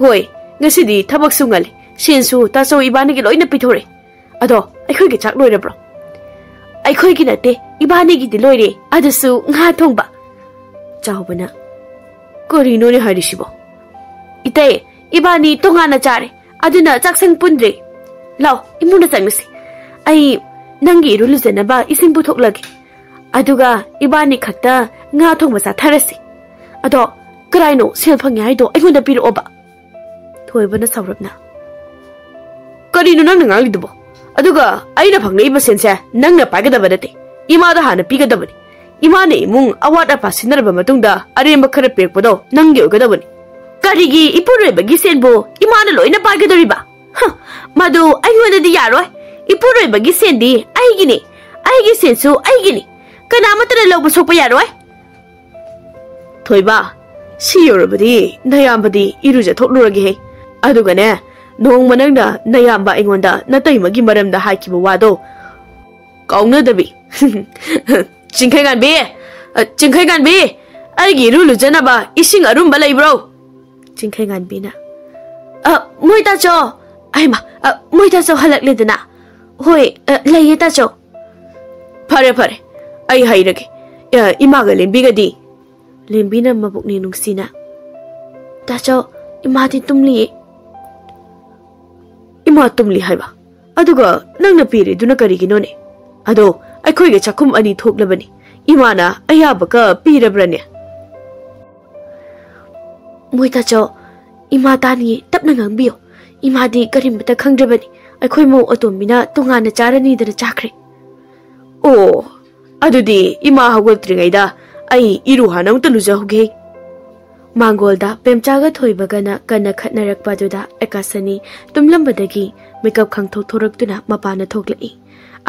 "ꯍꯣꯏ, ꯉꯁꯤꯗꯤ ꯊꯕꯛꯁꯨ ꯉꯜꯂꯤ꯫ ꯁꯦꯟꯁꯨ ꯇꯥꯆꯧ ꯏꯕꯥꯅꯤꯒꯤ ꯂꯣꯏꯅ ꯄꯤꯊꯣꯔꯛꯑꯦ꯫ ꯑꯗꯣ ꯑꯩꯈꯣꯏꯒꯤ ꯆꯥꯛ ꯂꯣꯏꯔꯕ꯭ꯔꯣ?" "ꯑꯩꯈꯣꯏꯒꯤ ꯅꯠꯇꯦ, ꯏꯕꯥꯅꯤꯒꯤꯗꯤ ꯂꯣꯏꯔꯦ꯫ ꯑꯗꯨꯁꯨ ꯉꯥ ꯊꯣꯡꯕ꯫" ꯆꯥꯎꯕꯅ, "ꯀꯔꯤꯅꯣꯅꯦ ꯍꯥꯏꯔꯤꯁꯤꯕꯣ?" "ꯏꯇꯩ, ꯏꯕꯥꯅꯤ ꯇꯣꯉꯥꯟꯅ ꯆꯥꯔꯦ꯫ ꯑꯗꯨꯅ ꯆꯥꯛꯁꯪ ꯄꯨꯟꯗ꯭ꯔꯦ꯫" ꯂꯥꯎ, ꯏꯃꯨꯡꯗ ꯆꯪꯉꯁꯤ꯫ ꯑꯩ ꯅꯪꯒꯤ ꯏꯔꯨ ꯂꯨꯖꯅꯕ ꯏꯁꯤꯡ ꯄꯨꯊꯣꯛꯂꯒꯦ꯫ ꯑꯗꯨꯒ ꯏꯕꯥꯅꯤ ꯈꯛꯇ ꯉꯥ ꯊꯣꯡꯕ ꯆꯥꯊꯔꯁꯤ꯫ ꯑꯗꯣ ꯀꯔꯥꯏꯅꯣ ꯁꯦꯜ ꯐꯪꯉꯦ ꯍꯥꯏꯗꯣ ꯑꯩꯉꯣꯟꯗ ꯄꯤꯔꯛꯑꯣꯕ?" ꯊꯣꯏꯕꯅ ꯁꯥꯎꯔꯞꯅ, "ꯀꯔꯤꯅꯣ ꯅꯪꯅ ꯉꯥꯡꯂꯤꯗꯨꯕꯣ? ꯑꯗꯨꯒ ꯑꯩꯅ ꯐꯪꯂꯛꯏꯕ ꯁꯦꯟꯁꯦ ꯅꯪꯅ ꯄꯥꯏꯒꯗꯕ ꯅꯠꯇꯦ, ꯏꯃꯥꯗ ꯍꯥꯟꯅ ꯄꯤꯒꯗꯕꯅꯤ꯫ ꯏꯃꯥꯅ ꯏꯃꯨꯡ ꯑꯋꯥꯠ ꯑꯄꯥ ꯁꯤꯟꯅꯔꯕ ꯃꯇꯨꯡꯗ ꯑꯔꯦꯝꯕ ꯈꯔ ꯄꯤꯔꯛꯄꯗꯣ ꯅꯪꯒꯤ ꯑꯣꯏꯒꯗꯕꯅꯤ꯫ ꯀꯔꯤꯒꯤ ꯏꯄꯨꯔꯣꯏꯕꯒꯤ ꯁꯦꯟꯕꯨ ꯏꯃꯥꯅ ꯂꯣꯏꯅ ꯄꯥꯏꯒꯗꯧꯔꯤꯕ? ꯍ, ꯃꯗꯨ ꯑꯩꯉꯣꯟꯗꯗꯤ ꯌꯥꯔꯣꯏ꯫ ꯏꯄꯨꯔꯣꯏꯕꯒꯤ ꯁꯦꯟꯗꯤ ꯑꯩꯒꯤꯅꯤ, ꯑꯩꯒꯤ ꯁꯦꯟꯁꯨ ꯑꯩꯒꯤꯅꯤ꯫ ꯀꯅꯥꯃꯠꯇꯅ ꯂꯧꯕ ꯁꯣꯛꯄ ꯌꯥꯔꯣꯏ꯫" "ꯊꯣꯏꯕ, ꯁꯤ ꯌꯧꯔꯕꯗꯤ ꯅꯌꯥꯝꯕꯗꯤ ꯏꯔꯨꯖꯊꯣꯛꯂꯨꯔꯒꯦꯍꯦ꯫ ꯑꯗꯨꯒꯅꯦ, ꯅꯣꯡꯃ ꯅꯪꯅ ꯅꯌꯥꯝꯕ ꯑꯩꯉꯣꯟꯗ ꯅꯇꯩꯃꯒꯤ ꯃꯔꯝꯗ ꯍꯥꯏꯈꯤꯕ ꯋꯥꯗꯣ ꯀꯥꯎꯅꯗꯕꯤ꯫" "ꯆꯤꯡꯈꯩꯉꯥꯟꯕꯤ, ꯑ, ꯆꯤꯡꯈꯩꯉꯥꯟꯕꯤ, ꯑꯩꯒꯤ ꯏꯔꯨ ꯂꯨꯖꯅꯕ ꯏꯁꯤꯡ ꯑꯔꯨꯝꯕ ꯂꯩꯕ꯭ꯔꯣ?" ꯆꯤꯡꯈꯩꯉꯥꯟꯕꯤꯅ, "ꯑ, ꯃꯣꯏ ꯇꯥꯆꯧ, ꯑꯩꯃ, ꯑ, ꯃꯣꯏ ꯇꯥꯆꯧ ꯍꯜꯂꯛꯂꯦꯗꯅ?" "ꯍꯣꯏ, ꯑ, ꯂꯩꯌꯦ ꯇꯥꯆꯧ꯫" "ꯐꯔꯦ, ꯐꯔꯦ, ꯑꯩ ꯍꯩꯔꯒꯦ꯫ ꯑ, ꯏꯃꯥꯒ ꯂꯦꯝꯕꯤꯒꯗꯤ?" ꯂꯦꯝꯕꯤꯅ ꯃꯕꯨꯛꯅꯤ ꯅꯨꯡꯁꯤꯅ, "ꯇꯥꯆꯧ, ꯏꯃꯥꯗꯤ ꯇꯨꯝꯂꯤꯌꯦ꯫" "ꯏꯃꯥ ꯇꯨꯝꯂꯤ ꯍꯥꯏꯕ? ꯑꯗꯨꯒ ꯅꯪꯅ ꯄꯤꯔꯤꯗꯨꯅ ꯀꯔꯤꯒꯤꯅꯣꯅꯦ? ꯑꯗꯣ ꯑꯩꯈꯣꯏꯒꯤ ꯆꯥꯛꯈꯨꯝ ꯑꯅꯤ ꯊꯣꯛꯂꯕꯅꯤ, ꯏꯃꯥꯅ ꯑꯌꯥꯕꯒ ꯄꯤꯔꯕ꯭ꯔꯅꯦ?" "ꯃꯣꯏ ꯇꯥꯆꯧ, ꯏꯃꯥ ꯇꯥꯅꯤꯌꯦ, ꯇꯞꯅ ꯉꯥꯡꯕꯤꯌꯣ꯫ ꯏꯃꯥꯗꯤ ꯀꯔꯤꯃꯇ ꯈꯪꯗ꯭ꯔꯕꯅꯤ꯫ ꯑꯩꯈꯣꯏ ꯃꯧ ꯑꯇꯣꯝꯕꯤꯅ ꯇꯣꯉꯥꯟꯅ ꯆꯥꯔꯅꯤꯗꯅ ꯆꯥꯈ꯭ꯔꯦ꯫" "ꯑꯣ, ꯑꯗꯨꯗꯤ ꯏꯃꯥ ꯍꯧꯒꯠꯇ꯭ꯔꯤꯉꯩꯗ ꯑꯩ ꯏꯔꯨ ꯍꯥꯟꯅ ꯑꯃꯨꯛꯇ ꯂꯨꯖꯍꯧꯒꯦ꯫" ꯃꯥꯡꯒꯣꯜꯗ ꯄꯦꯝꯆꯥꯒ ꯊꯣꯏꯕꯒꯅ ꯀꯟꯅ ꯈꯠꯅꯔꯛꯄ ꯑꯗꯨꯗ ꯑꯦꯀꯥꯁꯅꯤ ꯇꯨꯝꯂꯝꯕꯗꯒꯤ ꯃꯤꯀꯞ ꯈꯪꯊꯣꯛ ꯊꯣꯔꯛꯇꯨꯅ ꯃꯄꯥꯟꯗ ꯊꯣꯛꯂꯛꯏ꯫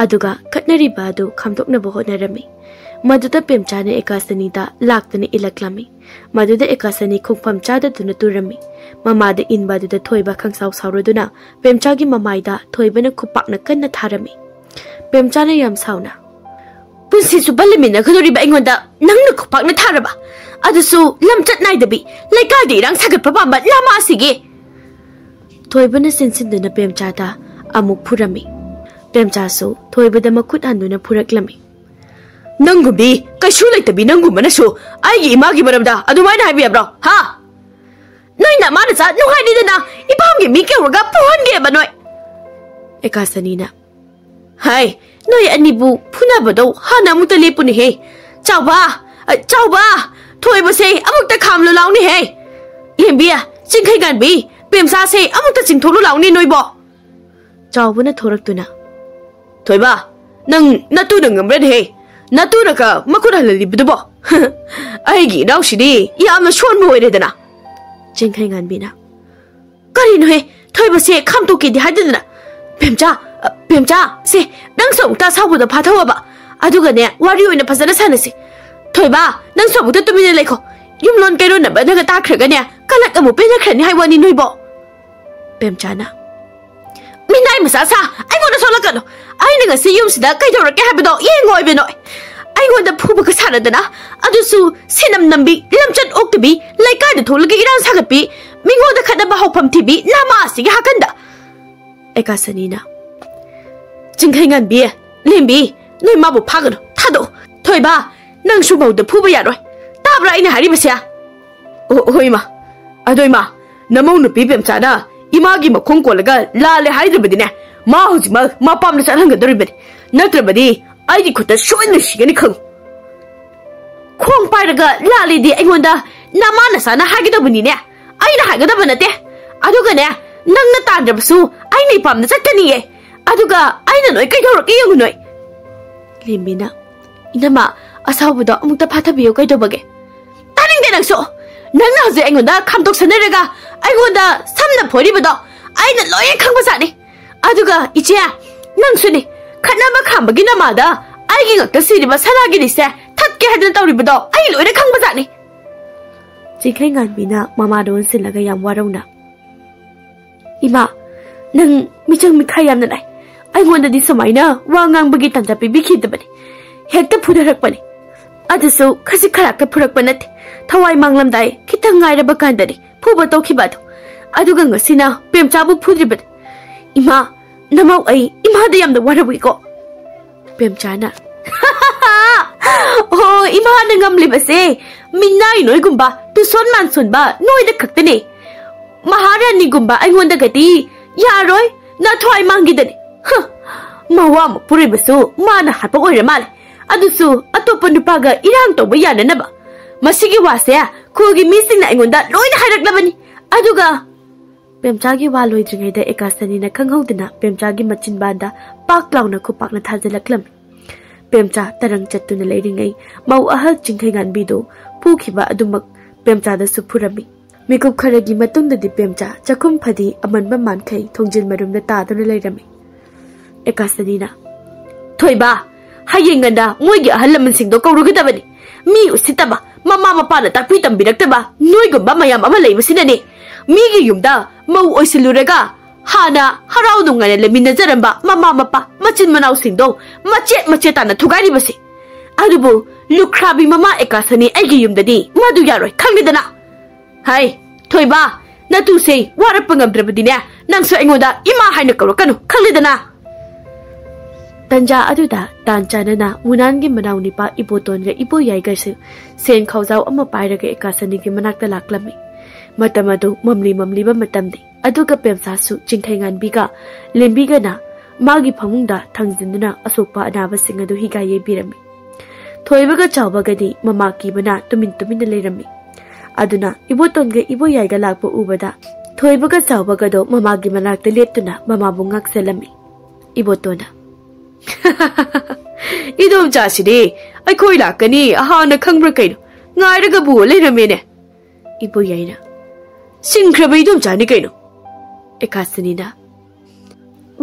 ꯑꯗꯨꯒ ꯈꯠꯅꯔꯤꯕ ꯑꯗꯨ ꯈꯥꯝꯗꯣꯛꯅꯕ ꯍꯣꯠꯅꯔꯝꯃꯤ꯫ ꯃꯗꯨꯗ ꯄꯦꯝꯆꯥꯅ ꯑꯦꯀꯥꯁꯅꯤꯗ ꯂꯥꯛꯇꯨꯅ ꯏꯜꯂꯛꯂꯝꯃꯤ꯫ ꯃꯗꯨꯗ ꯑꯦꯀꯥꯁꯅꯤ ꯈꯣꯡꯐꯝ ꯆꯥꯗꯗꯨꯅ ꯇꯨꯔꯝꯃꯤ꯫ ꯃꯃꯥꯗ ꯏꯟꯕ ꯑꯗꯨꯗ ꯊꯣꯏꯕ ꯈꯪꯁꯥꯎ ꯁꯥꯎꯔꯗꯨꯅ ꯄꯦꯝꯆꯥꯒꯤ ꯃꯃꯥꯏꯗ ꯊꯣꯏꯕꯅ ꯈꯨꯄꯥꯛꯅ ꯀꯟꯅ ꯊꯥꯔꯝꯃꯤ꯫ ꯄꯦꯝꯆꯥꯅ ꯌꯥꯝ ꯁꯥꯎꯅ, "ꯄꯨꯟꯁꯤ ꯆꯨꯞꯄ ꯂꯩꯃꯤꯟꯅꯒꯗꯧꯔꯤꯕ ꯑꯩꯉꯣꯟꯗ ꯅꯪꯅ ꯈꯨꯄꯥꯛꯅ ꯊꯥꯔꯕ? ꯑꯗꯨꯁꯨ ꯂꯝꯆꯠ ꯅꯥꯏꯗꯕꯤ, ꯂꯩꯀꯥꯏꯗ ꯏꯔꯥꯡ ꯁꯥꯒꯠꯄ ꯄꯥꯝꯕ ꯂꯥꯃꯥꯁꯤꯒꯤ!" ꯊꯣꯏꯕꯅ ꯆꯤꯟꯁꯤꯟꯗꯨꯅ ꯄꯦꯝꯆꯥꯗ ꯑꯃꯨꯛ ꯐꯨꯔꯝꯃꯤ꯫ ꯄꯦꯝꯆꯥꯁꯨ ꯊꯣꯏꯕꯗ ꯃꯈꯨꯠ ꯍꯟꯗꯨꯅ ꯐꯨꯔꯛꯂꯝꯃꯤ꯫ "ꯅꯪꯒꯨꯝꯕꯤ ꯀꯩꯁꯨ ꯂꯩꯇꯕꯤ ꯅꯪꯒꯨꯝꯕꯅꯁꯨ ꯑꯩꯒꯤ ꯏꯃꯥꯒꯤ ꯃꯔꯝꯗ ꯑꯗꯨꯃꯥꯏꯅ ꯍꯥꯏꯕ ꯌꯥꯕ꯭ꯔꯣ, ꯍꯥ? ꯅꯣꯏ ꯅꯃꯥ ꯅꯆꯥ ꯅꯨꯡꯉꯥꯏꯅꯤꯗꯅ ꯏꯄꯥꯝꯒꯤ ꯃꯤ ꯀꯧꯔꯒ ꯐꯨꯍꯟꯒꯦꯕ ꯅꯣꯏ?" ꯑꯦꯀꯥꯁꯅꯤꯅ, "ꯍꯥꯏ, ꯅꯣꯏ ꯑꯅꯤꯕꯨ ꯐꯨꯅꯕꯗꯧ ꯍꯥꯟꯅ ꯑꯃꯨꯛꯇ ꯂꯦꯞꯄꯨꯅꯦꯍꯦ꯫ ꯆꯥꯎꯕ, ꯑ, ꯆꯥꯎꯕ, ꯊꯣꯏꯕꯁꯦ ꯑꯃꯨꯛꯇ ꯈꯥꯝꯂꯨ ꯂꯥꯎꯅꯦꯍꯦ꯫ ꯂꯦꯝꯕꯤ, ꯆꯤꯡꯈꯩ ꯉꯥꯟꯕꯤ, ꯄꯦꯝꯆꯥꯁꯦ ꯑꯃꯨꯛꯇ ꯆꯤꯡꯊꯣꯛꯂꯨ ꯂꯥꯎꯅꯦ ꯅꯣꯏꯕꯣ꯫" ꯆꯥꯎꯕꯅ ꯊꯣꯔꯛꯇꯨꯅ, "ꯊꯣꯏꯕ, ꯅꯪ ꯅꯇꯨꯅ ꯉꯝꯕ꯭ꯔꯅꯦꯍꯦ? ꯅꯇꯨꯅꯒ ꯃꯈꯨꯠ ꯍꯜꯍꯜꯂꯤꯕꯗꯨꯕꯣ? ꯑꯩꯒꯤ ꯏꯅꯥꯎꯁꯤꯗꯤ ꯌꯥꯝꯅ ꯁꯣꯟꯕ ꯑꯣꯏꯔꯦꯗꯅ꯫" ꯆꯤꯡꯈꯩ ꯉꯥꯟꯕꯤꯅ, "ꯀꯔꯤꯅꯣꯍꯦ? ꯊꯣꯏꯕꯁꯦ ꯈꯥꯝꯇꯣꯛꯀꯦꯗꯤ ꯍꯥꯏꯗꯗꯅ꯫ ꯄꯦꯝꯆꯥ, ꯑ, ꯄꯦꯝꯆꯥ, ꯁꯦ, ꯅꯪꯁꯨ ꯑꯃꯨꯛꯇ ꯑꯁꯥꯎꯕꯗꯣ ꯐꯥꯊꯧꯑꯕ꯫ ꯑꯗꯨꯒꯅꯦ, ꯋꯥꯔꯤ ꯑꯣꯏꯅ ꯐꯖꯅ ꯁꯥꯟꯅꯁꯤ꯫ ꯊꯣꯏꯕ, ꯅꯪꯁꯨ ꯑꯃꯨꯛꯇ ꯇꯨꯃꯤꯟꯅ ꯂꯩꯈꯣ꯫ ꯌꯨꯝꯂꯣꯟ ꯀꯩꯔꯣꯟꯅꯕ ꯅꯪꯅ ꯇꯥꯈ꯭ꯔꯒꯅꯦ, ꯀꯂꯛ ꯑꯃꯨꯛ ꯄꯦꯟꯅꯈ꯭ꯔꯅꯤ ꯍꯥꯏ ꯋꯥꯅꯤ ꯅꯣꯏꯕꯣ꯫" ꯄꯦꯝꯆꯥꯅ, "ꯃꯤꯅꯥꯏ ꯃꯆꯥ ꯁꯥ, ꯑꯩꯉꯣꯟꯗ ꯁꯣꯜꯂꯛꯀꯅꯨ꯫ ꯑꯩꯅ ꯉꯁꯤ ꯌꯨꯝꯁꯤꯗ ꯀꯩꯗꯧꯔꯛꯀꯦ ꯍꯥꯏꯕꯗꯣ ꯌꯦꯡꯉꯣ ꯏꯕꯦꯟꯅꯣꯏ꯫ ꯑꯩꯉꯣꯟꯗ ꯐꯨꯕꯒ ꯁꯥꯟꯅꯗꯅ, ꯑꯗꯨꯁꯨ ꯁꯤꯅꯝ ꯅꯝꯕꯤ, ꯂꯝꯆꯠ ꯑꯣꯛꯇꯕꯤ, ꯂꯩꯀꯥꯏꯗ ꯊꯣꯛꯂꯒ ꯏꯔꯥꯡ ꯁꯥꯒꯠꯄꯤ, ꯃꯤꯉꯣꯟꯗ ꯈꯠꯅꯕ ꯍꯧꯐꯝ ꯊꯤꯕꯤ ꯅꯃꯥ ꯑꯁꯤꯒꯤ ꯍꯥꯀꯟꯗ꯫" ꯑꯦꯀꯥꯁꯅꯤꯅ, "ꯆꯤꯡꯈꯩ ꯉꯥꯟꯕꯤ, ꯂꯦꯝꯕꯤ, ꯅꯣꯏ ꯃꯥꯕꯨ ꯐꯥꯒꯅꯨ, ꯊꯥꯗꯣꯛꯎ꯫ ꯊꯣꯏꯕ, ꯅꯪꯁꯨ ꯃꯧꯗ ꯐꯨꯕ ꯌꯥꯔꯣꯏ꯫ ꯇꯥꯕ꯭ꯔꯥ ꯑꯩꯅ ꯍꯥꯏꯔꯤꯕꯁꯦ?" "ꯑꯣ, ꯍꯣꯏ ꯏꯃꯥ꯫ ꯑꯗꯣ ꯏꯃꯥ, ꯅꯃꯧ ꯅꯨꯄꯤ ꯄꯦꯝꯆꯥꯅ ꯏꯃꯥꯒꯤ ꯃꯈꯣꯡ ꯀꯣꯜꯂꯒ ꯂꯥꯜꯂꯦ ꯍꯥꯏꯗ꯭ꯔꯕꯗꯤꯅꯦ, ꯃꯥ ꯍꯧꯖꯤꯛꯃꯛ ꯃꯄꯥꯝꯗ ꯆꯠꯍꯟꯒꯗꯧꯔꯤꯕꯅꯤ꯫ ꯅꯠꯇ꯭ꯔꯕꯗꯤ ꯑꯩꯒꯤ ꯈꯨꯠꯇ ꯁꯣꯏꯗꯅ ꯁꯤꯒꯅꯤ ꯈꯪꯉꯨ꯫" "ꯈꯣꯡ ꯄꯥꯏꯔꯒ ꯂꯥꯜꯂꯤꯗꯤ ꯑꯩꯉꯣꯟꯗ ꯅꯃꯥ ꯅꯆꯥꯅ ꯍꯥꯏꯒꯗꯕꯅꯤꯅꯦ, ꯑꯩꯅ ꯍꯥꯏꯒꯗꯕ ꯅꯠꯇꯦ꯫ ꯑꯗꯨꯒꯅꯦ, ꯅꯪꯅ ꯇꯥꯟꯗ꯭ꯔꯕꯁꯨ ꯑꯩꯅ ꯏꯄꯥꯝꯗ ꯆꯠꯀꯅꯤꯌꯦ꯫ ꯑꯗꯨꯒ ꯑꯩꯅ ꯅꯣꯏ ꯀꯩꯗꯧꯔꯛꯀꯦ ꯌꯦꯡꯉꯨ ꯅꯣꯏ꯫" ꯂꯦꯝꯕꯤꯅ, "ꯏꯅꯝꯃ, ꯑꯁꯥꯎꯕꯗꯣ ꯑꯃꯨꯛꯇ ꯐꯥꯊꯕꯤꯌꯨ ꯀꯩꯗꯧꯕꯒꯦ?" "ꯇꯥꯅꯤꯡꯗꯦ ꯅꯪꯁꯨ꯫ ꯅꯪꯅ ꯍꯧꯖꯤꯛ ꯑꯩꯉꯣꯟꯗ ꯈꯥꯝꯗꯣꯛꯁꯟꯅꯔꯒ ꯑꯩꯉꯣꯟꯗ ꯁꯝꯅ ꯐꯣꯏꯔꯤꯕꯗꯣ ꯑꯩꯅ ꯂꯣꯏꯅ ꯈꯪꯕꯖꯥꯠꯅꯤ꯫ ꯑꯗꯨꯒ ꯏꯆꯦ, ꯅꯪꯁꯨꯅꯤ, ꯈꯠꯅꯕ ꯈꯥꯝꯕꯒꯤ ꯅꯃꯥꯗ ꯑꯩꯒꯤ ꯉꯛꯇ ꯁꯤꯔꯤꯕ ꯁꯅꯥꯒꯤ ꯂꯤꯛꯁꯦ ꯊꯠꯀꯦ ꯍꯥꯏꯗꯅ ꯇꯧꯔꯤꯕꯗꯣ ꯑꯩ ꯂꯣꯏꯅ ꯈꯪꯕꯖꯥꯠꯅꯤ꯫" ꯆꯤꯡꯈꯩ ꯉꯥꯟꯕꯤꯅ ꯃꯃꯥꯗ ꯑꯣꯟꯁꯤꯜꯂꯒ ꯌꯥꯝ ꯋꯥꯔꯧꯅ, "ꯏꯃꯥ, ꯅꯪ ꯃꯤꯆꯪ ꯃꯤꯈꯥꯏ ꯌꯥꯝꯅ ꯅꯥꯏ꯫ ꯑꯩꯉꯣꯟꯗꯗꯤ ꯁꯨꯃꯥꯏꯅ ꯋꯥ ꯉꯥꯡꯕꯒꯤ ꯇꯥꯟꯖꯥ ꯄꯤꯕꯤꯈꯤꯗꯕꯅꯤ꯫ ꯍꯦꯛꯇ ꯐꯨꯗꯔꯛꯄꯅꯤ꯫ ꯑꯗꯨꯁꯨ ꯈꯖꯤꯛ ꯈꯔꯥꯛꯇ ꯐꯨꯔꯛꯄ ꯅꯠꯇꯦ꯫ ꯊꯋꯥꯏ ꯃꯥꯡꯂꯝꯗꯥꯏ ꯈꯤꯇꯪ ꯉꯥꯏꯔꯕ ꯀꯥꯟꯗꯅꯤ ꯐꯨꯕ ꯇꯣꯛꯈꯤꯕ ꯑꯗꯨ꯫ ꯑꯗꯨꯒ ꯉꯁꯤꯅ ꯄꯦꯝꯆꯥꯕꯨ ꯐꯨꯗ꯭ꯔꯤꯕꯅꯤ꯫ ꯏꯃꯥ, ꯅꯃꯧ, ꯑꯩ ꯏꯃꯥꯗ ꯌꯥꯝꯅ ꯋꯥꯔꯧꯏꯀꯣ꯫" ꯄꯦꯝꯆꯥꯅ, "ꯑꯣ, ꯏꯃꯥꯅ ꯉꯝꯂꯤꯕꯁꯦ ꯃꯤꯅꯥꯏ ꯅꯣꯏꯒꯨꯝꯕ ꯇꯨꯁꯣꯟ ꯃꯥꯟꯁꯣꯟꯕ ꯅꯣꯏꯗ ꯈꯛꯇꯅꯦ꯫ ꯃꯍꯥꯔꯥꯅꯤꯒꯨꯝꯕ ꯑꯩꯉꯣꯟꯗꯒꯗꯤ ꯌꯥꯔꯣꯏ꯫ ꯅꯊ꯭ꯋꯥꯏ ꯃꯥꯡꯈꯤꯗꯅꯤ꯫ ꯍ, ꯃꯋꯥ ꯃꯄꯨꯔꯣꯏꯕꯁꯨ ꯃꯥꯅ ꯍꯥꯠꯄ ꯑꯣꯏꯔ ꯃꯥꯜꯂꯦ꯫ ꯑꯗꯨꯁꯨ ꯑꯇꯣꯞꯄ ꯅꯨꯄꯥꯒ ꯏꯔꯥꯡ ꯇꯧꯕ ꯌꯥꯅꯅꯕ꯫ ꯃꯁꯤꯒꯤ ꯋꯥꯁꯦ ꯈꯨꯜꯒꯤ ꯃꯤꯁꯤꯡꯅ ꯑꯩꯉꯣꯟꯗ ꯂꯣꯏꯅ ꯍꯥꯏꯔꯛꯂꯕꯅꯤ꯫ ꯑꯗꯨꯒ ꯄꯦꯝꯆꯥꯒꯤ ꯋꯥ ꯂꯣꯏꯗ꯭ꯔꯤꯉꯩꯗ ꯑꯦꯀꯥꯁꯅꯤꯅ ꯈꯪꯍꯧꯗꯅ ꯄꯦꯝꯆꯥꯒꯤ ꯃꯆꯤꯟꯕꯥꯟꯗ ꯄꯥꯛ ꯂꯥꯎꯅ ꯈꯨꯄꯥꯛꯅ ꯊꯥꯖꯤꯜꯂꯛꯂꯝꯃꯤ꯫ ꯄꯦꯝꯆꯥ ꯇꯔꯪ ꯆꯠꯇꯨꯅ ꯂꯩꯔꯤꯉꯩ ꯃꯧ ꯑꯍꯜ ꯆꯤꯡꯈꯩꯉꯥꯟꯕꯤꯗꯨ ꯐꯨꯈꯤꯕ ꯑꯗꯨꯃꯛ ꯄꯦꯝꯆꯥꯗꯁꯨ ꯐꯨꯔꯝꯃꯤ꯫ ꯃꯤꯀꯨꯞ ꯈꯔꯒꯤ ꯃꯇꯨꯡꯗꯗꯤ ꯄꯦꯝꯆꯥ ꯆꯥꯛꯈꯨꯝ ꯐꯗꯤ ꯑꯃꯟꯕ ꯃꯥꯟꯈꯩ ꯊꯣꯡꯖꯤꯜ ꯃꯔꯨꯝꯗ ꯇꯥꯗꯨꯅ ꯂꯩꯔꯝꯃꯤ꯫ ꯑꯦꯀꯥꯁꯅꯤꯅ, "ꯊꯣꯏꯕ, ꯍꯌꯦꯡ ꯉꯟꯅ ꯃꯣꯏꯒꯤ ꯑꯍꯜ ꯂꯃꯟꯁꯤꯡꯗꯣ ꯀꯧꯔꯨꯒꯗꯕꯅꯤ꯫ ꯃꯤ ꯎꯁꯤꯠꯇꯕ, ꯃꯃꯥ ꯃꯄꯥꯅ ꯇꯥꯛꯄꯤ ꯇꯝꯕꯤꯔꯛꯇꯕ ꯅꯣꯏꯒꯨꯝꯕ ꯃꯌꯥꯝ ꯑꯃ ꯂꯩꯕꯁꯤꯅꯅꯦ ꯃꯤꯒꯤ ꯌꯨꯝꯗ ꯃꯧ ꯑꯣꯏꯁꯤꯜꯂꯨꯔꯒ ꯍꯥꯟꯅ ꯍꯔꯥꯎ ꯅꯨꯡꯉꯥꯏꯅ ꯂꯩꯃꯤꯟꯅꯖꯔꯝꯕ ꯃꯃꯥ ꯃꯄꯥ, ꯃꯆꯤꯟ ꯃꯅꯥꯎꯁꯤꯡꯗꯣ ꯃꯆꯦꯠ ꯃꯆꯦꯠ ꯇꯥꯅ ꯊꯨꯒꯥꯏꯔꯤꯕꯁꯦ꯫ ꯑꯗꯨꯕꯨ ꯂꯨꯈ꯭ꯔꯥꯕꯤ ꯃꯃꯥ ꯑꯦꯀꯥꯁꯅꯤ ꯑꯩꯒꯤ ꯌꯨꯝꯗꯗꯤ ꯃꯗꯨ ꯌꯥꯔꯣꯏ, ꯈꯪꯂꯦꯗꯅ?" "ꯍꯥꯏ, ꯊꯣꯏꯕ, ꯅꯇꯨꯁꯦ ꯋꯥꯔꯛꯄ ꯉꯝꯗ꯭ꯔꯕꯗꯤꯅꯦ, ꯅꯪꯁꯨ ꯑꯩꯉꯣꯟꯗ ꯏꯃꯥ ꯍꯥꯏꯅ ꯀꯧꯔꯛꯀꯅꯨ, ꯈꯪꯂꯦꯗꯅ?" ꯇꯟꯖꯥ ꯑꯗꯨꯗ ꯇꯥꯟ ꯆꯥꯅꯅ ꯃꯨꯅꯥꯟꯒꯤ ꯃꯅꯥꯎ ꯅꯤꯄꯥ ꯏꯕꯣꯇꯣꯟꯒ ꯏꯕꯣꯌꯥꯏꯒꯁꯨ ꯁꯦꯟ ꯈꯥꯎꯖꯥꯎ ꯑꯃ ꯄꯥꯏꯔꯒ ꯑꯦꯀꯥꯁꯅꯤꯒꯤ ꯃꯅꯥꯛꯇ ꯂꯥꯛꯂꯝꯃꯤ꯫ ꯃꯇꯝ ꯑꯗꯨ ꯃꯝꯂꯤ ꯃꯝꯂꯤꯕ ꯃꯇꯝꯅꯤ꯫ ꯑꯗꯨꯒ ꯄꯦꯝꯆꯥꯁꯨ ꯆꯤꯡꯈꯩꯉꯥꯟꯕꯤꯒ ꯂꯦꯝꯕꯤꯒꯅ ꯃꯥꯒꯤ ꯐꯃꯨꯡꯗ ꯊꯥꯡꯖꯤꯟꯗꯨꯅ ꯑꯁꯣꯛꯄ ꯑꯅꯥꯕꯁꯤꯡ ꯑꯗꯨ ꯍꯤꯒꯥꯏ ꯌꯩꯕꯤꯔꯝꯃꯤ꯫ ꯊꯣꯏꯕꯒ ꯆꯥꯎꯕꯒꯗꯤ ꯃꯃꯥ ꯀꯤꯕꯅ ꯇꯨꯃꯤꯟ ꯇꯨꯃꯤꯟꯅ ꯂꯩꯔꯝꯃꯤ꯫ ꯑꯗꯨꯅ ꯏꯕꯣꯇꯣꯟꯒ ꯏꯕꯣꯌꯥꯏꯒ ꯂꯥꯛꯄ ꯎꯕꯗ ꯊꯣꯏꯕꯒ ꯆꯥꯎꯕꯒꯗꯣ ꯃꯃꯥꯒꯤ ꯃꯅꯥꯛꯇ ꯂꯦꯞꯇꯨꯅ ꯃꯃꯥꯕꯨ ꯉꯥꯛꯆꯜꯂꯝꯃꯤ꯫ ꯏꯕꯣꯇꯣꯟꯅ, "ꯏꯗꯣꯝꯆꯥꯁꯤꯗꯤ ꯑꯩꯈꯣꯏ ꯂꯥꯛꯀꯅꯤ ꯍꯥꯟꯅ ꯈꯪꯕ꯭ꯔꯥ ꯀꯩꯅꯣ? ꯉꯥꯏꯔꯒꯕꯨ ꯂꯩꯔꯝꯃꯦꯅꯦ꯫" ꯏꯕꯣꯌꯥꯏꯅ, "ꯁꯤꯡꯈ꯭ꯔꯕ ꯏꯗꯣꯝꯆꯥꯅꯤ ꯀꯩꯅꯣ?" ꯑꯦꯀꯥꯁꯅꯤꯅ,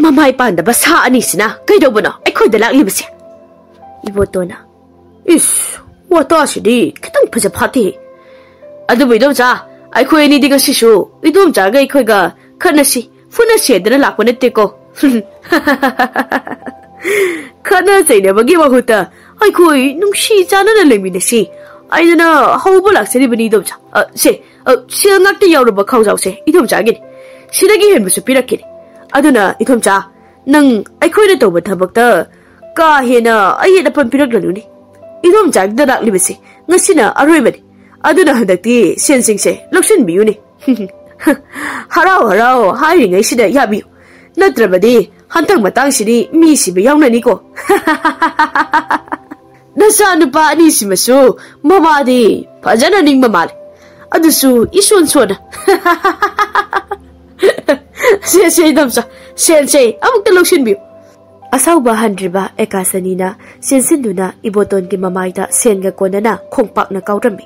"ꯃꯃꯥꯏ ꯄꯥꯟꯗꯕ ꯁꯥ ꯑꯅꯤꯁꯤꯅ ꯀꯩꯗꯧꯕꯅꯣ ꯑꯩꯈꯣꯏꯗ ꯂꯥꯛꯂꯤꯕꯁꯦ?" ꯏꯕꯣꯇꯣꯟꯅ, "ꯏꯁ, ꯋꯥꯇꯥꯁꯤꯗꯤ ꯈꯤꯇꯪ ꯐꯖ ꯐꯥꯠꯇꯦ꯫ ꯑꯗꯨꯕꯨ ꯏꯗꯣꯝꯆꯥ, ꯑꯩꯈꯣꯏ ꯑꯅꯤꯗꯤ ꯉꯁꯤꯁꯨ ꯏꯗꯣꯝꯆꯥꯒ ꯑꯩꯈꯣꯏꯒ ꯈꯠꯅꯁꯤ ꯐꯨꯅꯁꯤ ꯍꯥꯏꯗꯅ ꯂꯥꯛꯄ ꯅꯠꯇꯦꯀꯣ꯫ ꯈꯠꯅ ꯆꯩꯅꯕꯒꯤ ꯃꯍꯨꯠꯇ ꯑꯩꯈꯣꯏ ꯅꯨꯡꯁꯤ ꯆꯥꯟꯅꯅ ꯂꯩꯃꯤꯟꯅꯁꯤ ꯍꯥꯏꯗꯅ ꯍꯧꯕ ꯂꯥꯛꯆꯔꯤꯕꯅꯤ ꯏꯗꯣꯝꯆꯥ꯫ ꯑ, ꯁꯦ, ꯑ, ꯁꯦꯜ ꯉꯥꯛꯇ ꯌꯥꯎꯔꯕ ꯈꯥꯎꯖꯥꯎꯁꯦ ꯏꯗꯣꯝꯆꯥꯒꯤꯅꯤ꯫ ꯁꯤꯗꯒꯤ ꯍꯦꯟꯕꯁꯨ ꯄꯤꯔꯛꯀꯦ꯫ ꯑꯗꯨꯅ ꯏꯗꯣꯝꯆꯥ, ꯅꯪ ꯑꯩꯈꯣꯏꯅ ꯇꯧꯕ ꯊꯕꯛꯇ ꯀꯥ ꯍꯦꯟꯅ ꯑꯌꯦꯠ ꯑꯄꯟ ꯄꯤꯔꯛꯂꯅꯨꯅꯦ꯫ ꯏꯗꯣꯝꯆꯥꯒꯤꯗ ꯂꯥꯛꯂꯤꯕꯁꯦ ꯉꯁꯤꯅ ꯑꯔꯣꯏꯕꯅꯤ꯫ ꯑꯗꯨꯅ ꯍꯟꯗꯛꯇꯤ ꯁꯦꯟꯁꯤꯡꯁꯦ ꯂꯧꯁꯤꯟꯕꯤꯌꯨꯅꯦ꯫" ꯍꯔꯥꯎ ꯍꯔꯥꯎ ꯍꯥꯏꯔꯤꯉꯩꯁꯤꯗ ꯌꯥꯕꯤꯌꯨ꯫ ꯅꯠꯇ꯭ꯔꯕꯗꯤ ꯍꯟꯗꯛ ꯃꯇꯥꯡꯁꯤꯗꯤ ꯃꯤ ꯁꯤꯕ ꯌꯥꯎꯅꯅꯤꯀꯣ꯫ ꯅꯆꯥꯅꯨꯄꯥ ꯑꯅꯤꯁꯤꯃꯁꯨ ꯃꯃꯥꯗꯤ ꯐꯖꯅ ꯅꯤꯡꯕ ꯃꯥꯜꯂꯦ꯫ ꯑꯗꯨꯁꯨ ꯏꯁꯣꯟ ꯁꯣꯟꯅ꯫ ꯁꯦ, ꯁꯦ, ꯏꯅꯝꯆꯥ, ꯁꯦꯟꯁꯦ ꯑꯃꯨꯛꯇ ꯂꯧꯁꯤꯟꯕꯤꯌꯨ꯫ ꯑꯁꯥꯎꯕ ꯍꯟꯗ꯭ꯔꯤꯕ ꯑꯦꯀꯥꯁꯅꯤꯅ ꯆꯦꯟꯁꯤꯟꯗꯨꯅ ꯏꯕꯣꯇꯣꯟꯒꯤ ꯃꯃꯥꯏꯗ ꯁꯦꯟꯒ ꯀꯣꯟꯅꯅ ꯈꯣꯡꯄꯥꯛꯅ ꯀꯥꯎꯔꯝꯃꯤ꯫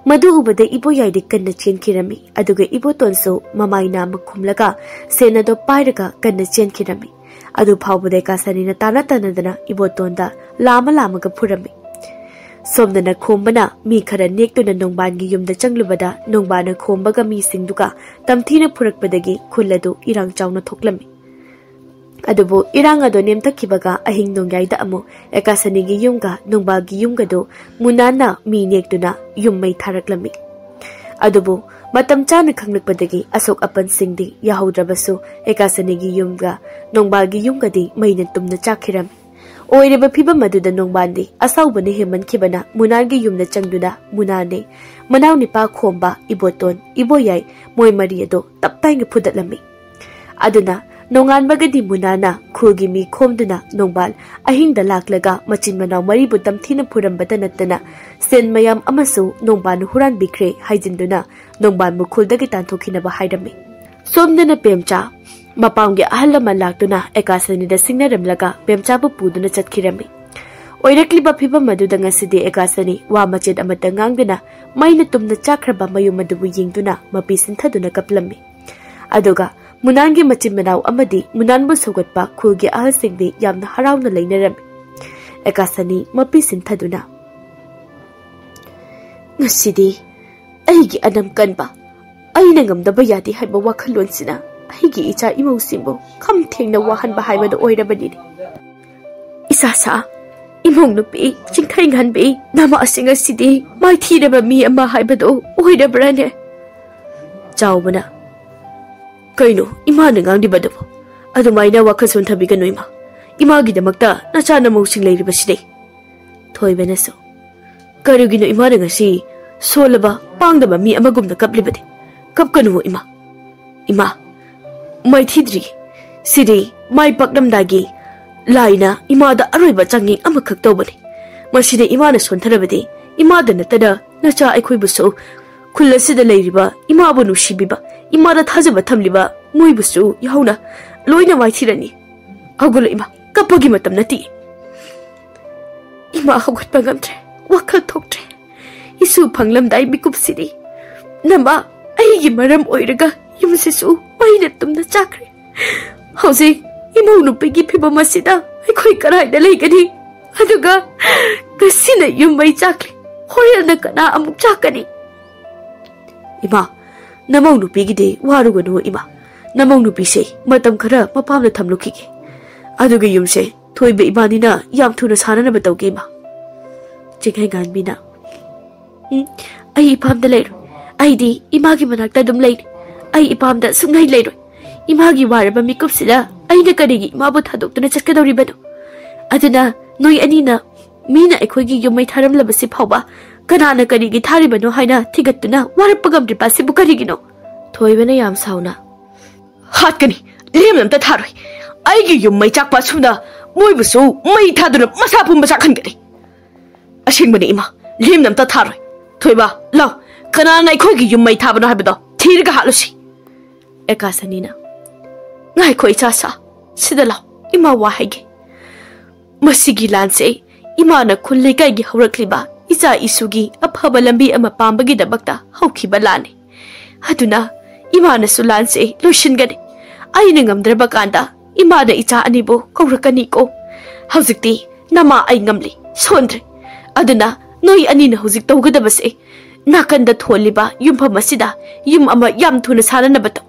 ꯃꯗꯨ ꯎꯕꯗ ꯏꯕꯣꯌꯥꯏꯗꯤ ꯀꯟꯅ ꯆꯦꯟꯈꯤꯔꯝꯃꯤ, ꯑꯗꯨꯒ ꯏꯕꯣꯇꯣꯟꯁꯨ ꯃꯃꯥꯏ ꯅꯥꯝꯃ ꯈꯨꯝꯂꯒ ꯁꯦꯟ ꯑꯗꯨ ꯄꯥꯏꯔꯒ ꯀꯟꯅ ꯆꯦꯟꯈꯤꯔꯝꯃꯤ꯫ ꯑꯗꯨ ꯐꯥꯎꯕꯗ ꯑꯦꯀꯥꯁꯅꯤꯅ ꯇꯥꯅ ꯇꯥꯅꯗꯅ ꯏꯕꯣꯇꯣꯟꯗ ꯂꯥꯝꯃ ꯂꯥꯝꯃꯒ ꯐꯨꯔꯝꯃꯤ꯫ ꯁꯣꯝꯗꯅ ꯈꯣꯝꯕꯅ ꯃꯤ ꯈꯔ ꯅꯦꯛꯇꯨꯅ ꯅꯣꯡꯕꯥꯟꯒꯤ ꯌꯨꯝꯗ ꯆꯪꯂꯨꯕꯗ ꯅꯣꯡꯕꯥꯟꯅ ꯈꯣꯝꯕꯒ ꯃꯤꯁꯤꯡꯗꯨꯒ ꯇꯝꯊꯤꯅ ꯐꯨꯔꯛꯄꯗꯒꯤ ꯈꯨꯜ ꯑꯗꯨ ꯏꯔꯥꯡ ꯆꯥꯎꯅ ꯊꯣꯛꯂꯝꯃꯤ꯫ ꯑꯗꯨꯕꯨ ꯏꯔꯥꯡ ꯑꯗꯨ ꯅꯦꯝꯊꯈꯤꯕꯒ ꯑꯍꯤꯡ ꯅꯣꯡꯌꯥꯏꯗ ꯑꯃꯨꯛ ꯑꯦꯀꯥꯁꯅꯤꯒꯤ ꯌꯨꯝꯒ ꯅꯣꯡꯕꯥꯜꯒꯤ ꯌꯨꯝꯒꯗꯨ ꯃꯨꯅꯥꯟꯅ ꯃꯤ ꯅꯦꯛꯇꯨꯅ ꯌꯨꯝ ꯃꯩ ꯊꯥꯔꯛꯂꯝꯃꯤ꯫ ꯑꯗꯨꯕꯨ ꯃꯇꯝ ꯆꯥꯅ ꯈꯪꯂꯛꯄꯗꯒꯤ ꯑꯁꯣꯛ ꯑꯄꯟꯁꯤꯡꯗꯤ ꯌꯥꯍꯧꯗ꯭ꯔꯕꯁꯨ ꯑꯦꯀꯥꯁꯅꯤꯒꯤ ꯌꯨꯝꯒ ꯅꯣꯡꯕꯥꯜꯒꯤ ꯌꯨꯝꯒꯗꯤ ꯃꯩꯅ ꯇꯨꯝꯅ ꯆꯥꯛꯈꯤꯔꯝꯃꯤ꯫ ꯑꯣꯏꯔꯤꯕ ꯐꯤꯕꯝ ꯑꯗꯨꯗ ꯅꯣꯡꯕꯥꯟꯗꯤ ꯑꯁꯥꯎꯕꯅ ꯍꯦꯟꯃꯟꯈꯤꯕꯅ ꯃꯨꯅꯥꯟꯒꯤ ꯌꯨꯝꯗ ꯆꯪꯗꯨꯅ ꯃꯨꯅꯥꯟꯅꯦ, ꯃꯅꯥꯎꯅꯤꯄꯥ ꯈꯣꯝꯕ, ꯏꯕꯣꯇꯣꯟ, ꯏꯕꯣꯌꯥꯏ, ꯃꯣꯏ ꯃꯔꯤ ꯑꯗꯣ ꯇꯞ ꯇꯥꯏꯅ ꯐꯨꯗꯠꯂꯝꯃꯤ꯫ ꯑꯗꯨꯅ ꯅꯣꯡꯉꯥꯟꯕꯒꯗꯤ ꯃꯨꯅꯥꯅ ꯈꯨꯜꯒꯤ ꯃꯤ ꯈꯣꯝꯗꯨꯅ ꯅꯣꯡꯕꯥꯜ ꯑꯍꯤꯡꯗ ꯂꯥꯛꯂꯒ ꯃꯆꯤꯟ ꯃꯅꯥꯎ ꯃꯔꯤꯕꯨ ꯇꯝꯊꯤꯅ ꯐꯨꯔꯝꯕꯇ ꯅꯠꯇꯅ ꯁꯦꯟ ꯃꯌꯥꯝ ꯑꯃꯁꯨ ꯅꯣꯡꯕꯥꯜꯅ ꯍꯨꯔꯥꯟꯕꯤꯈ꯭ꯔꯦ ꯍꯥꯏꯖꯤꯟꯗꯨꯅ ꯅꯣꯡꯕꯥꯜꯕꯨ ꯈꯨꯜꯗꯒꯤ ꯇꯥꯟꯊꯣꯛꯈꯤꯅꯕ ꯍꯥꯏꯔꯝꯃꯤ꯫ ꯁꯣꯝꯗꯅ ꯄꯦꯝꯆꯥ ꯃꯄꯥꯝꯒꯤ ꯑꯍꯜ ꯂꯃꯟ ꯂꯥꯛꯇꯨꯅ ꯑꯦꯀꯥꯁꯅꯤꯗ ꯁꯤꯡꯅꯔꯝꯂꯒ ꯄꯦꯝꯆꯥꯕꯨ ꯄꯨꯗꯨꯅ ꯆꯠꯈꯤꯔꯝꯃꯤ꯫ ꯑꯣꯏꯔꯛꯂꯤꯕ ꯐꯤꯕꯝ ꯑꯗꯨꯗ ꯉꯁꯤꯗꯤ ꯑꯦꯀꯥꯁꯅꯤ ꯋꯥ ꯃꯆꯦꯠ ꯑꯃꯠꯇ ꯉꯥꯡꯗꯅ ꯃꯩꯅ ꯇꯨꯝꯅ ꯆꯥꯛꯈ꯭ꯔꯕ ꯃꯌꯨꯝ ꯑꯗꯨꯕꯨ ꯌꯦꯡꯗꯨꯅ ꯃꯄꯤ ꯁꯤꯟꯊꯗꯨꯅ ꯀꯞꯂꯝꯃꯤ꯫ ꯑꯗꯨꯒ ꯃꯨꯅꯥꯟꯒꯤ ꯃꯆꯤꯟ ꯃꯅꯥꯎ ꯑꯃꯗꯤ ꯃꯨꯅꯥꯟꯕꯨ ꯁꯧꯒꯠꯄ ꯈꯨꯜꯒꯤ ꯑꯍꯜꯁꯤꯡꯗꯤ ꯌꯥꯝꯅ ꯍꯔꯥꯎꯅ ꯂꯩꯅꯔꯝꯃꯤ꯫ ꯑꯦꯀꯥꯁꯅꯤ ꯃꯄꯤ ꯁꯤꯟꯊꯗꯨꯅ, "ꯉꯁꯤꯗꯤ ꯑꯩꯒꯤ ꯑꯅꯝ ꯀꯟꯕ, ꯑꯩꯅ ꯉꯝꯗꯕ ꯌꯥꯗꯦ ꯍꯥꯏꯕ ꯋꯥꯈꯜꯂꯣꯟꯁꯤꯅ ꯑꯩꯒꯤ ꯏꯆꯥ ꯏꯃꯧꯁꯤꯡꯕꯨ ꯈꯝ ꯊꯦꯡꯅ ꯋꯥꯍꯟꯕ ꯍꯥꯏꯕꯗꯨ ꯑꯣꯏꯔꯕꯅꯤꯅꯦ꯫ ꯏꯁꯥ ꯁꯥ, ꯏꯃꯧ ꯅꯨꯄꯤ, ꯆꯤꯡꯈꯩ ꯉꯥꯟꯕꯤ, ꯅꯃꯥꯁꯤꯡ ꯑꯁꯤꯗꯤ ꯃꯥꯏꯊꯤꯔꯕ ꯃꯤ ꯑꯃ ꯍꯥꯏꯕꯗꯨ ꯑꯣꯏꯔꯕ꯭ꯔꯥꯅꯦ?" ꯆꯥꯎꯕꯅ, "ꯀꯩꯅꯣ ꯏꯃꯥꯅ ꯉꯥꯡꯂꯤꯕꯗꯨꯕꯨ? ꯑꯗꯨꯃꯥꯏꯅ ꯋꯥꯈꯜ ꯁꯣꯟꯊꯕꯤꯒꯅꯨ ꯏꯃꯥ꯫ ꯏꯃꯥꯒꯤꯗꯃꯛꯇ ꯅꯆꯥ ꯅꯃꯧꯁꯤꯡ ꯂꯩꯔꯤꯕꯁꯤꯗꯤ꯫" ꯊꯣꯏꯕꯅꯁꯨ, "ꯀꯔꯤꯒꯤꯅꯣ ꯏꯃꯥꯅ ꯉꯁꯤ ꯁꯣꯜꯂꯕ ꯄꯥꯡꯗꯕ ꯃꯤ ꯑꯃꯒꯨꯝꯅ ꯀꯞꯂꯤꯕꯗꯤ? ꯀꯞꯀꯅꯨ ꯏꯃꯥ꯫ ꯏꯃꯥ, ꯃꯥꯏꯊꯤꯗ꯭ꯔꯤ꯫ ꯁꯤꯗꯤ ꯃꯥꯏ ꯄꯥꯛꯂꯝꯗꯥꯏꯒꯤ ꯂꯥꯏꯅ ꯏꯃꯥꯗ ꯑꯔꯣꯏꯕ ꯆꯥꯡꯌꯦꯡ ꯑꯃꯈꯛ ꯇꯧꯕꯅꯤ꯫ ꯃꯁꯤꯗ ꯏꯃꯥꯅ ꯁꯣꯟꯊꯔꯕꯗꯤ ꯏꯃꯥꯗ ꯅꯠꯇꯅ ꯅꯆꯥ ꯑꯩꯈꯣꯏꯕꯨꯁꯨ, ꯈꯨꯜ ꯑꯁꯤꯗ ꯂꯩꯔꯤꯕ ꯏꯃꯥꯕꯨ ꯅꯨꯡꯁꯤꯕꯤꯕ, ꯏꯃꯥꯗ ꯊꯥꯖꯕ ꯊꯝꯂꯤꯕ ꯃꯣꯏꯕꯨꯁꯨ ꯌꯥꯎꯅ ꯂꯣꯏꯅ ꯃꯥꯏꯊꯤꯔꯅꯤ꯫ ꯍꯧꯒꯠꯂꯣ ꯏꯃꯥ, ꯀꯞꯄꯒꯤ ꯃꯇꯝ ꯅꯠꯇꯦ꯫ ꯏꯃꯥ ꯍꯧꯒꯠꯄ ꯉꯝꯗ꯭ꯔꯦ, ꯋꯥꯈꯜ ꯊꯣꯛꯇ꯭ꯔꯦ꯫ ꯏꯁꯨ ꯐꯪꯂꯝꯗꯥꯏ ꯃꯤꯀꯨꯞꯁꯤꯗꯤ ꯅꯃꯥ ꯑꯩꯒꯤ ꯃꯔꯝ ꯑꯣꯏꯔꯒ ꯌꯨꯝꯁꯤꯁꯨ ꯃꯩꯅ ꯇꯨꯝꯅ ꯆꯥꯈ꯭ꯔꯦ꯫ ꯍꯧꯖꯤꯛ ꯏꯃꯧ ꯅꯨꯄꯤꯒꯤ ꯐꯤꯕꯝ ꯑꯁꯤꯗ ꯑꯩꯈꯣꯏ ꯀꯗꯥꯏꯗ ꯂꯩꯒꯅꯤ? ꯑꯗꯨꯒ ꯉꯁꯤꯅ ꯌꯨꯝ ꯃꯩ ꯆꯥꯛꯂꯦ, ꯍꯣꯔꯦꯟꯅ ꯀꯅꯥ ꯑꯃꯨꯛ ꯆꯥꯛꯀꯅꯤ? ꯏꯃꯥ, ꯅꯃꯧ ꯅꯨꯄꯤꯒꯤꯗꯤ ꯋꯥꯔꯨꯒꯅꯨ ꯏꯃꯥ꯫ ꯅꯃꯧ ꯅꯨꯄꯤꯁꯦ ꯃꯇꯝ ꯈꯔ ꯃꯄꯥꯝꯗ ꯊꯝꯂꯨꯈꯤꯒꯦ꯫ ꯑꯗꯨꯒ ꯌꯨꯝꯁꯦ ꯊꯣꯏꯕ ꯏꯕꯥꯅꯤꯅ ꯌꯥꯝ ꯊꯨꯅ ꯁꯥꯅꯅꯕ ꯇꯧꯒꯦ ꯏꯃꯥ꯫ ꯆꯤꯡꯈꯩꯉꯥꯟꯕꯤꯅ, "ꯎꯝ, ꯑꯩ ꯏꯄꯥꯝꯗ ꯂꯩꯔꯣꯏ꯫ ꯑꯩꯗꯤ ꯏꯃꯥꯒꯤ ꯃꯅꯥꯛꯇ ꯑꯗꯨꯝ ꯂꯩꯔꯦ꯫ ꯑꯩ ꯏꯄꯥꯝꯗ ꯁꯨꯡꯂꯩ ꯂꯩꯔꯣꯏ꯫ ꯏꯃꯥꯒꯤ ꯋꯥꯔꯕ ꯃꯤꯀꯨꯞꯁꯤꯗ ꯑꯩꯅ ꯀꯔꯤꯒꯤ ꯏꯃꯥꯕꯨ ꯊꯥꯗꯣꯛꯇꯨꯅ ꯆꯠꯀꯗꯧꯔꯤꯕꯅꯣ? ꯑꯗꯨꯅ ꯅꯣꯏ ꯑꯅꯤꯅ ꯃꯤꯅ ꯑꯩꯈꯣꯏꯒꯤ ꯌꯨꯝ ꯃꯩ ꯊꯥꯔꯝꯂꯕꯁꯤ ꯐꯥꯎꯕ ꯀꯅꯥꯅ ꯀꯔꯤꯒꯤ ꯊꯥꯔꯤꯕꯅꯣ ꯍꯥꯏꯅ ꯊꯤꯒꯠꯇꯨꯅ ꯋꯥꯔꯛꯄ ꯉꯝꯗ꯭ꯔꯤꯕ ꯑꯁꯤꯕꯨ ꯀꯔꯤꯒꯤꯅꯣ?" ꯊꯣꯏꯕꯅ ꯌꯥꯝ ꯁꯥꯎꯅ, "ꯍꯥꯠꯀꯅꯤ, ꯂꯦꯝꯅ ꯑꯝꯇ ꯊꯥꯔꯣꯏ꯫ ꯑꯩꯒꯤ ꯌꯨꯝ ꯃꯩ ꯆꯥꯛꯄ ꯑꯁꯨꯝꯅ ꯃꯣꯏꯕꯨꯁꯨ ꯃꯩ ꯊꯥꯗꯨꯅ ꯃꯁꯥ ꯄꯨꯝꯕ ꯆꯥꯛꯍꯟꯒꯅꯤ꯫ ꯑꯁꯦꯡꯕꯅꯤ ꯏꯃꯥ, ꯂꯦꯝꯅ ꯑꯝꯇ ꯊꯥꯔꯣꯏ꯫ ꯊꯣꯏꯕ, ꯂꯥꯎ, ꯀꯅꯥꯅ ꯑꯩꯈꯣꯏꯒꯤ ꯌꯨꯝ ꯃꯩ ꯊꯥꯕꯅꯣ ꯍꯥꯏꯕꯗꯣ ꯊꯤꯔꯒ ꯍꯥꯠꯂꯨꯁꯤ꯫" ꯑꯦꯀꯥꯁꯅꯤꯅ, "ꯉꯥꯏꯈꯣ ꯏꯆꯥꯁꯥ, ꯁꯤꯗ ꯂꯥꯎ, ꯏꯃꯥ ꯋꯥ ꯍꯥꯏꯒꯦ꯫ ꯃꯁꯤꯒꯤ ꯂꯥꯟꯁꯦ ꯏꯃꯥꯅ ꯈꯨꯜ ꯂꯩꯀꯥꯏꯒꯤ ꯍꯧꯔꯛꯂꯤꯕ ꯏꯆꯥ ꯏꯁꯨꯒꯤ ꯑꯐꯕ ꯂꯝꯕꯤ ꯑꯃ ꯄꯥꯝꯕꯒꯤꯗꯃꯛꯇ ꯍꯧꯈꯤꯕ ꯂꯥꯟꯅꯤ꯫ ꯑꯗꯨꯅ ꯏꯃꯥꯅꯁꯨ ꯂꯥꯟꯁꯦ ꯂꯣꯏꯁꯤꯟꯒꯅꯤ꯫ ꯑꯩꯅ ꯉꯝꯗ꯭ꯔꯕ ꯀꯥꯟꯗ ꯏꯃꯥꯅ ꯏꯆꯥ ꯑꯅꯤꯕꯨ ꯀꯧꯔꯛꯀꯅꯤꯀꯣ꯫ ꯍꯧꯖꯤꯛꯇꯤ ꯅꯃꯥ ꯑꯩ ꯉꯝꯂꯤ, ꯁꯣꯟꯗ꯭ꯔꯦ꯫ ꯑꯗꯨꯅ ꯅꯣꯏ ꯑꯅꯤꯅ ꯍꯧꯖꯤꯛ ꯇꯧꯒꯗꯕꯁꯦ ꯅꯥꯀꯟꯗ ꯊꯣꯜꯂꯤꯕ ꯌꯨꯝꯐꯝ ꯑꯁꯤꯗ ꯌꯨꯝ ꯑꯃ ꯌꯥꯝ ꯊꯨꯅ ꯁꯥꯅꯅꯕ ꯇꯧ꯫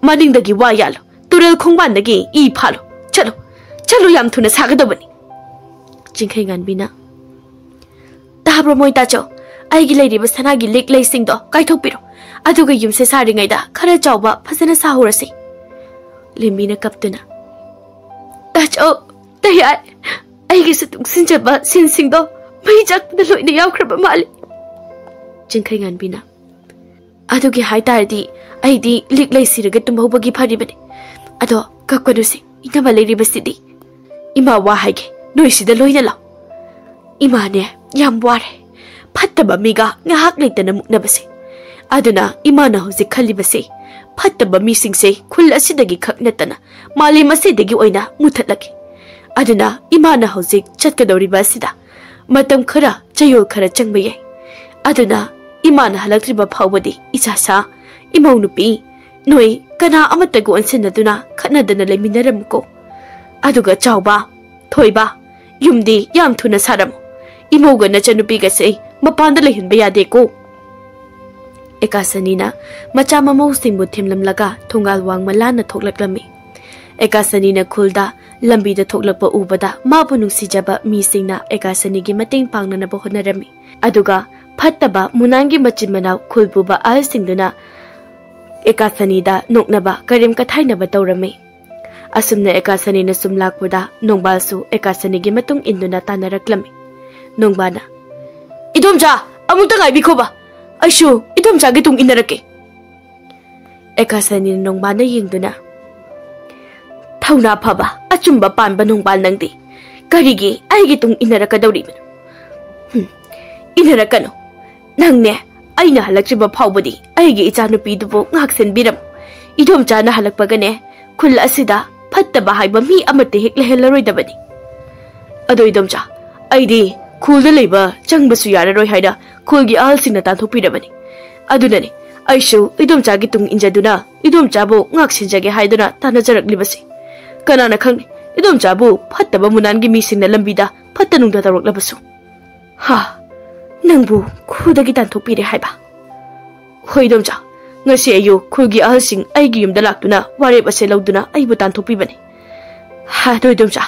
ꯃꯅꯤꯡꯗꯒꯤ ꯋꯥ ꯌꯥꯜꯂꯨ, ꯇꯨꯔꯦꯜ ꯈꯣꯡꯕꯥꯟꯗꯒꯤ ꯏ ꯐꯥꯜꯂꯨ꯫ ꯆꯠꯂꯨ, ꯆꯠꯂꯨ, ꯌꯥꯝ ꯊꯨꯅ ꯁꯥꯒꯗꯧꯕꯅꯤ꯫" ꯆꯤꯡꯈꯩꯉꯥꯟꯕꯤꯅ, "ꯇꯥꯕ꯭ꯔꯣ ꯃꯣꯏ ꯇꯥꯆꯧ? ꯑꯩꯒꯤ ꯂꯩꯔꯤꯕ ꯁꯅꯥꯒꯤ ꯂꯤꯛ ꯂꯩꯁꯤꯡꯗꯣ ꯀꯥꯏꯊꯣꯛꯄꯤꯔꯣ꯫ ꯑꯗꯨꯒ ꯌꯨꯝꯁꯦ ꯁꯥꯔꯤꯉꯩꯗ ꯈꯔ ꯆꯥꯎꯕ ꯐꯖꯅ ꯁꯥꯍꯧꯔꯁꯤ꯫" ꯂꯦꯝꯕꯤꯅ ꯀꯞꯇꯨꯅ, "ꯇꯥꯆꯧ, ꯇꯌꯥꯏ, ꯑꯩꯒꯤꯁꯨ ꯇꯨꯡꯁꯤꯟꯖꯕ ꯁꯦꯟꯁꯤꯡꯗꯣ ꯃꯩ ꯆꯥꯛꯄꯗ ꯂꯣꯏꯅ ꯌꯥꯎꯈ꯭ꯔꯕ ꯃꯥꯜꯂꯤ꯫" ꯆꯤꯡꯈꯩꯉꯥꯟꯕꯤꯅ, "ꯑꯗꯨꯒꯤ ꯍꯥꯏ ꯇꯥꯔꯗꯤ ꯑꯩꯗꯤ ꯂꯤꯛ ꯂꯩ ꯁꯤꯔꯒ ꯇꯨꯝꯍꯧꯕꯒꯤ ꯐꯔꯤꯕꯅꯤ꯫ ꯑꯗꯣ "ꯀꯛꯀꯅꯨꯁꯦ, ꯏꯅꯝꯃ ꯂꯩꯔꯤꯕꯁꯤꯗꯤ꯫ ꯏꯃꯥ, ꯋꯥ ꯍꯥꯏꯒꯦ, ꯅꯣꯏ ꯁꯤꯗ ꯂꯣꯏꯅ ꯂꯥꯛꯑꯣ꯫ ꯏꯃꯥꯅꯦ, ꯌꯥꯝ ꯋꯥꯔꯦ꯫ ꯐꯠꯇꯕ ꯃꯤꯒ ꯉꯥꯏꯍꯥꯛ ꯂꯩꯇꯅ ꯃꯨꯛꯅꯕꯁꯦ꯫ ꯑꯗꯨꯅ ꯏꯃꯥꯅ ꯍꯧꯖꯤꯛ ꯈꯜꯂꯤꯕꯁꯦ, ꯐꯠꯇꯕ ꯃꯤꯁꯤꯡꯁꯦ ꯈꯨꯜ ꯑꯁꯤꯗꯒꯤ ꯈꯛ ꯅꯠꯇꯅ ꯃꯥꯂꯦꯝ ꯑꯁꯤꯗꯒꯤ ꯑꯣꯏꯅ ꯃꯨꯊꯠꯂꯒꯦ꯫ ꯑꯗꯨꯅ ꯏꯃꯥꯅ ꯍꯧꯖꯤꯛ ꯆꯠꯀꯗꯧꯔꯤꯕ ꯑꯁꯤꯗ ꯃꯇꯝ ꯈꯔ, ꯆꯌꯣꯜ ꯈꯔ ꯆꯪꯕ ꯌꯥꯏ꯫ ꯑꯗꯨꯅ ꯏꯃꯥꯅ ꯍꯜꯂꯛꯇ꯭ꯔꯤꯕ ꯐꯥꯎꯕꯗꯤ, ꯏꯆꯥꯁꯥ, ꯏꯃꯧ ꯅꯨꯄꯤ, ꯅꯣꯏ ꯀꯅꯥ ꯑꯃꯠꯇꯒ ꯑꯣꯟꯁꯤꯟꯅꯗꯨꯅ ꯈꯠꯅꯗꯅ ꯂꯩꯃꯤꯟꯅꯔꯝꯃꯨꯀꯣ꯫ ꯑꯗꯨꯒ ꯆꯥꯎꯕ, ꯊꯣꯏꯕ, ꯌꯨꯝꯗꯤ ꯌꯥꯝ ꯊꯨꯅ ꯁꯥꯔꯝꯃꯨ꯫ ꯏꯃꯧꯒ ꯅꯆꯟꯅꯨꯄꯤꯒꯁꯦ ꯃꯄꯥꯟꯗ ꯂꯩꯍꯟꯕ ꯌꯥꯗꯦꯀꯣ꯫" ꯑꯦꯀꯥꯁꯅꯤꯅ ꯃꯆꯥ ꯃꯃꯧꯁꯤꯡꯕꯨ ꯊꯦꯝꯂꯝꯂꯒ ꯊꯣꯡꯒꯥꯜ ꯋꯥꯡꯃ ꯂꯥꯟꯅ ꯊꯣꯛꯂꯛꯂꯝꯃꯤ꯫ ꯑꯦꯀꯥꯁꯅꯤꯅ ꯈꯨꯜꯗ ꯂꯝꯕꯤꯗ ꯊꯣꯛꯂꯛꯄ ꯎꯕꯗ ꯃꯥꯕꯨ ꯅꯨꯡꯁꯤꯖꯕ ꯃꯤꯁꯤꯡꯅ ꯑꯦꯀꯥꯁꯅꯤꯒꯤ ꯃꯇꯦꯡ ꯄꯥꯡꯅꯅꯕ ꯍꯣꯠꯅꯔꯝꯃꯤ꯫ ꯑꯗꯨꯒ ꯐꯠꯇꯕ ꯃꯨꯅꯥꯟꯒꯤ ꯃꯆꯤꯟ ꯃꯅꯥꯎ ꯈꯨꯜ ꯄꯨꯕ ꯑꯍꯜꯁꯤꯡꯗꯨꯅ ꯑꯦꯀꯥꯁꯅꯤꯗ ꯅꯣꯛꯅꯕ, ꯀꯔꯦꯝ ꯀꯊꯥꯏꯅꯕ ꯇꯧꯔꯝꯃꯤ꯫ ꯑꯁꯨꯝꯅ ꯑꯦꯀꯥꯁꯅꯤꯅ ꯁꯨꯝ ꯂꯥꯛꯄꯗ ꯅꯣꯡꯕꯥꯜꯁꯨ ꯑꯦꯀꯥꯁꯅꯤꯒꯤ ꯃꯇꯨꯡ ꯏꯟꯗꯨꯅ ꯇꯥꯟꯅꯔꯛꯂꯝꯃꯤ꯫ ꯅꯣꯡꯕꯥꯜꯅ, "ꯏꯗꯣꯝꯆꯥ, ꯑꯃꯨꯛꯇ ꯉꯥꯏꯕꯤꯈꯣꯕ꯫ ꯑꯩꯁꯨ ꯏꯗꯣꯝꯆꯥꯒꯤ ꯇꯨꯡ ꯏꯟꯅꯔꯛꯀꯦ꯫" ꯑꯦꯀꯥꯁꯅꯤꯅ ꯅꯣꯡꯕꯥꯜꯅ ꯌꯦꯡꯗꯨꯅ, "ꯊꯧꯅꯥ ꯐꯕ, ꯑꯆꯨꯝꯕ ꯄꯥꯟꯕ ꯅꯣꯡꯕꯥꯜ ꯅꯪꯗꯤ ꯀꯔꯤꯒꯤ ꯑꯩꯒꯤ ꯇꯨꯡ ꯏꯟꯅꯔꯛꯀꯗꯧꯔꯤꯕꯅꯣ? ꯍꯨꯝ, ꯏꯟꯅꯔꯛꯀꯅꯨ꯫ ꯅꯪꯅꯦ, ꯑꯩꯅ ꯍꯜꯂꯛꯇ꯭ꯔꯤꯕ ꯐꯥꯎꯕꯗꯤ ꯑꯩꯒꯤ ꯏꯆꯥꯅꯨꯄꯤꯗꯨꯕꯨ ꯉꯥꯛꯁꯦꯟꯕꯤꯔꯝꯃꯨ꯫ ꯏꯗꯣꯝꯆꯥꯅ ꯍꯜꯂꯛꯄꯒꯅꯦ, ꯈꯨꯜ ꯑꯁꯤꯗ ꯐꯠꯇꯕ ꯍꯥꯏꯕ ꯃꯤ ꯑꯃꯠꯇ ꯍꯦꯛ ꯂꯩꯍꯜꯂꯔꯣꯏꯗꯕꯅꯤ꯫ ꯑꯗꯣ ꯏꯗꯣꯝꯆꯥ, ꯑꯩꯗꯤ ꯈꯨꯜꯗ ꯂꯩꯕ ꯆꯪꯕꯁꯨ ꯌꯥꯔꯔꯣꯏ ꯍꯥꯏꯅ ꯈꯨꯜꯒꯤ ꯑꯍꯜꯁꯤꯡꯅ ꯇꯥꯟꯊꯣꯛꯄꯤꯔꯕꯅꯤ꯫ ꯑꯗꯨꯅꯅꯤ ꯑꯩꯁꯨ ꯏꯗꯣꯝꯆꯥꯒꯤ ꯇꯨꯡ ꯏꯟꯖꯗꯨꯅ ꯏꯗꯣꯝꯆꯥꯕꯨ ꯉꯥꯛꯁꯦꯟꯖꯒꯦ ꯍꯥꯏꯗꯨꯅ ꯇꯥꯟꯅꯖꯔꯛꯂꯤꯕꯁꯤ꯫ ꯀꯅꯥꯅ ꯈꯪꯅꯤ, ꯏꯗꯣꯝꯆꯥꯕꯨ ꯐꯠꯇꯕ ꯃꯨꯅꯥꯟꯒꯤ ꯃꯤꯁꯤꯡꯅ ꯂꯝꯕꯤꯗ ꯐꯠꯇ ꯅꯨꯡꯗ ꯇꯧꯔꯛꯂꯕꯁꯨ꯫" "ꯍꯥ, ꯅꯪꯕꯨ ꯈꯨꯜꯗꯒꯤ ꯇꯥꯟꯊꯣꯛꯄꯤꯔꯦ ꯍꯥꯏꯕ?" "ꯍꯣꯏ ꯏꯗꯣꯝꯆꯥ, ꯉꯁꯤ ꯑꯌꯨꯛ ꯈꯨꯜꯒꯤ ꯑꯍꯜꯁꯤꯡ ꯑꯩꯒꯤ ꯌꯨꯝꯗ ꯂꯥꯛꯇꯨꯅ ꯋꯥꯔꯦꯞ ꯑꯁꯦ ꯂꯧꯗꯨꯅ ꯑꯩꯕꯨ ꯇꯥꯟꯊꯣꯛꯄꯤꯕꯅꯤ꯫" "ꯍꯥ, ꯑꯗꯣ ꯏꯗꯣꯝꯆꯥ,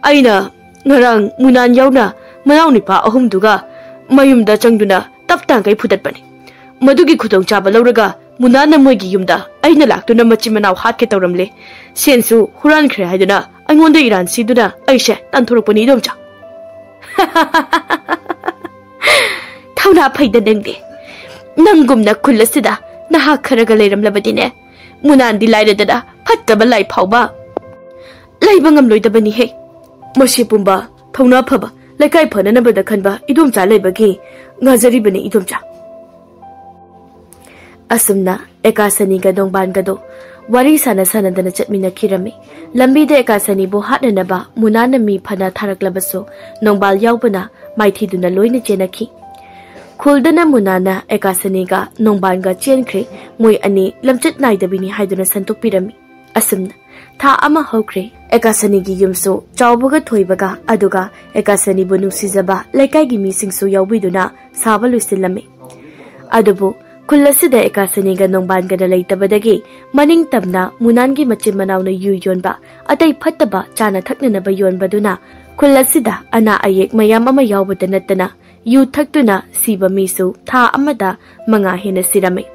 ꯑꯩꯅ ꯉꯔꯥꯡ ꯃꯨꯅꯥꯟ ꯌꯥꯎꯅ ꯃꯅꯥꯎ ꯅꯨꯄꯥ ꯑꯍꯨꯝꯗꯨꯒ ꯃꯌꯨꯝꯗ ꯆꯪꯗꯨꯅ ꯇꯞ ꯇꯥꯡꯈꯩ ꯐꯨꯗꯠꯄꯅꯤ꯫ ꯃꯗꯨꯒꯤ ꯈꯨꯗꯣꯡꯆꯥꯕ ꯂꯧꯔꯒ ꯃꯨꯅꯥꯟꯅ ꯃꯣꯏꯒꯤ ꯌꯨꯝꯗ ꯑꯩꯅ ꯂꯥꯛꯇꯨꯅ ꯃꯆꯤꯟ ꯃꯅꯥꯎ ꯍꯥꯠꯀꯦ ꯇꯧꯔꯝꯂꯦ꯫ ꯁꯦꯟꯁꯨ ꯍꯨꯔꯥꯟꯈ꯭ꯔꯦ ꯍꯥꯏꯗꯨꯅ ꯑꯩꯉꯣꯟꯗ ꯏꯔꯥꯟ ꯁꯤꯗꯨꯅ ꯑꯩꯁꯦ ꯇꯥꯟꯊꯣꯔꯛꯄꯅꯤ ꯏꯗꯣꯝꯆꯥ꯫" "ꯊꯧꯅꯥ ꯐꯩꯗ ꯅꯪꯗꯤ꯫ ꯅꯪꯒꯨꯝꯅ ꯈꯨꯜ ꯑꯁꯤꯗ ꯅꯍꯥ ꯈꯔꯒ ꯂꯩꯔꯝꯂꯕꯗꯤꯅꯦ, ꯃꯨꯅꯥꯟꯗꯤ ꯂꯥꯏꯔꯗꯅ ꯐꯠꯇꯕ ꯂꯥꯏ ꯐꯥꯎꯕ ꯂꯩꯕ ꯉꯝꯂꯣꯏꯗꯕꯅꯤꯍꯦ꯫ ꯃꯁꯤ ꯄꯨꯝꯕ ꯊꯧꯅꯥ ꯐꯕ, ꯂꯩꯀꯥꯏ ꯐꯅꯅꯕꯗ ꯈꯟꯕ ꯏꯗꯣꯝꯆꯥ ꯂꯩꯕꯒꯤ ꯉꯥꯖꯔꯤꯕꯅꯤ, ꯏꯗꯣꯝꯆꯥ꯫ ꯑꯁꯨꯝꯅ ꯑꯦꯀꯥꯁꯅꯤꯒ ꯅꯣꯡꯕꯥꯟꯒꯗꯣ ꯋꯥꯔꯤ ꯁꯥꯟꯅ ꯁꯥꯟꯅꯗꯅ ꯆꯠꯃꯤꯟꯅꯈꯤꯔꯝꯃꯤ꯫ ꯂꯝꯕꯤꯗ ꯑꯦꯀꯥꯁꯅꯤꯕꯨ ꯍꯥꯠꯅꯅꯕ ꯃꯨꯅꯥꯅ ꯃꯤ ꯐꯅ ꯊꯥꯔꯛꯂꯕꯁꯨ, ꯅꯣꯡꯕꯥꯜ ꯌꯥꯎꯕꯅ ꯃꯥꯏꯊꯤꯗꯨꯅ ꯂꯣꯏꯅ ꯆꯦꯟꯅꯈꯤ꯫ ꯈꯨꯜꯗꯅ ꯃꯨꯅꯥꯅ ꯑꯦꯀꯥꯁꯅꯤꯒ ꯅꯣꯡꯕꯥꯟꯒ ꯆꯦꯟꯈ꯭ꯔꯦ, ꯃꯣꯏ ꯑꯅꯤ ꯂꯝꯆꯠ ꯅꯥꯏꯗꯕꯤꯅꯤ ꯍꯥꯏꯗꯨꯅ ꯁꯟꯗꯣꯛꯄꯤꯔꯝꯃꯤ꯫ ꯑꯁꯨꯝꯅ ꯊꯥ ꯑꯃ ꯍꯧꯈ꯭ꯔꯦ꯫ ꯑꯦꯀꯥꯁꯅꯤꯒꯤ ꯌꯨꯝꯁꯨ ꯆꯥꯎꯕꯒ ꯊꯣꯏꯕꯒ, ꯑꯗꯨꯒ ꯑꯦꯀꯥꯁꯅꯤꯕꯨ ꯅꯨꯡꯁꯤꯖꯕ ꯂꯩꯀꯥꯏꯒꯤ ꯃꯤꯁꯤꯡꯁꯨ ꯌꯥꯎꯕꯤꯗꯨꯅ ꯁꯥꯕ ꯂꯣꯏꯁꯤꯜꯂꯝꯃꯤ꯫ ꯑꯗꯨꯕꯨ ꯈꯨꯜ ꯑꯁꯤꯗ ꯑꯦꯀꯥꯁꯅꯤꯒ ꯅꯣꯡꯕꯥꯟꯒꯅ ꯂꯩꯇꯕꯗꯒꯤ, ꯃꯅꯤꯡ ꯇꯝꯅ ꯃꯨꯅꯥꯟꯒꯤ ꯃꯆꯤꯟ ꯃꯅꯥꯎꯅ ꯌꯨ ꯌꯣꯟꯕ, ꯑꯇꯩ ꯐꯠꯇꯕ ꯆꯥꯅ ꯊꯛꯅꯅꯕ ꯌꯣꯟꯕꯗꯨꯅ ꯈꯨꯜ ꯑꯁꯤꯗ ꯑꯅꯥ ꯑꯌꯦꯛ ꯃꯌꯥꯝ ꯑꯃ ꯌꯥꯎꯕꯇ ꯅꯠꯇꯅ, ꯌꯨ ꯊꯛꯇꯨꯅ ꯁꯤꯕ ꯃꯤꯁꯨ ꯊꯥ ꯑꯃꯗ ꯃꯉꯥ ꯍꯦꯟꯅ ꯁꯤꯔꯝꯃꯤ꯫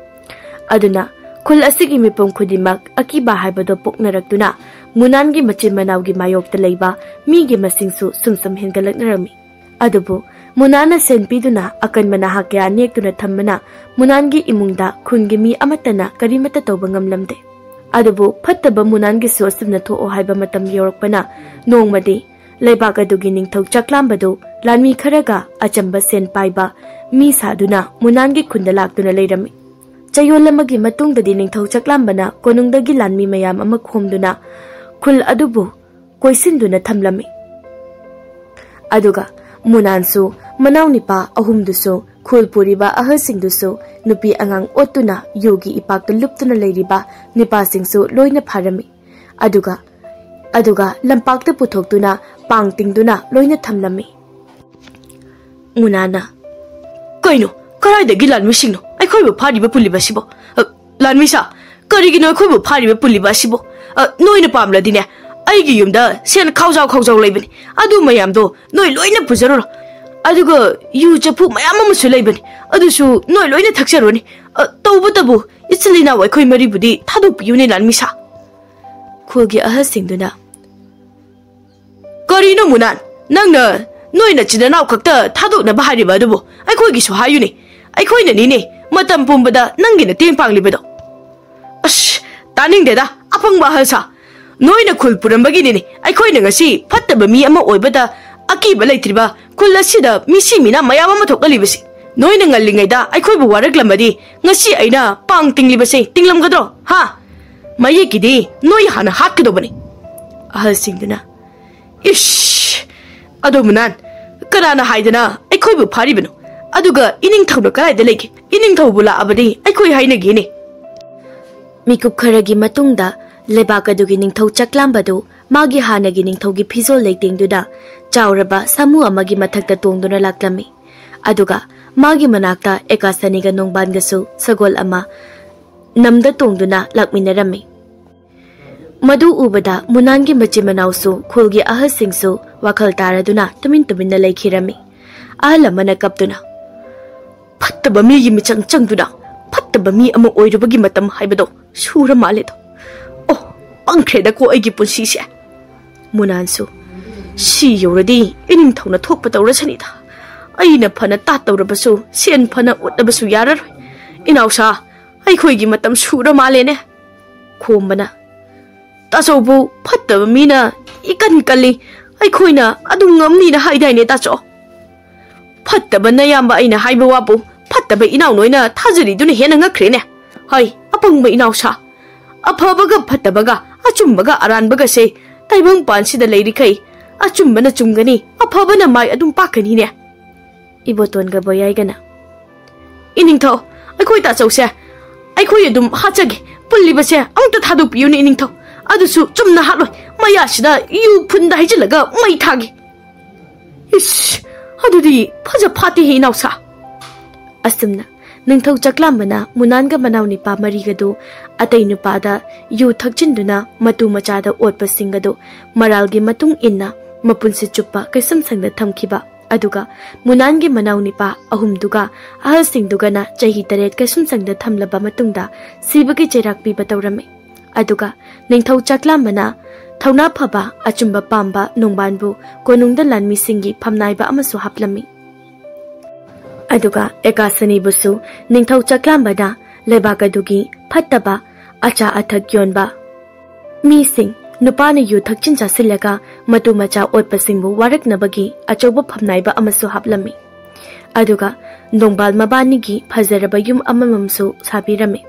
ꯑꯗꯨꯅ ꯈꯨꯜ ꯑꯁꯤꯒꯤ ꯃꯤꯄꯨꯝ ꯈꯨꯗꯤꯡꯃꯛ ꯑꯀꯤꯕ ꯍꯥꯏꯕꯗꯣ ꯄꯣꯛꯅꯔꯛꯇꯨꯅ, ꯃꯨꯅꯥꯟꯒꯤ ꯃꯆꯤꯟ ꯃꯅꯥꯎꯒꯤ ꯃꯥꯌꯣꯛꯇ ꯂꯩꯕ ꯃꯤꯒꯤ ꯃꯁꯤꯡꯁꯨ ꯁꯨꯝ ꯁꯨꯝ ꯍꯦꯟꯒꯠꯂꯛꯅꯔꯝꯃꯤ꯫ ꯑꯗꯨꯕꯨ ꯃꯨꯅꯥꯟꯅ ꯁꯦꯟ ꯄꯤꯗꯨꯅ ꯑꯀꯟꯕ ꯅꯍꯥ ꯀꯌꯥ ꯅꯦꯛꯇꯨꯅ ꯊꯝꯕꯅ, ꯃꯨꯅꯥꯟꯒꯤ ꯏꯃꯨꯡꯗ ꯈꯨꯟꯒꯤ ꯃꯤ ꯑꯃꯠꯇꯅ ꯀꯔꯤꯃꯠꯇ ꯇꯧꯕ ꯉꯝꯂꯝꯗꯦ꯫ ꯑꯗꯨꯕꯨ ꯐꯠꯇꯕ ꯃꯨꯅꯥꯟꯒꯤꯁꯨ ꯑꯁꯨꯝꯅ ꯊꯣꯛꯑꯣ ꯍꯥꯏꯕ ꯃꯇꯝ ꯌꯧꯔꯛꯄꯅ, ꯅꯣꯡꯃꯗꯤ ꯂꯩꯕꯥꯛ ꯑꯗꯨꯒꯤ ꯅꯤꯡꯊꯧ ꯆꯥꯛꯂꯥꯝꯕꯗꯨ ꯂꯥꯟꯃꯤ ꯈꯔꯒ ꯑꯆꯝꯕ ꯁꯦꯟ ꯄꯥꯏꯕ ꯃꯤ ꯁꯥꯗꯨꯅ ꯃꯨꯅꯥꯟꯒꯤ ꯈꯨꯟꯗ ꯂꯥꯛꯇꯨꯅ ꯂꯩꯔꯝꯃꯤ꯫ ꯆꯌꯣꯜ ꯑꯃꯒꯤ ꯃꯇꯨꯡꯗꯗꯤ ꯅꯤꯡꯊꯧ ꯆꯥꯛꯂꯥꯝꯕꯅ ꯀꯣꯅꯨꯡꯗꯒꯤ ꯂꯥꯟꯃꯤ ꯃꯌꯥꯝ ꯑꯃ ꯈꯣꯝꯗꯨꯅ ꯈꯨꯜ ꯑꯗꯨꯕꯨ ꯀꯣꯏꯁꯤꯟꯗꯨꯅ ꯊꯝꯂꯝꯃꯤ꯫ ꯑꯗꯨꯒ ꯃꯨꯅꯥꯟꯁꯨ, ꯃꯅꯥꯎꯅꯤꯄꯥ ꯑꯍꯨꯝꯗꯨꯁꯨ, ꯈꯨꯜ ꯄꯨꯔꯤꯕ ꯑꯍꯜꯁꯤꯡꯗꯨꯁꯨ, ꯅꯨꯄꯤ ꯑꯉꯥꯡ ꯑꯣꯠꯇꯨꯅ ꯌꯨꯒꯤ ꯏꯄꯥꯛꯇ ꯂꯨꯞꯇꯨꯅ ꯂꯩꯔꯤꯕ ꯅꯤꯄꯥꯁꯤꯡꯁꯨ ꯂꯣꯏꯅ ꯐꯥꯔꯝꯃꯤ꯫ ꯑꯗꯨꯒ, ꯑꯗꯨꯒ ꯂꯝꯄꯥꯛꯇ ꯄꯨꯊꯣꯛꯇꯨꯅ ꯄꯥꯡ ꯇꯤꯡꯗꯨꯅ ꯂꯣꯏꯅ ꯊꯝꯂꯝꯃꯤ꯫ ꯃꯨꯅꯥꯅ, "ꯀꯩꯅꯣ? ꯀꯗꯥꯏꯗꯒꯤ ꯂꯥꯟꯃꯤꯁꯤꯡꯅꯣ ꯑꯩꯈꯣꯏꯕꯨ ꯐꯥꯔꯤꯕ ꯄꯨꯜꯂꯤꯕ ꯑꯁꯤꯕꯣ? ꯑ, ꯂꯥꯟꯃꯤꯁꯥ, ꯀꯔꯤꯒꯤꯅꯣ ꯑꯩꯈꯣꯏꯕꯨ ꯐꯥꯔꯤꯕ ꯄꯨꯜꯂꯤꯕ ꯑꯁꯤꯕꯣ? ꯑ, ꯅꯣꯏꯅ ꯄꯥꯝꯂꯗꯤꯅꯦ, ꯑꯩꯒꯤ ꯌꯨꯝꯗ ꯁꯦꯟ ꯈꯥꯎꯖꯥꯎ ꯈꯥꯎꯖꯥꯎ ꯂꯩꯕꯅꯤ, ꯑꯗꯨ ꯃꯌꯥꯝꯗꯣ ꯅꯣꯏ ꯂꯣꯏꯅ ꯄꯨꯖꯔꯨꯔꯣ꯫ ꯑꯗꯨꯒ ꯌꯨ ꯆꯐꯨ ꯃꯌꯥꯝ ꯑꯃꯁꯨ ꯂꯩꯕꯅꯤ, ꯑꯗꯨꯁꯨ ꯅꯣꯏ ꯂꯣꯏꯅ ꯊꯛꯆꯔꯨꯅꯤ꯫ ꯑ, ꯇꯧꯕꯇꯕꯨ ꯏꯆꯤꯜ ꯏꯅꯥꯎ ꯑꯩꯈꯣꯏ ꯃꯔꯤꯕꯨꯗꯤ ꯊꯥꯗꯣꯛꯄꯤꯌꯨꯅꯦ, ꯂꯥꯟꯃꯤꯁꯥ"꯫ ꯈꯨꯜꯒꯤ ꯑꯍꯜꯁꯤꯡꯗꯨꯅ, "ꯀꯔꯤꯅꯣ ꯃꯨꯅꯥꯟ? ꯅꯪꯅ ꯅꯣꯏ ꯅꯆꯤꯟ ꯅꯅꯥꯎ ꯈꯛꯇ ꯊꯥꯗꯣꯛꯅꯕ ꯍꯥꯏꯔꯤꯕ ꯑꯗꯨꯕꯨ? ꯑꯩꯈꯣꯏꯒꯤꯁꯨ ꯍꯥꯏꯌꯨꯅꯦ꯫ ꯑꯩꯈꯣꯏꯅꯅꯤꯅꯦ ꯃꯇꯝ ꯄꯨꯝꯕꯗ ꯅꯪꯒꯤ ꯃꯇꯦꯡ ꯄꯥꯡꯂꯤꯕꯗꯣ"꯫ "ꯑꯁ, ꯇꯥꯅꯤꯡꯗꯦꯗ꯫ ꯑꯄꯪꯕ ꯑꯍꯜ ꯁꯥ, ꯅꯣꯏꯅ ꯈꯨꯜ ꯄꯨꯔꯝꯕꯒꯤꯅꯤꯅꯦ ꯑꯩꯈꯣꯏꯅ ꯉꯁꯤ ꯐꯠꯇꯕ ꯃꯤ ꯑꯃ ꯑꯣꯏꯕꯗ ꯑꯀꯤꯕ ꯂꯩꯇ꯭ꯔꯤꯕ ꯈꯨꯜ ꯑꯁꯤꯗ ꯃꯤꯁꯤ ꯃꯤꯅꯥ ꯃꯌꯥꯝ ꯑꯃ ꯊꯣꯛꯍꯜꯂꯤꯕꯁꯤ꯫ ꯅꯣꯏꯅ ꯉꯜꯂꯤꯉꯩꯗ ꯑꯩꯈꯣꯏꯕꯨ ꯋꯥꯔꯛꯂꯝꯃꯗꯤ ꯉꯁꯤ ꯑꯩꯅ ꯄꯥꯡ ꯇꯤꯡꯂꯤꯕꯁꯦ ꯇꯤꯡꯂꯝꯒꯗ꯭ꯔꯣ? ꯍꯥ? ꯃꯌꯦꯛꯀꯤꯗꯤ ꯅꯣꯏ ꯍꯥꯟꯅ ꯍꯥꯠꯀꯗꯧꯕꯅꯤ꯫ ꯑꯍꯜꯁꯤꯡꯗꯨꯅ, "ꯏꯁ, ꯑꯗꯣ ꯃꯨꯅꯥꯟ, ꯀꯅꯥꯅ ꯍꯥꯏꯗꯅ ꯑꯩꯈꯣꯏꯕꯨ ꯐꯥꯔꯤꯕꯅꯣ? ꯑꯗꯨꯒ ꯏꯅꯤꯡꯊꯧꯅ ꯀꯗꯥꯏꯗ ꯂꯩꯒꯦ? ꯏꯅꯤꯡꯊꯧꯕꯨ ꯂꯥꯛꯑꯕꯗꯤ ꯑꯩꯈꯣꯏ ꯍꯥꯏꯅꯒꯦꯅꯦ꯫" ꯃꯤꯀꯨꯞ ꯈꯔꯒꯤ ꯃꯇꯨꯡꯗ ꯂꯩꯕꯥꯛ ꯑꯗꯨꯒꯤ ꯅꯤꯡꯊꯧ ꯆꯥꯛꯂꯥꯝꯕꯗꯨ ꯃꯥꯒꯤ ꯍꯥꯟꯅꯒꯤ ꯅꯤꯡꯊꯧꯒꯤ ꯐꯤꯖꯣꯜ ꯂꯩꯇꯦꯡꯗꯨꯅ ꯆꯥꯎꯔꯕ ꯁꯥꯃꯨ ꯑꯃꯒꯤ ꯃꯊꯛꯇ ꯇꯣꯡꯗꯨꯅ ꯂꯥꯛꯂꯝꯃꯤ꯫ ꯑꯗꯨꯒ ꯃꯥꯒꯤ ꯃꯅꯥꯛꯇ ꯑꯦꯀꯥꯁꯅꯤꯒ ꯅꯣꯡꯕꯥꯟꯒꯁꯨ ꯁꯒꯣꯜ ꯑꯃ ꯅꯝꯗ ꯇꯣꯡꯗꯨꯅ ꯂꯥꯛꯃꯤꯟꯅꯔꯝꯃꯤ꯫ ꯃꯗꯨ ꯎꯕꯗ ꯃꯨꯅꯥꯟꯒꯤ ꯃꯆꯤꯟ ꯃꯅꯥꯎꯁꯨ ꯈꯨꯜꯒꯤ ꯑꯍꯜꯁꯤꯡꯁꯨ ꯋꯥꯈꯜ ꯇꯥꯔꯗꯨꯅ ꯇꯨꯃꯤꯟ ꯇꯨꯃꯤꯟꯅ ꯂꯩꯈꯤꯔꯝꯃꯤ꯫ ꯑꯍꯜ ꯑꯃꯅ ꯀꯞꯇꯨꯅ, "ꯐꯠꯇꯕ ꯃꯤꯒꯤ ꯃꯤꯆꯪ ꯆꯪꯗꯨꯅ ꯐꯠꯇꯕ ꯃꯤ ꯑꯃ ꯑꯣꯏꯔꯨꯕꯒꯤ ꯃꯇꯝ ꯍꯥꯏꯕꯗꯣ ꯁꯨꯔ ꯃꯥꯜꯂꯦꯗꯣ꯫ ꯑꯣ, ꯄꯪꯈ꯭ꯔꯦꯗꯀꯣ ꯑꯩꯒꯤ ꯄꯨꯟꯁꯤꯁꯦ꯫" ꯃꯨꯅꯥꯟꯁꯨ, "ꯁꯤ ꯌꯧꯔꯗꯤ ꯏꯅꯤꯡꯊꯧꯅ ꯊꯣꯛꯄ ꯇꯧꯔꯁꯅꯤꯗ꯫ ꯑꯩꯅ ꯐꯅ ꯇꯥꯠ ꯇꯧꯔꯕꯁꯨ, ꯁꯦꯟ ꯐꯅ ꯎꯠꯂꯕꯁꯨ ꯌꯥꯔꯔꯣꯏ꯫ ꯏꯅꯥꯎꯁꯥ, ꯑꯩꯈꯣꯏꯒꯤ ꯃꯇꯝ ꯁꯨꯔ ꯃꯥꯜꯂꯦꯅꯦ꯫" ꯈꯣꯝꯕꯅ, "ꯇꯥꯆꯧꯕꯨ ꯐꯠꯇꯕ ꯃꯤꯅ ꯏꯀꯟ ꯀꯜꯂꯤ, ꯑꯩꯈꯣꯏꯅ ꯑꯗꯨꯝ ꯉꯝꯅꯤꯅ ꯍꯥꯏꯗꯥꯏꯅꯦ ꯇꯥꯆꯧ?" "ꯐꯠꯇꯕ ꯅꯌꯥꯝꯕ ꯑꯩꯅ ꯍꯥꯏꯕ ꯋꯥꯕꯨ ꯐꯠꯇꯕ ꯏꯅꯥꯎ ꯅꯣꯏꯅ ꯊꯥꯖꯔꯤꯗꯨꯅ ꯍꯦꯟꯅ ꯉꯛꯈ꯭ꯔꯦꯅꯦ꯫ ꯍꯩ, ꯑꯄꯪꯕ ꯏꯅꯥꯎꯁꯥ, ꯑꯐꯕꯒ ꯐꯠꯇꯕꯒ, ꯑꯆꯨꯝꯕꯒ ꯑꯔꯥꯟꯕꯒꯁꯦ ꯇꯥꯏꯕꯪ ꯄꯥꯟꯁꯤꯗ ꯂꯩꯔꯤꯈꯩ ꯑꯆꯨꯝꯕꯅ ꯆꯨꯝꯒꯅꯤ, ꯑꯐꯕꯅ ꯃꯥꯏ ꯑꯗꯨꯝ ꯄꯥꯛꯀꯅꯤꯅꯦ꯫" ꯏꯕꯣꯇꯣꯟꯒ ꯕꯣꯌꯥꯏꯒꯅ, "ꯏꯅꯤꯡꯊꯧ, ꯑꯩꯈꯣꯏ ꯇꯥꯆꯧꯁꯦ ꯑꯩꯈꯣꯏ ꯑꯗꯨꯝ ꯍꯥꯠꯆꯒꯦ꯫ ꯄꯨꯜꯂꯤꯕꯁꯦ ꯑꯃꯨꯛꯇ ꯊꯥꯗꯣꯛꯄꯤꯌꯨꯅꯦ ꯏꯅꯤꯡꯊꯧ꯫ ꯑꯗꯨꯁꯨ ꯆꯨꯝꯅ ꯍꯥꯠꯂꯣꯏ, ꯃꯌꯥꯁꯤꯗ ꯌꯨ ꯐꯨꯟꯗ ꯍꯩꯖꯤꯜꯂꯒ ꯃꯩ ꯊꯥꯒꯦ꯫" "ꯏꯁ, ꯑꯗꯨꯗꯤ ꯐꯖ ꯐꯥꯠꯇꯦꯍꯦ ꯏꯅꯥꯎꯁꯥ꯫" ꯑꯁꯨꯝꯅ ꯅꯤꯡꯊꯧ ꯆꯥꯛꯂꯥꯝꯕꯅ ꯃꯨꯅꯥꯟꯒ ꯃꯅꯥꯎ ꯅꯤꯄꯥ ꯃꯔꯤꯒꯗꯨ ꯑꯇꯩ ꯅꯨꯄꯥꯗ ꯌꯨ ꯊꯛꯆꯤꯟꯗꯨꯅ ꯃꯇꯨ ꯃꯆꯥꯗ ꯑꯣꯠꯄꯁꯤꯡ ꯑꯗꯨ ꯃꯔꯥꯜꯒꯤ ꯃꯇꯨꯡ ꯏꯟꯅ ꯃꯄꯨꯟꯁꯤ ꯆꯨꯞꯄ ꯀꯩꯁꯨꯝꯁꯪꯗ ꯊꯝꯈꯤꯕ꯫ ꯑꯗꯨꯒ ꯃꯨꯅꯥꯟꯒꯤ ꯃꯅꯥꯎ ꯅꯤꯄꯥ ꯑꯍꯨꯝꯗꯨꯒ ꯑꯍꯜꯁꯤꯡꯗꯨꯒꯅ ꯆꯍꯤ ꯇꯔꯦꯠ ꯀꯩꯁꯨꯝꯁꯪꯗ ꯊꯝꯂꯕ ꯃꯇꯨꯡꯗ ꯁꯤꯕꯒꯤ ꯆꯩꯔꯥꯛ ꯄꯤꯕ ꯇꯧꯔꯝꯃꯤ꯫ ꯑꯗꯨꯒ ꯅꯤꯡꯊꯧ ꯆꯥꯛꯂꯥꯝꯕꯅ ꯊꯧꯅꯥ ꯐꯕ ꯑꯆꯨꯝꯕ ꯄꯥꯝꯕ ꯅꯣꯡꯕꯥꯟꯕꯨ ꯀꯣꯅꯨꯡꯗ ꯂꯥꯟꯃꯤꯁꯤꯡꯒꯤ ꯐꯝꯅꯥꯏꯕ ꯑꯃꯁꯨ ꯍꯥꯞꯂꯝꯃꯤ꯫ ꯑꯗꯨꯒ ꯑꯦꯀꯥꯁꯅꯤꯕꯨꯁꯨ ꯅꯤꯡꯊꯧ ꯆꯥꯛꯂꯥꯝꯕꯅ ꯂꯩꯕꯥꯛ ꯑꯗꯨꯒꯤ ꯐꯠꯇꯕ ꯑꯆꯥ ꯑꯊꯛ ꯌꯣꯟꯕ ꯃꯤꯁꯤꯡ, ꯅꯨꯄꯥꯅ ꯌꯨ ꯊꯛꯆꯤꯟ ꯆꯥꯁꯤꯜꯂꯒ ꯃꯇꯨ ꯃꯆꯥ ꯑꯣꯠꯄꯁꯤꯡꯕꯨ ꯋꯥꯔꯛꯅꯕꯒꯤ ꯑꯆꯧꯕ ꯐꯝꯅꯥꯏꯕ ꯑꯃꯁꯨ ꯍꯥꯞꯂꯝꯃꯤ꯫ ꯑꯗꯨꯒ ꯅꯣꯡꯕꯥꯜ ꯃꯕꯥꯅꯤꯒꯤ ꯐꯖꯔꯕ ꯌꯨꯝ ꯑꯃꯃꯝꯁꯨ ꯁꯥꯕꯤꯔꯝꯃꯤ꯫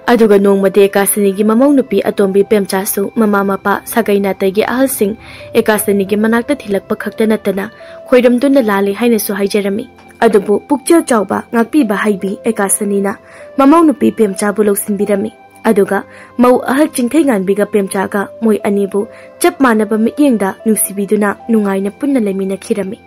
ꯑꯗꯨꯒ ꯅꯣꯡꯃꯗꯤ ꯑꯦꯀꯥꯁꯅꯤꯒꯤ ꯃꯃꯧ ꯅꯨꯄꯤ ꯑꯇꯣꯝꯕꯤ ꯄꯦꯝꯆꯥꯁꯨ ꯃꯃꯥ ꯃꯄꯥ, ꯁꯥꯒꯩ ꯅꯥꯇꯩꯒꯤ ꯑꯍꯜꯁꯤꯡ ꯑꯦꯀꯥꯁꯅꯤꯒꯤ ꯃꯅꯥꯛꯇ ꯊꯤꯜꯂꯛꯄ ꯈꯛꯇ ꯅꯠꯇꯅ ꯈꯣꯏꯔꯝꯗꯨꯅ ꯂꯥꯜꯂꯤ ꯍꯥꯏꯅꯁꯨ ꯍꯥꯏꯖꯔꯝꯃꯤ꯫ ꯑꯗꯨꯕꯨ ꯄꯨꯛꯆꯦꯜ ꯆꯥꯎꯕ, ꯉꯥꯛꯄꯤꯕ ꯍꯩꯕꯤ ꯑꯦꯀꯥꯁꯅꯤꯅ ꯃꯃꯧ ꯅꯨꯄꯤ ꯄꯦꯝꯆꯥꯕꯨ ꯂꯧꯁꯤꯟꯕꯤꯔꯝꯃꯤ꯫ ꯑꯗꯨꯒ ꯃꯧ ꯑꯍꯜ ꯆꯤꯡꯊꯩꯉꯥꯟꯕꯤꯒ ꯄꯦꯝꯆꯥꯒ ꯃꯣꯏ ꯑꯅꯤꯕꯨ ꯆꯞ ꯃꯥꯟꯅꯕ ꯃꯤꯠꯌꯦꯡꯗ ꯅꯨꯡꯁꯤꯕꯤꯗꯨꯅ ꯅꯨꯡꯉꯥꯏꯅ ꯄꯨꯟꯅ ꯂꯩꯃꯤꯟꯅꯈꯤꯔꯝꯃꯤ꯫